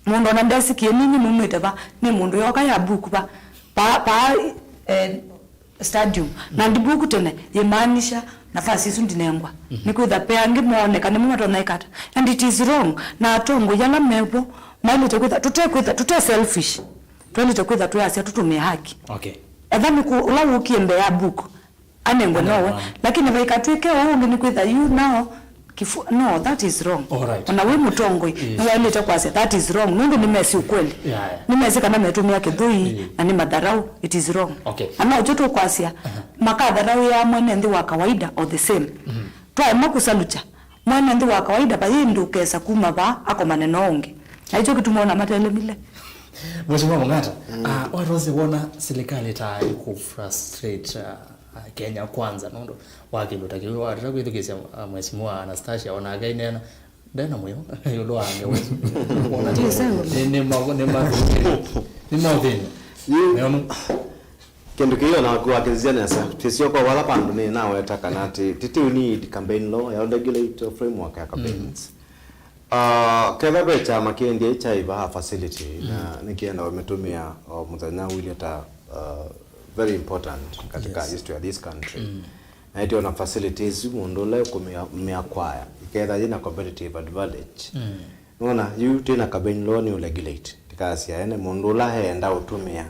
mũndũ ona ndesikie nini numĩte va, nĩ mũndũ yoka ya book va, pa, pa, eh, stadium. Na ndi book tene, yĩmaanisha nafasi isu ndinengwa. Nĩkwĩtha pe angĩ mooneka, nĩmo matonya ĩkata. And it is wrong. Na atongoi ala mevo, maĩlĩte kwĩtha, tũte kwĩtha, tũte selfish. Twaĩlĩte kwĩtha twĩasya tũtũmĩe haki. Okay. Etha nĩ kũ-, ũla wũkie mbee ya book, anengwe nowe. Lakini vaikatwĩke ũũ ũngĩ nĩkwĩtha you now, kifu-, no, that is wrong. All right. Ona wĩ mũtongoi, nĩwaĩlĩte kwasya, that is wrong. Nũndũ nĩmesĩ ũkweli. Yeah, yeah. Nĩmesĩ kana metũmĩa kĩthũi, na nĩ matharau, it is wrong. Okay. Ana ũkyo tũkwasya, makatharaũĩa mwene nthĩ wa kawaida o the same. Twaema kũsalukya, mwene nthĩ wa kawaida, vayĩ ndũkesa kuma vaa akomane no ũngĩ. Na ikyo kĩtuma ona matelemile. Mheshimiwa Mung'ata, ah, watwasya wona serikali ta ĩkũ frustrate, ah, Kenya Kwanza, nũndũ wa kĩndũ ta kĩu, watata kwĩthukĩĩsya, ah, Mheshimiwa Anastasia, onake aineena, ndena mũyo, ĩũlũ wa ngewa isu. Wona nĩ, nĩ, nĩ ma-, nĩ ma-, nĩ maũthĩnyo. Yu, nĩono. Kĩndũ kĩĩ ona wakĩsisya nesa, twĩsyoka vala vandũ nĩ naweta kana atĩ, tĩtĩu need campaign law, ya regulate framework ya campaigns. Ah, ketha ve kyama kĩendie kyaĩva facility, na nĩkĩenda ũmĩtũmĩa o mũthenya ũilye ta, ah, very important katika history ya this country. Na ĩtĩ ona facility isu mũndũ ũla ũkũmĩakwaya, ĩketha yĩna competitive advantage. Nona, yu twĩna campaign law nĩ ũregulate. Tikasya ene mũndũ ũla eenda ũtũmĩa,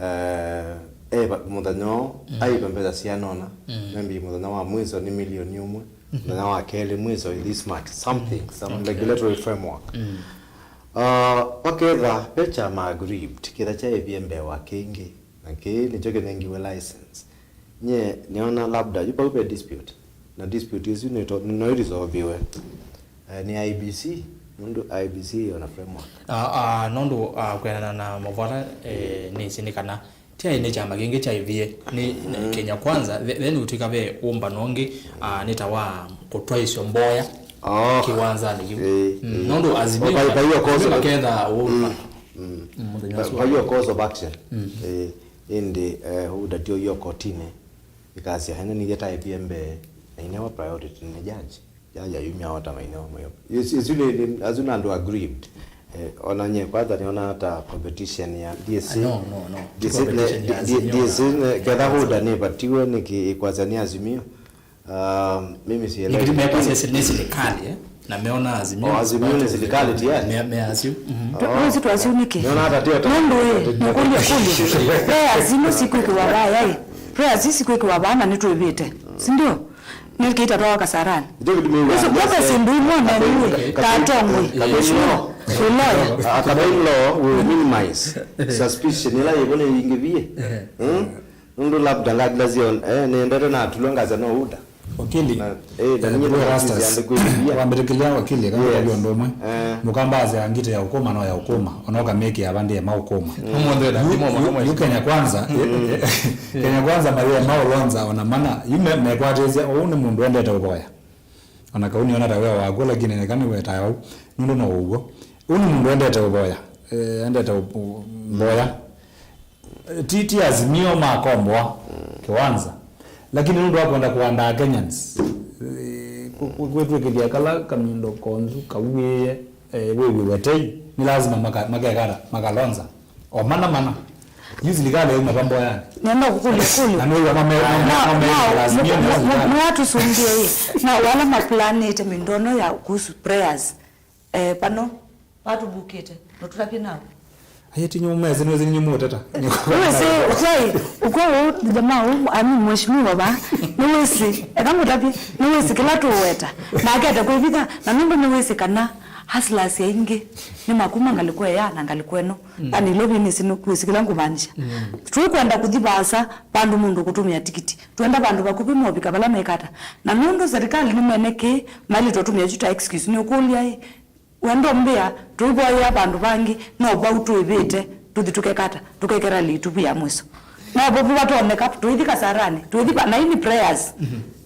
eh, e va-, mũthenya ũũ, aiva mbesa sianona, maybe mũthenya wa mwiso nĩ milioni ũmwe. Mũthenya wa kelĩ mwiso is this much, something, some regulatory framework. Uh, waketha ve kyama aggrieved, kĩtha kyaĩvie mbee wa kĩngĩ, na kĩĩ nĩkyo kĩnengiwe license. Nye nĩona labda, yu vau ve dispute, na dispute isu nĩto-, no iresolviwe, eh, nĩ I E B C, nũndũ I E B C ĩona framework. Ah, ah, nũndũ, ah, kwĩanana na mavola, eh, nĩsĩ nĩ kana Ti aĩ nĩ kyama kĩngĩ kyaĩvie nĩ Kenya Kwanza, the-, then ũtw'ĩka ve ũmbano ũngĩ, ah, nĩ ta wa kũtwaĩsyo mboya kĩwanzanĩ kĩu. Ĩĩ, ĩĩ. Nũndũ Azimio, vai, vai, of course, Azimio maketha ũmba mũthenya ũsu. Vai, of course, of action. Ĩĩ, ĩndĩ, eh, ũdatio yo kotinĩ, ĩkasya, ene nithe taĩvie mbee. Mainewa priority nĩ judge. Judge ayumya ota mainewa mweyo. Isu, isu nĩ, nĩ, asu nĩ andũ aggrieved. Eh, ona nye kwanza nĩona ata competition ya D S C. Ah, no, no, no. D S C, D S C, D S C, ketha huda nĩ patiwe nĩ ki, kwanza nĩ Azimio. Um, mimi sielewi. Nĩkĩti mekwasya nĩ serikali, eh? Na meona Azimio. Oh, Azimio nĩ serikali tayari. Me, me Azimio. Mhm. Nĩwĩsĩ tũ Azimio nĩkĩ? Nĩona hata tio ta- Nũndũ ĩ, nĩkũlya kũlya. Prayers ino sikwĩkĩwa vaya ĩ. Prayers ici sikwĩkĩwa vaya na nĩtwĩvĩte. Si ndio? Nĩkĩita twawa Kasarani. Ndio kitu mimi. Ndio basi ndio imwe na niwe. Tatongwe. Kabain law. Ah, kabain law will minimize suspicion. Ila yebo nĩ ingĩ vie. Hmm? Nũndũ labda ngakila sio, eh, nĩendete na atulwa ngasa no uda. Wakili, na, eh, na eh, nyie bro, Rastas, andĩkĩlia. Wambĩtĩkĩlya wakili, kana yes, ũndũ ũmwe. Eh. Mũkamba asya ngitĩ ya ũkũma no ya ũkũma, ona ũkamĩkĩa vandĩ ya maũkũma. Ũmũnthĩ na ndimo mũno yu mwezi. Kenya Kwanza, eh, eh, Kenya Kwanza Maria Maulonza ona mana, yu me, mekwatĩsya, ũũ nĩ mũndũ endete ũvoya. Ona kau nĩona ta wĩa wakw'o, lakini neka nĩwetae ũu, nũndũ no ũw'o. Ũũ nĩ mũndũ endete ũvoya, eh, endete ũ-, ũ-, ũvoya. Ti, ti Azimio makomboa kiwanza. Lakini nũndũ wa kwenda kũandaa Kenyans, eh, ku-, ku-, kwĩtw'ĩkĩthya kala kamindo konzu kauĩe, eh, wĩw'ĩwe tei, nĩ lazima maka-, makekata, makalonza. O mana mana. Yu silikalĩ yauma vamboyanĩ. Nenda kũkũlya kũlyo. Na nĩw'a mame-, mame-, mame-, Azimio nĩ silikalĩ. Nĩwatũsumbie ĩ. Na wala maplanĩte mindono ya kuhusu prayers. Eh, pano. Watũmbũkĩte, na tũtavye nawe. Aye, ti nyuo mese, nĩwĩsĩ nĩ nyuo mũũteta. Nĩwĩsĩ, ũkwai, ũkwai ũũ, jamaa ũũ, I mean, mheshimiwa va, nĩwĩsĩ, eka ngũtavye, nĩwĩsĩ kĩla tũweta, na akete kwĩvitha, na nũndũ nĩwĩsĩ kana hustlers aingĩ nĩ makuma ngalĩko ĩya na ngalĩko ĩno. Mm. Ani Nairobi nĩsĩ nĩwĩsĩ kĩla ngũmaanisha. Mm. Tũkwenda kũthi vaasa, vandũ mũndũ kũtũmĩa tikiti. Twenda vandũ vakuvĩ mobika vala mekata. Na nũndũ serikali nĩmenekĩĩ, mailĩtwe tũmĩa kyu ta excuse, nĩũkũlya ĩ, Wendo mbĩa, tũivoyea vandũ vangĩ, no vau tũĩvĩte, tũthi tũkekata, tũkekera lĩtuvu ya mwiso. No vovu vatoneka, tũithi Kasarani, tũithi va, na ini prayers,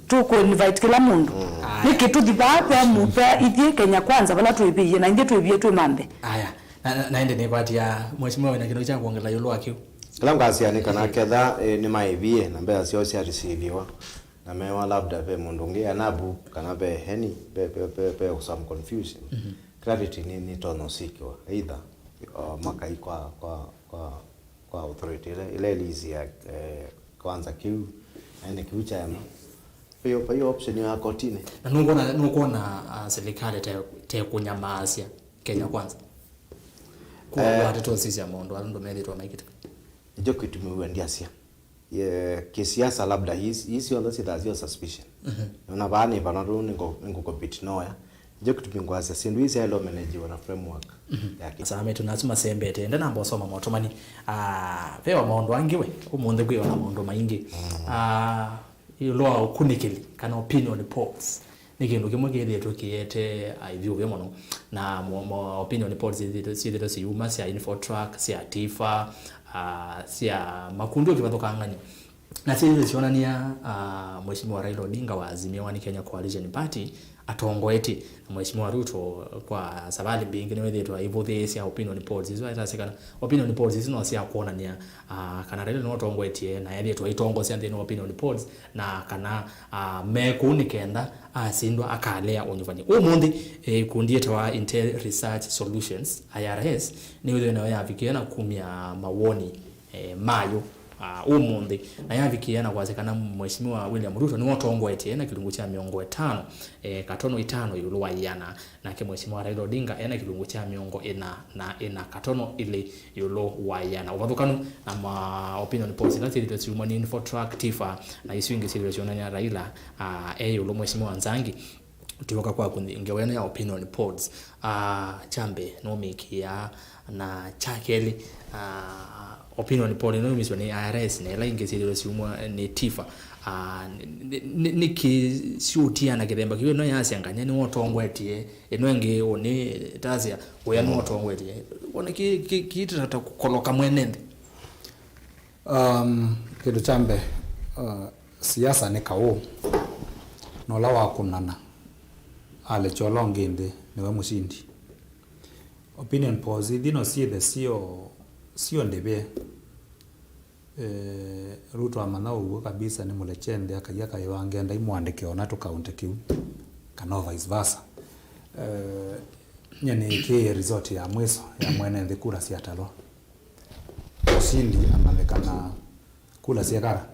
tũkũ invite kĩla mũndũ. Aya. Nĩkĩ tũthi vaa ve mu-, ve ithyĩ Kenya Kwanza vala tũĩvĩie, na ithyĩ tũĩvĩe twĩ mambe. Aya. Na, na, na ĩndĩ nĩkwatia, mheshimiwa wĩna kĩndũ kya kwongela ĩũlũ wa kĩu? Kĩla ngasya nĩ kana ketha, eh, nĩmaĩvie na mbesa syoo sya receiviwa. Na mewa labda ve mũndũ ũngĩ anabu kana ve any, ve, ve, ve, ve some confusion. Mhm. Clarity nĩ, nĩ tonya ũsikiwa. Either, uh, makai kwa, kwa, kwa, kwa authority ĩla, ĩla ĩlisi ya, eh, kwanza kĩu, na ene kĩu kyaema. Hiyo, hiyo option ya kotini. Na nũkwona, nũkwona, uh, serikali te, te kũnyamaasya Kenya Kwanza? Kwa eh, wate tosisya maũndũ ala andũ methĩtwe maikĩte. Nĩkyo kĩtumi w'o ndyasya. Ye, kisiasa labda hizi, hizi syonthe sithaa syo suspicion. Mhm. Nona vaa nĩ vana tu nĩngũ, nĩngũ compete noya. Nje kĩtumi ngwasya syĩndũ ii syaĩlwe ũmenejiwa na framework ya ki- Saa metu nasu masembete, enda namba ũsoma motomani. Ah, ve wa maũndũ angĩ we, ũmũnthĩ kwĩ ona maũndũ maingĩ. Mm. Ah, ĩũlũ wa ũkunĩkĩli, kana opinion polls. Nĩ kĩndũ kĩmwe kĩthĩĩtwe kĩete, ah, ithyũvĩ mũno, na mo, mo opinion polls syĩthĩĩtwe, syĩthĩĩtwe siyuma sya Infotrack, sya Tifa, ah, sya makundi ũkĩvathũkangany'a. Na syĩthĩĩtwe syonany'a, ah, Mheshimiwa Raila Odinga wa Azimio One Kenya Coalition Party atongoetye, na Mheshimiwa Ruto kwa savalĩ mbingĩ nĩwĩthĩĩtwe aivũthĩĩsya opinion polls isu, atasya kana opinion polls isu no sya kwonany'a, ah, kana Raila nĩwe ũtongoetye na ethĩĩtwe aitongosya nthĩnĩ wa opinion polls, na kana, ah, me kũu nĩ kenda asindwa akalea ũnyuvani. Ũmũnthĩ, eh, ikundi yĩtawa Intel Research Solutions, I R S, nĩwĩthĩwe nayo yavikie na kumya mawoni, eh, mayo, ah, ũmũnthĩ, na yavikie na kwasya kana Mheshimiwa William Ruto nĩwe ũtongoetye na kĩlungu kya mĩongo ĩtano, eh, katono itano ĩũlũ wa ĩana. Nake Mheshimiwa Raila Odinga ena kĩlungu kya mĩongo ĩna na ĩna katono ĩlĩ ĩũlũ wa ĩana. Ũvathũkanu na ma opinion polls ila syĩthĩtwe syumwa nĩ Infotrack, Tifa, na isu ingĩ syĩthĩtwe syonany'a Raila, ah, e ĩũlũ Mheshimiwa Nzangi. Tũyoka kwaku nthĩ, ngewa ĩno ya opinion polls. Ah, kya mbee, nũmĩkĩaa, na kya kelĩ, ah, opinion poll ĩno yumiswe nĩ I R S, na ĩla ingĩ syĩthĩtwe syumwa nĩ Tifa. Ah, nĩ, nĩ, nĩkĩ syũtiana kĩthemba kĩu? Ĩno yasya nganya nĩwe ũtongoetie, ĩno ĩngĩ ũnĩ tasya ũya nĩwe ũtongoetie. Wona kĩ, kĩ, kĩitata kũkoloka mwene nthĩ? Um, kĩndũ kya mbee, uh, siasa nĩ kaũ, na ũla wakũnana alekya ũla ũngĩ nthĩ nĩwe mũsindi. Opinion polls ithi no syĩthe syo, syo ndĩvĩe. Eh, Ruto amanya ũw'o kabisa nĩ mũleche nthĩ, akaia kaĩ wangenda imwandĩke ona tũ county kĩu, kana o vice versa. Eh, nye nĩĩkĩĩe result ya mwiso ya mwene nthĩ kura syatalwa. Ushindi amanyĩkana kura syekala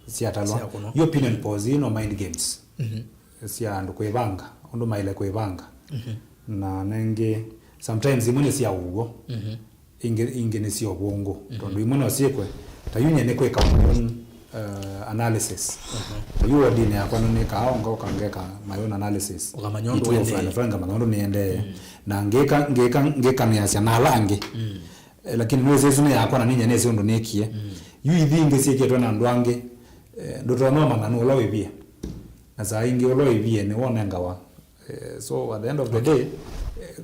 syatalwa. Syakunwa. Yu opinion polls ii no mind games. Mhm. Sya andũ kwĩvanga, ũndũ maĩle kwĩvanga. Mhm. Na nengĩ, sometimes imwe nĩ sya ũw'o. Mhm. Ingĩ, ingĩ nĩ sya ũvũngũ. Mhm. Tondũ imwe no syĩkwe, ta yu nye nĩ kwĩka my own, uh, analysis. Mhm. Ta yu wodinĩ yakwa nĩnĩkaa onga ũkangeka my own analysis. Ũkamanya ũndũ ituo ũendee. Fulani fulani, ngamanya ũndũ nĩendee. Mm. Na ngĩka, ngĩka, ngĩkanĩasya na ala angĩ. Mm. Eh, lakini nĩwĩsĩ ĩsu nĩ yakwa na ninya nĩsĩ ũndũ nĩkie. Mm. Yu ithi ingĩ syĩkĩtwe na andũ angĩ, eh, ndũtonya ũmanya nũ ũla wĩvie. Na saa ingĩ ũla wĩvie nĩwonengawa. Eh, so at the end of the day, eh,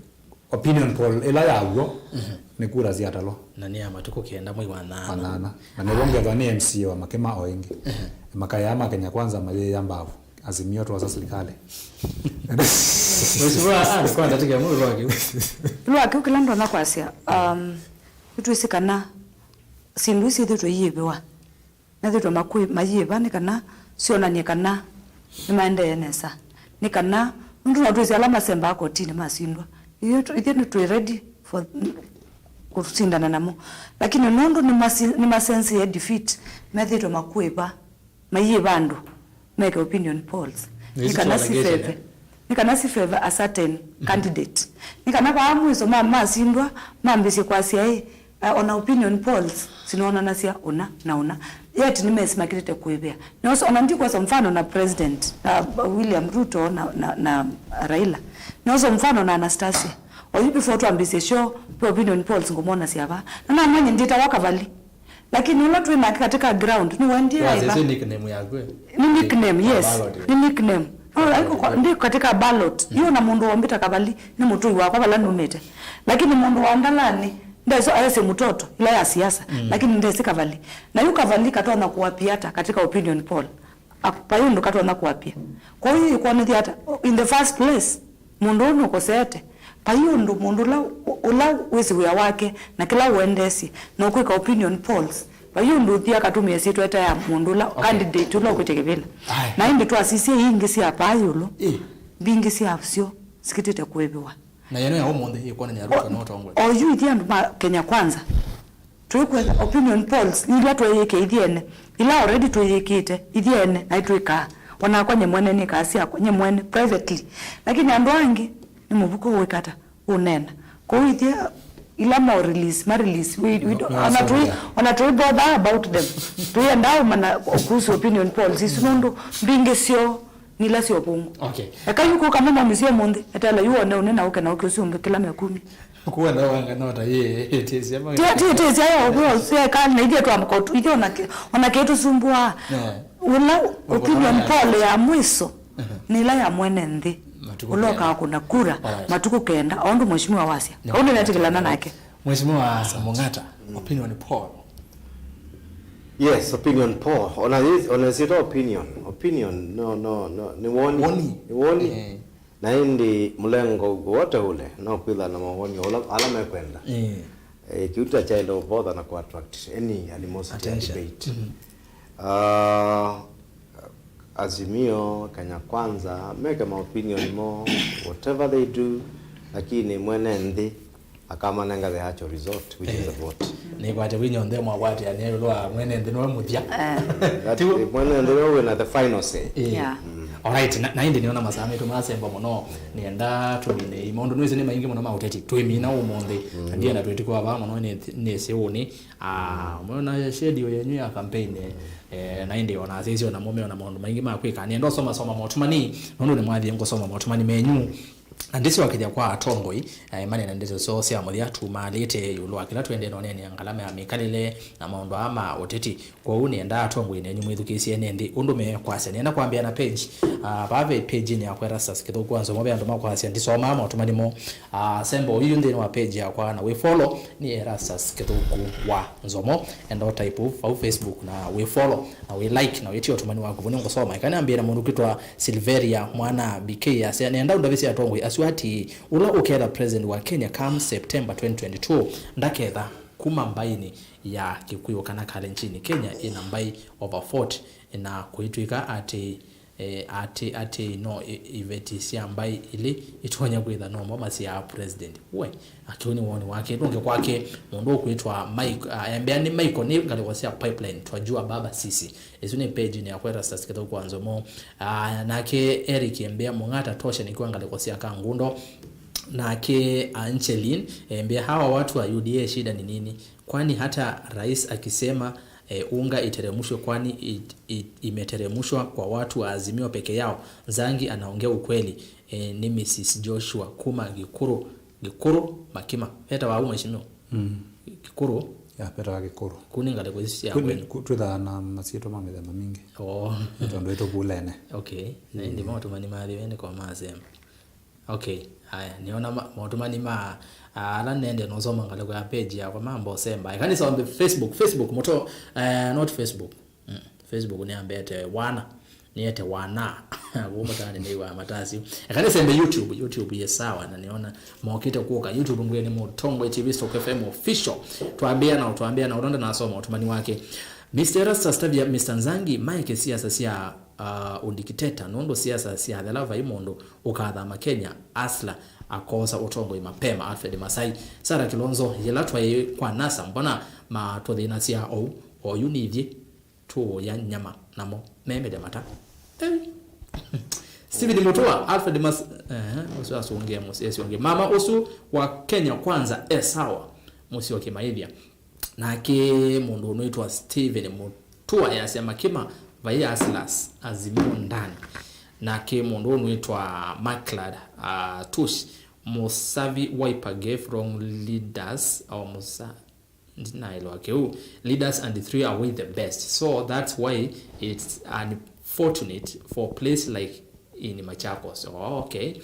opinion poll ĩla ya w'o, mhm, nĩ kura syatalwa. Na nĩ ya matukũ kenda mwei wa nyanya. Wa nyanya. Na nĩw'o ngethwa nĩ M C A wa makĩma o ĩngĩ. Mhm. Makayaa ma Kenya Kwanza mayĩya mbavu. Azimio twosa serikali. Mheshimiwa, ah, nĩkwenda tike mũndũ wake. Lwa kĩu kĩla ndonya kwasya, um, nĩtwĩsĩ kana syĩndũ isu syĩthĩtwe iyĩvĩwa. Methĩtwe makwĩ-, mayĩva nĩ kana syonany'e kana nĩmaendee nesa. Nĩ kana, nũndũ no twĩsĩ ala masembaa kotinĩ masindwa. Ithyĩ tũ-, ithyĩ nĩtwĩ ready for kũsindana namo. Lakini nũndũ nĩmasi-, nĩmasensĩe defeat, methĩtwe makwĩva, mayĩva andũ meke opinion polls. Nĩ kana si favor, nĩ kana si favor a certain candidate. Nĩ kana vaa mwiso ma-, masindwa, mambĩsye kwasya, ĩ, uh, ona opinion polls sinoonanasya ũna na ũna. Yet nĩmesi makĩlĩte kwĩvĩa. Nĩosa, ona ndikwasa mfano na President, uh, William Ruto na, na, na Raila. Nĩosa mfano na Anastasia. Oyu before twambĩsye show, pe opinion polls ngũmonasya vaa. Na namanye ndĩtawa Kavali. Lakini ũla twĩ nake katika ground, nĩ wendie. Wasya aiva. Ĩsu nickname yaku, eh? Nĩ nickname, yes. Ballot, eh. Nĩ nickname. No, ballot, haiko kwa, eh, ndi katika ballot. Mm. Yu na mũndũ wombĩta Kavali, nĩ mũtũi wakwa vala numĩte. Lakini mũndũ wa ndalani, ndeso aese mũtoto, ila ya siasa. Mm. Lakini ndesi Kavali. Na yu Kavali katonya kuapia ata katika opinion poll. Ak-, vai ũndũ katonya kuapia. Kwa hiyo ĩkwonethya ata, in the first place, mũndũ ũũ nũkosete. Vai ũndũ mũndũ ũla, ũla wĩsĩ wĩa wake na kĩla ũendesye, na ũkwĩka opinion polls, vai ũndũ ũthi akatũmĩa syĩtwa ĩta ya mũndũ ũla, okay, candidate ũla ũkwĩtya kĩvĩla. Aye. Na ĩndĩ twasisya ii ingĩ sya vaa ĩũlũ, ĩ, mbingĩ syasyo sikĩtĩte kũĩvĩwa. Na yeno ya ũmũnthĩ ĩkwonany'a Ruto no ũtongoe. O yu ithyĩ andũ ma Kenya Kwanza, tũikwetha opinion polls ila tweyĩkie ithyĩ ene, ila already twĩyĩkĩte ithyĩ ene, na itwĩkaa. Onakwa nye mwene nĩkaa syakwa, nye mwene, privately. Lakini andũ angĩ, nĩ mũvuko ũĩkata, ũnena. Kwoou ithyĩ, ila ma release, ma release, we, we don't, ona tũi, ona tũi bother about them. Tũiendaa ũmanya kuhusu opinion polls isu, nũndũ mbingĩ syoo nĩ ila sya ũvũngũ. Okay. Eka yu kũka nĩ mamisye ũmũnthĩ, etela yu one ũnĩ na ũke na ũke ũsu ũngĩ kĩla mekumi. Kuenda wanga no ta yĩ, ĩtĩsya ma- Ti, ti, ĩtĩsya yo, yo, serikali na ithyĩ twamũka ũtu, ithyĩ ona kĩ-, ona kĩtũsumbũaa. Yeah. Ũla opinion poll ya mwiso, mhm, nĩ ĩla ya mwene nthĩ. Matukũ kenda. Ũla ũkakũna kura, alright, matukũ kenda, o ũndũ mheshimiwa wasya. Yeah. Kau nĩnetĩkĩlana nake. Mheshimiwa Mung'ata, mm, opinion poll. Yes, opinion poll. Ona yĩ-, ona ĩsyĩtwa opinion. Opinion, no, no, no, nĩ woni. Woni. Nĩ woni. Eh. Na ĩndĩ mũlengo wote ũle no kwĩthwa na mawoni o ala, ala mekwenda. Eh. Eh, kĩu ta kyaĩle ũvotha na kũ attract any animosity, attention, debate. Mm-hmm. Ah, Azimio, Kenya Kwanza, meke ma opinion mo, whatever they do, lakini mwene nthĩ akamanenga the actual result, which is the, eh, vote. Nĩkwatya wĩ nyonthe mwakwatĩanĩa ĩũlũ wa mwene nthĩ nĩwe mũthya. Eh. That, tiw'o? Mwene nthĩ nĩwe wĩna the final say. Eh. Yeah. Mm. Alright, na, na ĩndĩ nĩona masaa maitũ masemba mũno, nĩenda tũmine ii maũndũ nĩwĩsĩ nĩ maingĩ mũno ma ũteti. Twĩmina ũmũnthĩ, mm, na ndienda twĩtĩkwa vaa mũno nĩ, nĩ sĩũnĩ. Ah, mweona schedule yenyu ya campaign, eh, na ĩndĩ ona asisi ona mũme ona maũndũ maingĩ ma kwĩka. Nĩenda ũsoma soma motumani, nũndũ nĩmwathie ngũsoma motumani menyu. Na ndĩsyokethya kwa atongoi, eh, manene ndeto syoo sya mũthya tumaalĩte ĩũlũ wa kĩla tũendee na ũneenea ngalama ya mĩkalĩle na maũndũ aa ma ũteti. Kwoou nĩenda atongoi nenyu mwĩthukĩĩsye ene nthĩ ũndũ mekwasya. Nĩenda kwambĩa na page, ah, vaa ve page-inĩ yakwa Erastus Kĩthũku wa Nzomo ve andũ makwasya ndisomaa motumani mo. Ah, semba ũyu nthĩnĩ wa page yakwa na wĩ follow nĩ Erastus Kĩthũku wa Nzomo. Enda ũ type vau Facebook na wĩ follow na wĩ like na wĩtie ũtumani waku. Vau nĩngũsoma. Eka nĩambĩe na mũndũ kwĩtwa Silveria Mwana B K asya, nĩenda ũndavĩsye atongoi asu atĩĩ, ũla ũketha president wa Kenya come September twenty twenty-two, ndaketha kuma mbaĩnĩ ya Kikuyu kana Kalenjin, Kenya ĩna mbaĩ over forty, na kũitw'ĩka atĩ, eh, atĩ, atĩ no i-, iveti sya mbaĩ ilĩ itonya kwĩtha nomo masyaa president. We, akĩu nĩ woni wake. Nũngĩ kwake mũndũ ũkwĩtwa Mike, ah, embea nĩ Michael, nĩ ngalĩko sya Pipeline, twajua baba sisi. Ĩsu nĩ page-inĩ yakwa Erastus Kĩthũku wa Nzomo. Ah, nake Eric embea Mũng'ata tosha nĩkiwa ngalĩko sya Kangundo. Nake Angeline embea hawa watu wa U D A shida ni nini? Kwani hata rais akisema, eh, unga iteremshwe, kwani it-, it-, imeteremshwa kwa watu wa Azimio peke yao? Nzangi anaongea ukweli. Eh, ni Missus Joshua kuma Gikuru, Gikuru Makima. Vetawa au mheshimiwa? Mm. Gikuru? Ya, vetawa Gikuru. Kuni ngalĩko isu sya kwenyu. Twĩthaa na masyĩtwa ma mĩthemba mingĩ. Oh. Nĩ tondũ ĩtũvulene. Okay. Na ĩndĩ maũtũmani mathĩwe nĩ kwa masema. Okay, haya, nĩona ma-, maũtũmani ma, ah, ala nende nosoma ngalĩko ya page yakwa mamba ũsemba. Eka nĩsombe Facebook, Facebook, mũto, eh, not Facebook. Mm, Facebook nĩambete wana, nĩete wana. Kũu mũtaani nĩiwa matasi. Eka nĩsembe YouTube, YouTube ye sawa, na nĩona mokĩte kũka. YouTube ngwĩe nĩ Mũtongoi T V Stock F M official. Twambĩa na, twambĩa na, ũtonda nasoma ũtũmani wake. Mister Erastus Tavia, Mister Nzangi, maeke siasa sya, ah, ũndikiteta, nũndũ siasa syathela vai mũndũ ũkathama Kenya, Asla akosa ũtongoi mapema, Alfred Masai. Sarah Kilonzo, yĩla twaĩ kwa NASA, mbona matũthĩnasya ou? Oyu nithyĩ tũũya nyama namo memĩle mata. Eh. Stephen Mutua, Alfred Mas-, eh, ũsu asũngĩa mũsyĩ ũngĩ. Mama ũsu wa Kenya Kwanza, e sawa, Musyoki Maithia. Nake mũndũ ũnwĩtwa Stephen Mutua easya Makima vai Aslas Azimio ndani. Nake mũndũ ũnwĩtwa Maclad, uh, Tush, Musavi Wiper gave wrong leaders, or Musa-, ndinaelewa kĩu, leaders and threw away the best. So that's why it's unfortunate for place like in Machakos. Oh, okay.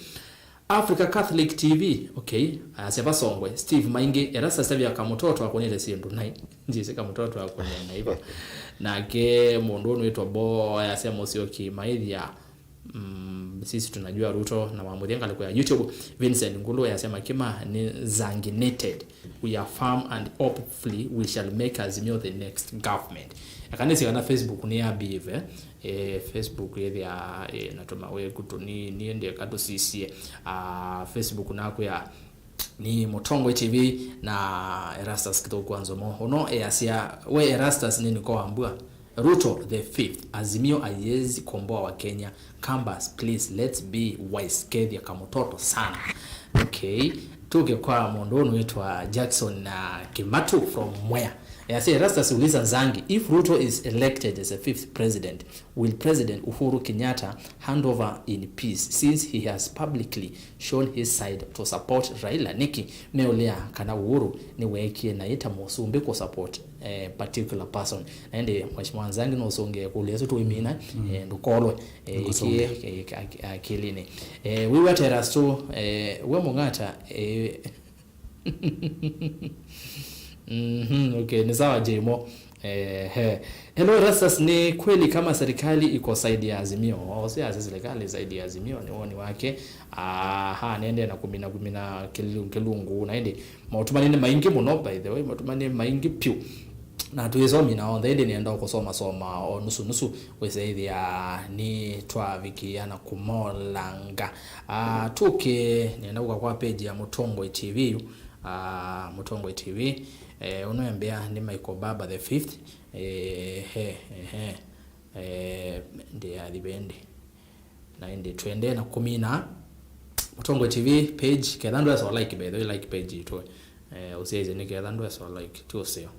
Africa Catholic T V, okay. Asya vasongwe, Steve Maingi, Erastus Tavia Kamutoto akunĩte syĩndũ nai. Njĩsĩ Kamutoto akunĩa naiva. Nake mũndũ ũnwĩtwa Bo, asya Musyoki Maithia, mm, sisi tunajua Ruto na wamũthya ngalĩko ya YouTube. Vincent Ngulu, asya Makima nĩ zanginated. We are firm and hopefully we shall make Azimio the next government. Eka nĩsĩ kana Facebook nĩ ya bive. Eh, Facebook ĩthĩa, eh, natũma wĩku tũnini, ndĩka tũsisye. Ah, Facebook nakwĩa nĩ Mũtongoi T V na Erastus Kĩthũku wa Nzomo. Ũno easya, we Erastus nĩ nĩko wambua. Ruto the fifth, Azimio haiwezi komboa wa Kenya. Kambas, please, let's be wise. Kethia Kamutoto sana. Okay. Tuke kwa mũndũ ũnwĩtwa Jackson na Kimatu from Mwea. Easya Erastus, uliza Nzangi, if Ruto is elected as a fifth president, will President Uhuru Kenyatta hand over in peace since he has publicly shown his side to support Raila? Nĩkĩ meũlea kana Uhuru nĩweekie naĩ ta mũsumbĩ kũ support, eh, particular person? Na ĩndĩ Mheshimiwa Nzangi nũsũngĩe kũlya ĩsu tũimina, eh, ndũkolwe, eh, ĩkĩe, eh, ak-, akilini. Eh, wĩw'a Terastũ, eh, we Mũng'ata, eh, Mhm, okay, ni sawa, Jmo. Eh, he. Hello, Rastas, ni kweli kama serikali iko side ya Azimio? Oh, si asi serikali side ya Azimio, ni woni wake. Aha, nende na kumina, kumina kilu-, kilungu, na ĩndĩ maũtũmani nĩ maingĩ mũno, by the way, maũtũmani nĩ maingĩ piũ. Na twĩsomi na onthe, ĩndĩ nĩenda kũsoma soma o nusu nusu, wĩsĩthĩa nĩ twavikĩa na kũmolanga. Ah, tũke, nĩenda kũka kwa page ya Mũtongoi T V yu. Ah, Mũtongoi T V, eh, ũno embea nĩ Michael Baba the fifth. Eh, he, ehe. Eh, ndĩ ya thivendi. Na ĩndĩ twende na kũmina Mũtongoi T V page, ketha ndwesa like, by the way, like page itũ. Eh, ũsyaisye nĩ ketha ndwesa like, ti ũseo.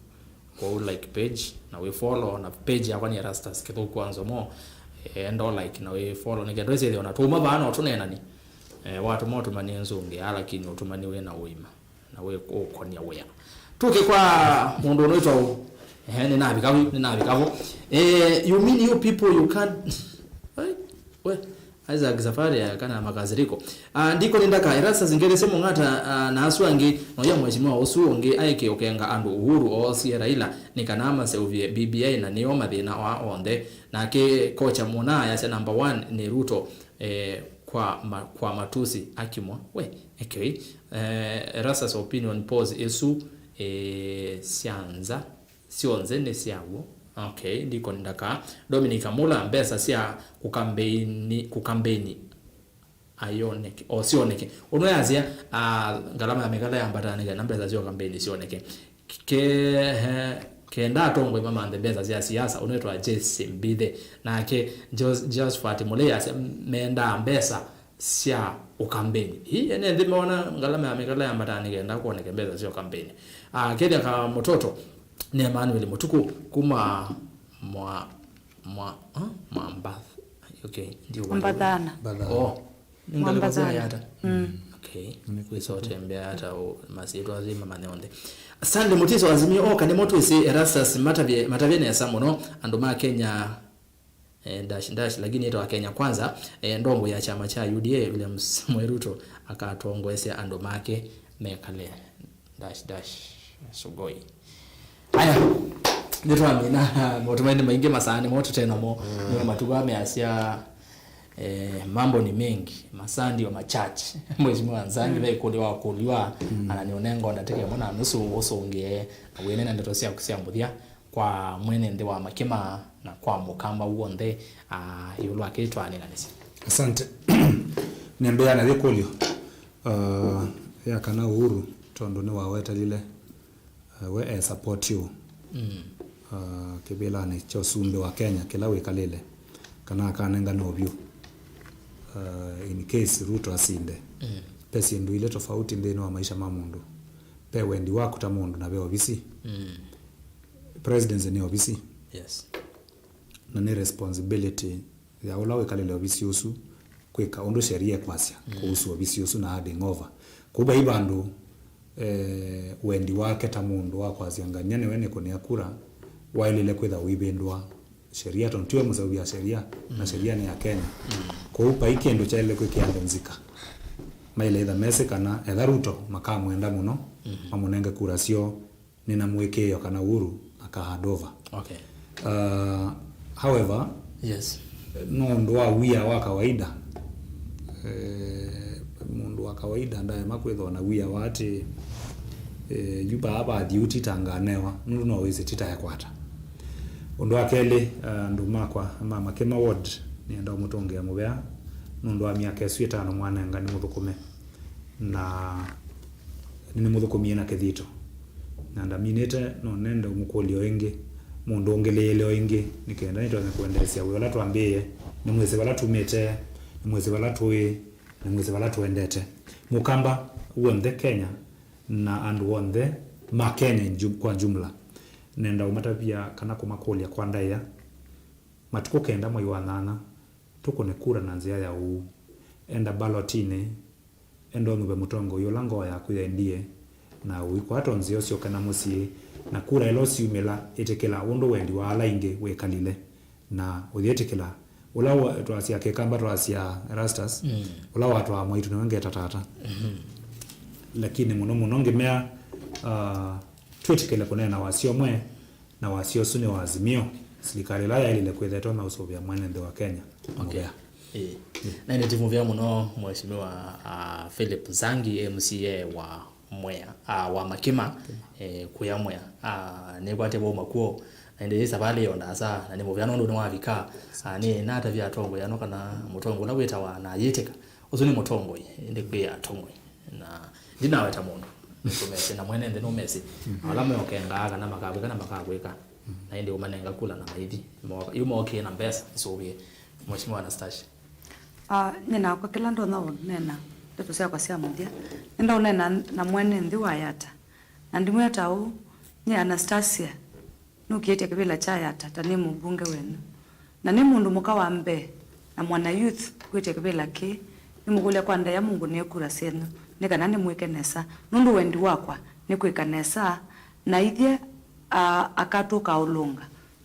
Kwoou like page, na wĩ follow, na page yakwa nĩ Erastus Kĩthũku wa Nzomo. Eh, enda like, na wĩ follow, nĩ ketha ndwesa ĩthĩwa na tũma vaa no tũneenani. Eh, watũma ũtũmanie nzũngĩ, lakini ũtũmani wĩ na ũima. Na wĩ ũkonia wĩa. Tũke kwa mũndũ ũnwĩtwa ũ. Ehe, nĩnavika vu, nĩnavika vu. Eh, you mean you people, you can't. Ai, we, Isaac Safari ya kana makasiriko. Ah, ndiko nĩndaka, Erastus Ngelesya Mũng'ata, ah, na asu angĩ, no ya mheshimiwa ũsu ũngĩ aĩke ũkenga andũ Uhuru oosie Raila, nĩ kana maseũvye B B I na nĩo mathĩna wa onthe. Nake kocha mũna ayasya number one nĩ Ruto. Eh, kwa ma-, kwa matusi akimwa. We, ekei. Eh, Erastus opinion polls ĩsu, ĩĩ, sya nza, syonthe nĩ sya w'o. Okay, ndikoni ndaka. Dominic Amula, mbesa sya kũkambeini, kũkambeini ayoneke, o syoneke. Ũnũ yasya, ah, ngalama ya mĩkala yambataa nĩ kana mbesa sya ũkambeini syoneke. Ke, eh, kenda atongoi mamanthe mbesa sya siasa, ũnũ ĩtwa Jesse Mbithe. Nake Jos-, Josephat Mũlei asya mendaa mbesa sya ũkambeini. Ii ene nthĩ meona ngalama ya mĩkala yambataa nĩ kenda kwoneke mbesa sya ũkambeini. Ah, Kethia Kamũtoto nĩ Emmanuel Mũtuku kuma mwa, mwa, ah, Mwambath-, okay, ndiũĩ. Mwambathana. Mbathana. Oh, nĩ ngalĩko sya Mwambathana. Yata. Mm. Okay. Nĩ kwĩsa ũtembea ata o masyĩtwa asu mamanya onthe. Stanley Mutiso Azimio, oka nĩmo twĩsĩ Erastus matavye, matavye nesa mũno andũ ma Kenya. Eh, dash, dash, lakini ĩtawa Kenya Kwanza, eh, ndongo ya kyama kya U D A, William Samoei Ruto akatongoesya andũ make mekale, dash, dash, sugoi. Aya, nĩtwamina, matumaini maingĩ masaa nĩmo tũte namo. Mm. Nĩwe matukũ aa measya, eh, mambo ni mengi, masaa ndio machache. Mheshimiwa Nzangi, mm, ve ĩkũlyo wakũlw'a, mm, ana nĩũnenga ndatĩka ĩmwe na nusu ũsũngĩe na wĩnena ndeto syaku sya mũthya kwa mwene nthĩ wa Makĩma na kwa Mũkamba w'onthe, ah, ĩũlũ wa kĩĩ twanĩnanĩsye. Asante. Nĩambĩaa na yĩkũlyo, ah, ya kana Uhuru, tondũ nĩwawetalile, ah, we e support you, mm, ah, kĩvĩlanĩ kya ũsumbĩ wa Kenya kĩla wĩkalĩle, kana akanengane ũvyũ, ah, in case Ruto asinde. Mm. Ve syĩndũ ilĩ tofauti nthĩnĩ wa maisha ma mũndũ. Ve wendi waku ta mũndũ na ve ovisi. Mm. Presidency nĩ ovisi. Yes. Na nĩ responsibility ya ũla wĩkalĩle ovisi ũsu kwĩka ũndũ sheria ĩkwasya, mm, kũhusu ovisi ũsu na handing over. Kũu vai vandũ, eh, wendi wake ta mũndũ wa kwasya ngany'a nĩwe nĩkũnĩa kura waĩlĩle kwĩtha ũivĩndũa sheria, tondũ tiwe mũseũvya sheria, na, mm, sheria nĩ ya Kenya. Mm. Kwoou vai kĩndũ kyaĩlĩle kwĩkĩa andũ nzika. Maĩle ĩtha mesĩ kana etha Ruto makamwenda mũno, mm-hmm, mamũnenge kura syoo, nĩna mũĩkĩĩo kana Uhuru aka hand over. Okay. Uh, however, yes, no ũndũ wa wia wa kawaida, eh, mũndũ wa kawaida ndaema kwĩthwa na wia wa atĩ, eh, yu vaa vathi ũtita nganewa, nũndũ no wĩsĩ tita ekwata. Ũndũ wa kelĩ, uh, andũ makwa ma Makĩma ward, nĩenda ũmũtũngĩa mũvea nũndũ wa myaka ĩsu ĩtano mwanenga nĩmũthũkũme, na nĩnĩmũthũkũmie na kĩthito, na ndaminĩte. No nende ũmũkũlya o ĩngĩ, mũndũngĩlĩĩle o ĩngĩ, nĩ kenda nĩtonye kũendeesya wĩa ũla twambĩĩe. Nĩmwĩsĩ vala tumĩte, nĩmwĩsĩ vala tũĩ, nĩmwĩsĩ vala tũendete. Mũkamba w'onthe Kenya na andũ onthe ma Kenya in jum-, kwa jumla, nenda ũmatavya kana kũmakũlya kwa ndaĩa, matukũ kenda mwei wa nyanya, tũkũne kura na nzĩa ya ũu. Enda mbalotini, enda ũnyuve mũtongoi ũla ngoo yaku yendie, na ũikwata nzĩa ũsyoke na mũsyĩ, na kura ĩla ũsiumĩla, ĩtĩkĩla ũndũ wendi wa ala aingĩ wĩkalile. Na ũyĩtĩkĩla ũla wa-, twasya Kĩkamba twasya Erastus, mm, ũla watwaa mwaitũ nĩwe ngeta tata. Mm-hmm. Lakini mũno mũno ngĩmea, ah, twĩtĩkĩle kũneena wasya ũmwe, na wasya ũsu nĩ wa Azimio, silikalĩ ĩla yaĩlĩle kwĩthĩwa ĩtonya ũsũvĩa mwene nthĩ wa Kenya. Okay. Mũvea. Ĩĩ. Na ĩndĩ ti mũvea mũno, Mheshimiwa, ah, Philip Nzangi, M C A wa Mwea, ah, wa Makĩma, eh, kũya Mwea. Ah, nĩkwatĩe wauma kw'o, na ĩndĩ yĩ savalĩ yo ndaasa, na nĩ mũvea nũndũ nĩwavika. Ah, nĩ natavya atongoi ano kana mũtongoi ũla wĩtawa na yĩtĩka, ũsu nĩ mũtongoi, ĩndĩ kwĩ atongoi. Na ndinaweta mũndũ, nĩtũmesĩ, na mwene nthĩ nũmesĩ. Na ala meũkengaa kana makakwĩka na makakwĩka. Na ĩndĩ ũmanenga kula na maithi. Mo-, yu mokie na mbesa, isũvie. Mheshimiwa Anastasia. Ah, nyie nakwa kĩla ndonya ũneena, ndeto syakwa sya mũthya, nĩndaũneena na mwene nthĩ wa Yatta. Na ndimwĩa ta ũũ, nyie Anastasia, nũkĩĩtye kĩvĩla kya Yatta ta nĩ mũmbunge wenyu. Na nĩ mũndũ mũka wa mbee na mwana youth kwĩtya kĩvĩla kĩĩ. Nĩmũkũlya kwa ndaĩa mũngũnĩe kura syenyu nĩ kana nĩmwĩke nesa, nũndũ wendi wakwa nĩ kwĩka nesa na ithyĩ, a-, aka tũkaũlũnga.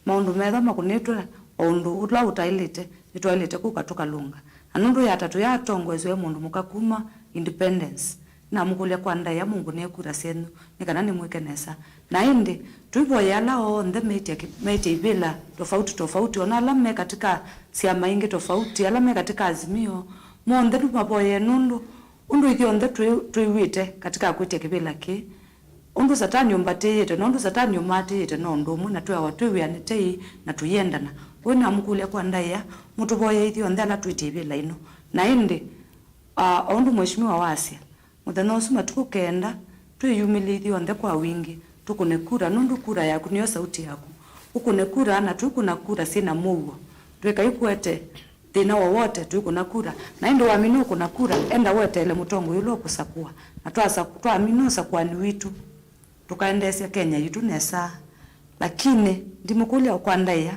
Maũndũ methwa makũnĩtwe o ũndũ ũla ũtaĩlĩte, nĩtwaĩlĩte kũka tũkalũnga. Na nũndũ Yatta tũyatongoesw'e mũndũ mũka kuma independence, namũkũlya kwa ndaĩa mũngũnĩe kura syenyu nĩ kana nĩmwĩke nesa. Na ĩndĩ, tũivoye ala onthe meĩtye kĩ-, meĩtye ivĩla tofauti tofauti, ona ala me katika syama ingĩ tofauti, ala me katika Azimio, monthe tũmavoye nũndũ ũndũ ithyonthe twĩ-, twĩw'ĩte katika kwĩtya kĩvĩla kĩĩ, Ũndũ Satani ũmbatĩĩte, na ũndũ Satani ũmaatĩĩte no ũndũ ũmwe, na twĩawa twĩ wĩanĩ tei, na tũyendana. Ũyũ namũkũlya kwa ndaĩa, mũtũvoye ithyonthe ala twĩtie ivĩla ĩno. Na ĩndĩ, ah, o ũndũ Mheshimiwa wasya, mũthenya ũsu matukũ kenda, twĩyumĩlye ithyonthe kwa wingĩ, tũkũne kura, nũndũ kura yaku nĩyo sauti yaku. Ũkũne kura, na twĩkũna kura syĩna mũuo. Ndwĩkaĩkũete thĩna wowote, twĩkũna kura. Na ĩndĩ wamina ũkũna kura, enda weteele mũtongoi ũla ũkũsakũa. Na twasa-, twamina ũsakũani witũ, tũkaendeesya Kenya yitũ nesa. Lakini ndimũkũlya kwa ndaĩa,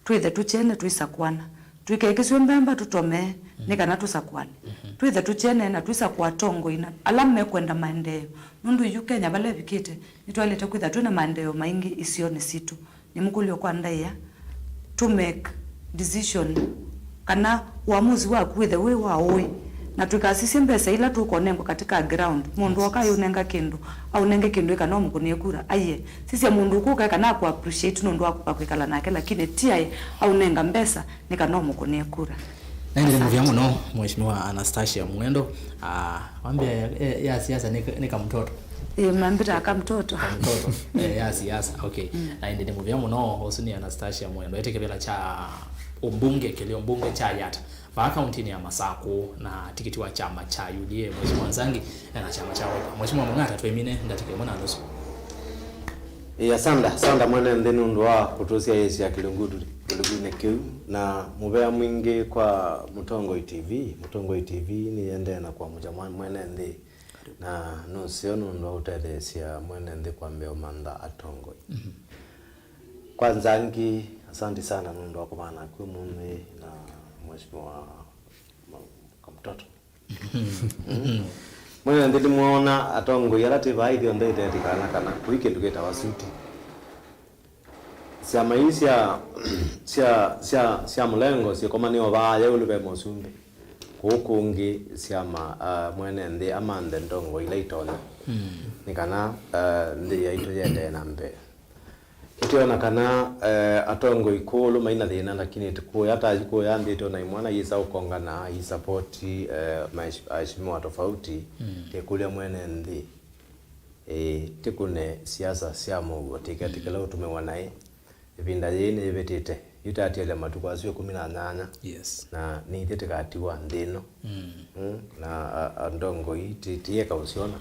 twĩthe tũkyene tũisakũana. Tũikekĩsw'e mbemba tũtomee, nĩ kana tũsakũane. Twĩthe tũkyene na tũisakũa atongoi na ala mekwenda maendeeo. Nũndũ yu Kenya vala ĩvikĩte, nĩtwaĩlĩte kwĩtha twĩ na maendeeo maingĩ isionĩ sitũ. Nĩmũkũlyo kwa ndaĩa, to make decision kana uamuzi waku wĩthe wĩ wa ũĩ, na tũikasisye mbesa ila tũkonengwa katika ground. Mũndũ oka ayũnenga kĩndũ, aũnenge kĩndũ ĩ kana ũmũkũnĩe kura. Aiye, sisya mũndũ ũkũka ĩ kana aku appreciate nũndũ wa kũka kwĩkala nake, lakini ti aĩ aũnenga mbesa nĩ kana ũmũkũnĩe kura. Na ĩndĩ nĩ mũvea mũno, Mheshimiwa Anastasia Mwendo. Ah, wambia ya, ya, ya siasa nĩ, nĩ kamtoto. Ĩ, mambita kamtoto. Kamtoto. Eh, ya siasa, okay. Na ĩndĩ nĩ mũvea mũno, ũsu nĩ Anastasia Mwendo. Ete kĩvĩla kya ũmbunge, kĩlĩ ũmbunge kya Yatta. Vaa kauntinĩ ya Masakũ na tikiti wa kyama kya U D A, Mheshimiwa Nzangi, ena kyama kya Wiper. Mheshimiwa Mung'ata, twĩmine ndatĩka ĩmwe na nusu. Ĩ, asanda, asanda mwene nthĩ nũndũ wa kũtũsyaĩĩsya kĩlungutu-, kĩlungunĩ kĩu, na mũvea mwingĩ kwa Mũtongoi T V. Mũtongoi T V nĩyendee na kũamũkya mwa-, mwene nthĩ, na nũseo nũndũ wa ũtetheesya mwene nthĩ kwambĩa ũmantha atongoi. Kwa Nzangi, asanti sana nũndũ wa kũvana kwĩ mũnthĩ na Mheshimiwa Ma-, Kamtoto. Mwene nthĩ nĩmwona atongoi ala twĩ vaa ithyonthe itetikana kana kũi kĩndũ kĩtawa suti. Syama ii sya, sya, sya, sya mũlengo syĩkomanĩe o vaa ĩũlũ ve mũsumbĩ. Kũu kũngĩ syama, ah, mwene nthĩ amanthe ndongoi ila itonya. Nĩ kana, ah, nthĩ yaitũ yendee na mbee. Nĩtwĩona kana, eh, atongoi kũũlũ maina thĩna, lakini kũya ta kũya nthĩ twĩona imwana yĩsa ũkongana, isapoti, eh, mahesh-, aheshimiwa tofauti, ĩkũlya mwene nthĩ, eh, tĩkũne siasa sya mũuo, tĩketĩkĩla ũtũmĩwa naĩ. Ĩvinda yĩĩ nĩyĩvĩtĩte, yu tatiele matukũ asu ĩkũmi na nyanya, Yes. na nĩithyĩ tĩkatiwa nthĩ ĩno. Mm, na, a, andongoi ti, tieka ũsyona.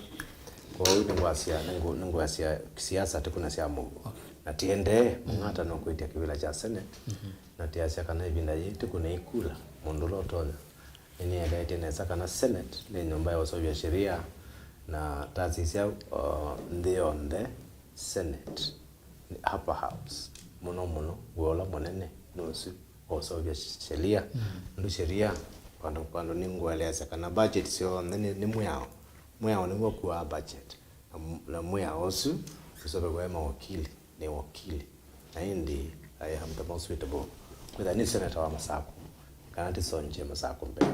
Kwoou nĩngwasya, nĩngũ-, nĩngwasya siasa tĩkũna sya mũuo. Okay. Na tiendee, Mung'ata nũkwĩtya kĩvĩla kya Senate, na tiasya kana ĩvinda yĩĩ tĩkũne ikula mũndũ ũla ũtonya. Nĩnĩeleetye nesa kana Senate nĩ nyũmba ya ũseũvya sheria, na tasisya, uh, nthĩ yonthe, Senate nĩ upper house mũno mũno, wĩa ũla mũnene nĩ ũsu wa ũseũvya sheria. Nũndũ sheria, vandũ, vandũ nĩngũeleasya kana budget syonthe nĩ, nĩ mwĩao. Mwĩao nĩw'o ũkuaa budget. Na m-, na mwĩao ũsu ũseũvaw'a nĩ mawakili, nĩ wakili. Na ĩndĩ, I am the most suitable kwĩtha nĩ senator wa Masakũ, kana tĩsongy'e Masakũ mbee.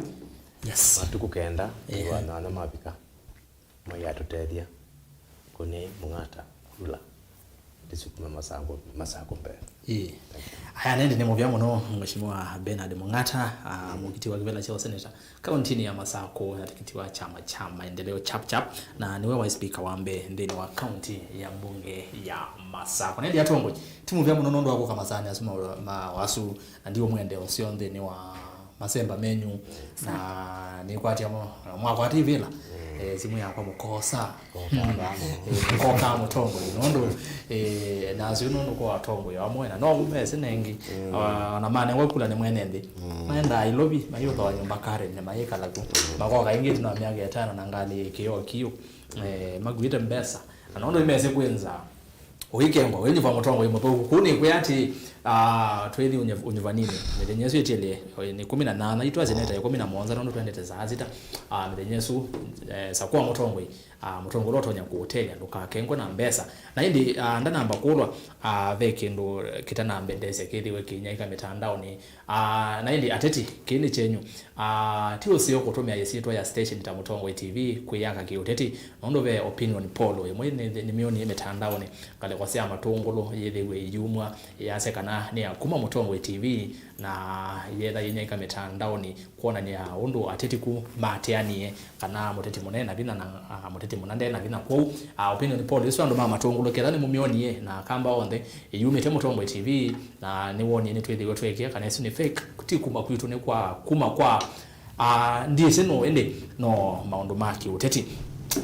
Yes. Matukũ kenda, Yeah. ĩwa nyanya mavika. Mwai atũtethya kũnĩ Mung'ata kula ndĩsukume Masakũ, Masakũ mbee. Ĩĩ. Aya, nĩndĩ nĩ mũvea mũno, Mheshimiwa Bernard Mung'ata, ah, mũkiti wa kĩvĩla kya ũseneta kauntinĩ ya Masakũ na tikiti wa kyama kya Maendeleo Chap Chap, na nĩwe waĩ spika wa mbee nthĩnĩ wa kaunti ya mbunge ya Masakũ. Na ĩndĩ atongoi, ti mũvea mũno nũndũ wa kũka masaanĩ asu ma, ma wasu, na ndiũmwendea ũseo nthĩnĩ wa masemba menyu, na nĩkwatya mo, mwakwata ivĩla, eh, simũ yakwa mũkosa. Eh, mũkoka mũtongoi, nũndũ, eh, nasyo nũndũ kwa atongoi amwe, na no mese nengi, ah, na manengwa kula nĩ mwene nthĩ. Maendaa Ilovi, mayũthawa nyũmba Karen, na mayĩkala ku. Makoka ĩngĩ ĩtina wa myaka ĩtano na ngalĩ kĩoo kiũ, eh, makuĩte mbesa. Na nũndũ imese kwĩnza, ũikengwa, wĩnyuva mũtongoi mũthũku. Kũu nĩkwĩa atĩ, ah, twĩthi ũnyuv-, ũnyuvaninĩ. Mĩthenya ĩsu ĩtiele, eh, nĩ ĩkũmi na nyanya, itwasye neta ĩkũmi na mũonza, nũndũ twendete saa sita. Ah, mĩthenya ĩsu, eh, sakũa mũtongoi, ah, mũtongoi ũla ũtonya kũũtelya, ndũkakengwe na mbesa. Na ĩndĩ, ah, ndanamba kũlwa, ah, ve kĩndũ kĩtanambendeesya kĩthĩwe kĩinyaĩka mĩtandaonĩ. Ah, na ĩndĩ ateti, kĩĩ nĩ kyenyu. Ah, ti ũseo kũtũmĩa ĩsyĩtwa ya station ta Mũtongoi T V kwĩyaka kĩũteti, nũndũ ve opinion poll ĩmwe nĩ, nĩmyoonie mĩtandaonĩ, ngalĩko sya Matũngũlũ yĩthĩwe iyumw'a, yasya kana nĩ ya kuma Mũtongoi T V, na yetha yĩnyaika mĩtandaonĩ kwonany'a ũndũ ateti ku mateanie, kana mũteti mũnene na vinya na, ah, mũteti mũna nde na vinya. Kwoou, ah, opinion poll ĩsu andũ mamatũngũlũkĩla nĩmũmyonie, na kamba onthe ĩyumĩte Mũtongoi T V, na nĩwonie nĩtwĩthĩwe twĩkĩa kana ĩsu nĩ fake, ti kuma kwitũ, nĩ kwa, kuma kwa Ah, ndyĩsĩ nũũ ĩndĩ no maũndũ ma kĩũteti.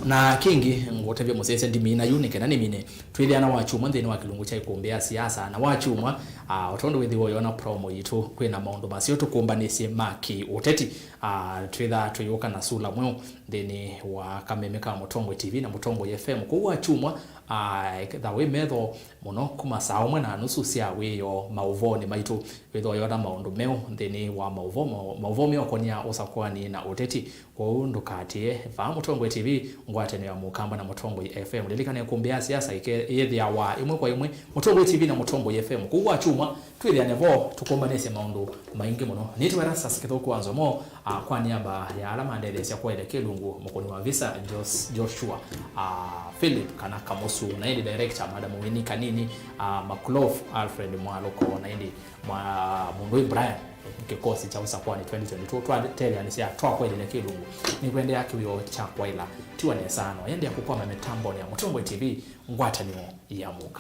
Na kĩngĩ, ngũtavya mũsyaĩĩsya ndimina yu nĩ kana nĩmine. Twĩthĩana wakyumwa nthĩnĩ wa kĩlungu kya ĩkũmbĩ ya siasa, na wakyumwa, ah, o tondũ wĩthĩwa ũyona promo yitũ, kwĩna maũndũ maseo tũkũmbanĩsye ma kĩũteti. Ah, twĩthaa tũyũka na sula mweũ nthĩnĩ wa kameme ka Mũtongoi T V na Mũtongoi F M. Kwoou wakyumwa, ah, etha wĩ metho mũno kuma saa ũmwe na nusu sya wĩoo maũvoonĩ maitũ. Wĩthwa ũyona maũndũ meũ nthĩnĩ wa maũvoo, maũ-, maũvoo meũkonĩa ũsakũani na ũteti. Kwoou ndũkaatĩĩe vaa Mũtongoi T V, ngwatanĩo ya Mũkamba na Mũtongoi F M. Lilikana ĩkũmbĩ ya siasa ĩke-, yĩthĩawa ĩmwe kwa ĩmwe Mũtongoi T V na Mũtongoi F M. Kwoou wakyumwa, twĩthĩane vo, tũkũmbanĩsye maũndũ maingĩ mũno. Nĩtwa Erastus Kĩthũku wa Nzomo, ah, kwa nĩamba ya ala mandetheesya kwaĩlya kĩlungu, mũkũni wa visa, Jos-, Joshua, ah, Philip kana Kamusu, na ĩndĩ director, Madam Winnie Kanini, ah, Makulof, Alfred Mwalũko, na ĩndĩ mwa mũndũ wĩ Brian, kĩkosi kya ũsakũani twenty twenty-two, twateleanĩsya twakwaĩlya kĩlungu. Nĩkwendea kĩwĩoo kya kwaĩla, tiwa nesa no yendea kũkwama mĩtambonĩ ya Mũtongoi T V, ngwatanĩo ya Mũka.